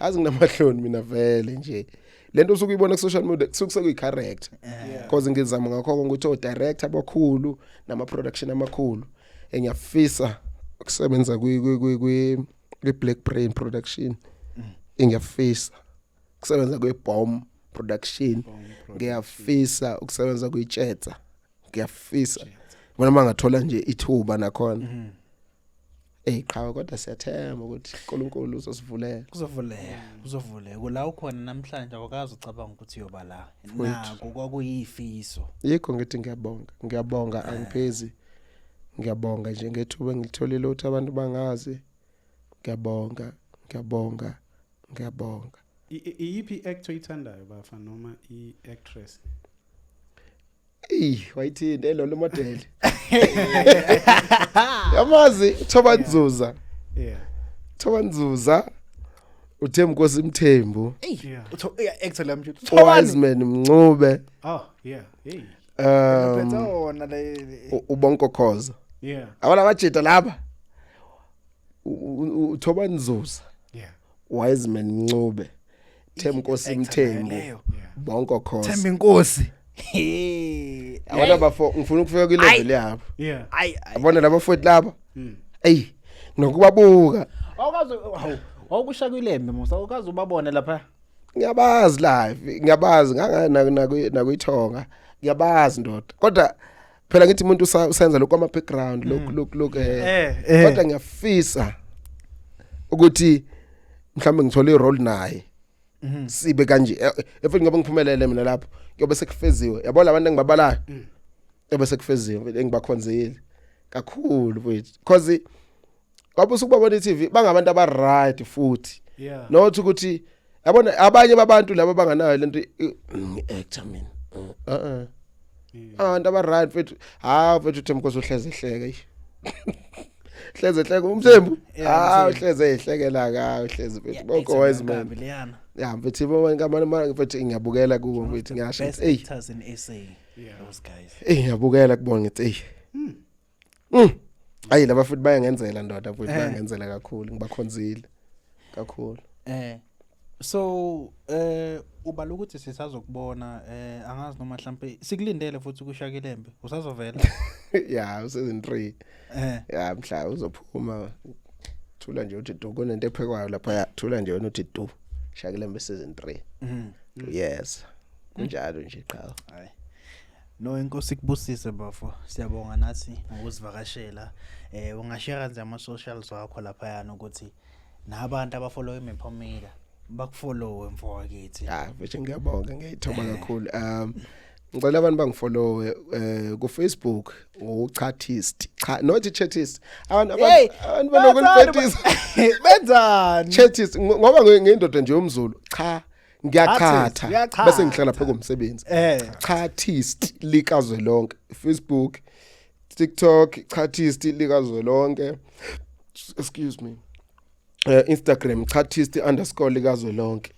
Azi nginamahloni mina vele nje. Lento usuke uyibona ku social media kusuke sekuyi character, because ngizama ngakho konke ukuthi o director abakhulu nama production amakhulu, engiyafisa ukusebenza kwi Black Brain Production, ngiyafisa ukusebenza kwi Bomb Production, ngiyafisa ukusebenza kwi Chetsa, ngiyafisa bona mangathola nje ithuba nakhona. Eh, qhawe, kodwa siyathemba ukuthi uNkulunkulu uzosivulela. Kuzovuleka, kuzovuleka. Kula ukhona namhlanje awukazi ucabanga ukuthi uyoba la. Nako kwakuyifiso. Yikho ngithi ngiyabonga, ngiyabonga, angiphezi, ngiyabonga nje ngethuba engilitholile ukuthi abantu bangazi. Ngiyabonga, ngiyabonga, ngiyabonga. Iyiphi actor oyithandayo, bafa, noma i-actress? Ey, wayithini elo model, yamazi Thoba Nzuza. Thoba Nzuza, uThembinkosi Mthembu. Ey, utho actor la mjito. Wiseman Mncube. Oh yeah, hey. Phethe wona le. uBonko Khoza. Abana bajita laba, uThoba Nzuza, Wiseman Mncube, Thembinkosi Mthembu, leyo. Bonko Khoza. Themba inkosi. Hey. Abona bafo, ngifuna ukufika kwi-level yabo. Ay. Abona laba futhi laba. Ey, nokubabuka. Awukazi, hawu, awukusha kwilembe musa, awukazi ubabone lapha. Ngiyabazi live, ngiyabazi nganga nakuyithonga, ngiyabazi ndoda, kodwa phela ngithi umuntu usenza lokhu ama background, lokhu lokhu lokhu. Kodwa ngiyafisa ukuthi mhlawumbe ngithole i-role naye, sibe kanje, efuthi ngoba ngiphumelele mina lapho kuyobe sekufeziwe, yabo, labantu engibabalayo kuyobe sekufeziwe, engibakhonzile kakhulu mfethu, because ngoba usukubabona i-TV bangabantu aba right futhi. Not ukuthi, yabona, abanye babantu laba banganayo lento, ngi-actor mina, eh. Abantu aba right mfethu. Ha, mfethu, uThembinkosi uhleze ehleke, eish, hleze ehleke uMthembu. Ha, uhleze ehlekela ka, uhleze mfethu, bonke wise man. Leyana. Ya mfethu, bonke mfethu, ngiyabukela kubo mfethu, ngiyasho Best ngithi, ey. actors in SA. Those guys. Ey, ngiyabukela kubona, ngithi, ey, ayi, laba futhi bayangenzela ndoda futhi. Bayangenzela kakhulu, ngibakhonzile kakhulu. So ubala ukuthi sisazokubona, angazi noma mhlambe sikulindele futhi kushaka ilembe, usazovela? Ya, season 3. Ya, mhla uzophuma, thula nje uthi du, kunento ephekwayo lapha, ya, thula nje wena uthi du, Shakilembe season 3. Yes, kunjalo nje qha. Hayi. No, inkosi kubusise bafo. Siyabonga nathi ngokuzivakashela. Ungashare nje ama socials wakho lapha yana ukuthi nabantu abafollow iMephomila bakufollow, mfowethu. Ya mfethu, ngiyabonga, ngiyayithoba kakhulu. Ngicela abantu bangifollow ku Facebook ngoChatist, cha, not Chatist, abantu Hey, abantu banokuliphetisa. Benzani? Chatist, ngoba ngiyindoda nje yomZulu, cha, ngiyachatha. Uyachatha. Bese ngihlala phe komsebenzi. Chatist likazwelonke, Facebook, TikTok, Chatist likazwelonke, excuse me, Instagram chatist_likazwelonke,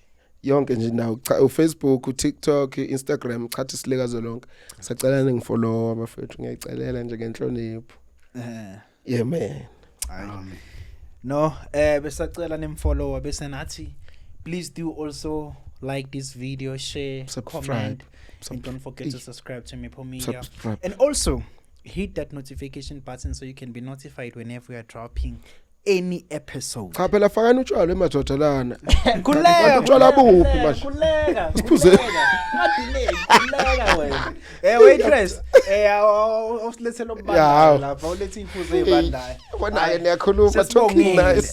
yonke nje nawo, cha, uFacebook, uTikTok, Instagram, Chatist likazwelonke. Sacela ningifollow abafethu, ngiyayicelela nje ngenhlonipho. Yeah man. Amen. No, besacela nimfollow, bese nathi please do also like this video, share, Subscribe. comment and don't forget to subscribe to Mepo Media. Subscribe. And also hit that notification button so you can be notified whenever we are dropping any episode. Cha phela, fakani utshwala emadoda lana. Khuleka. Utshwala buphi manje? Khuleka. Siphuze. Ungadelay, khuleka wena. Waitress, awusilethele okubandayo Ya. lapha, ulethe iphuzo ezibandayo. Bona ke niyakhuluma, talking Sesibongile. nice.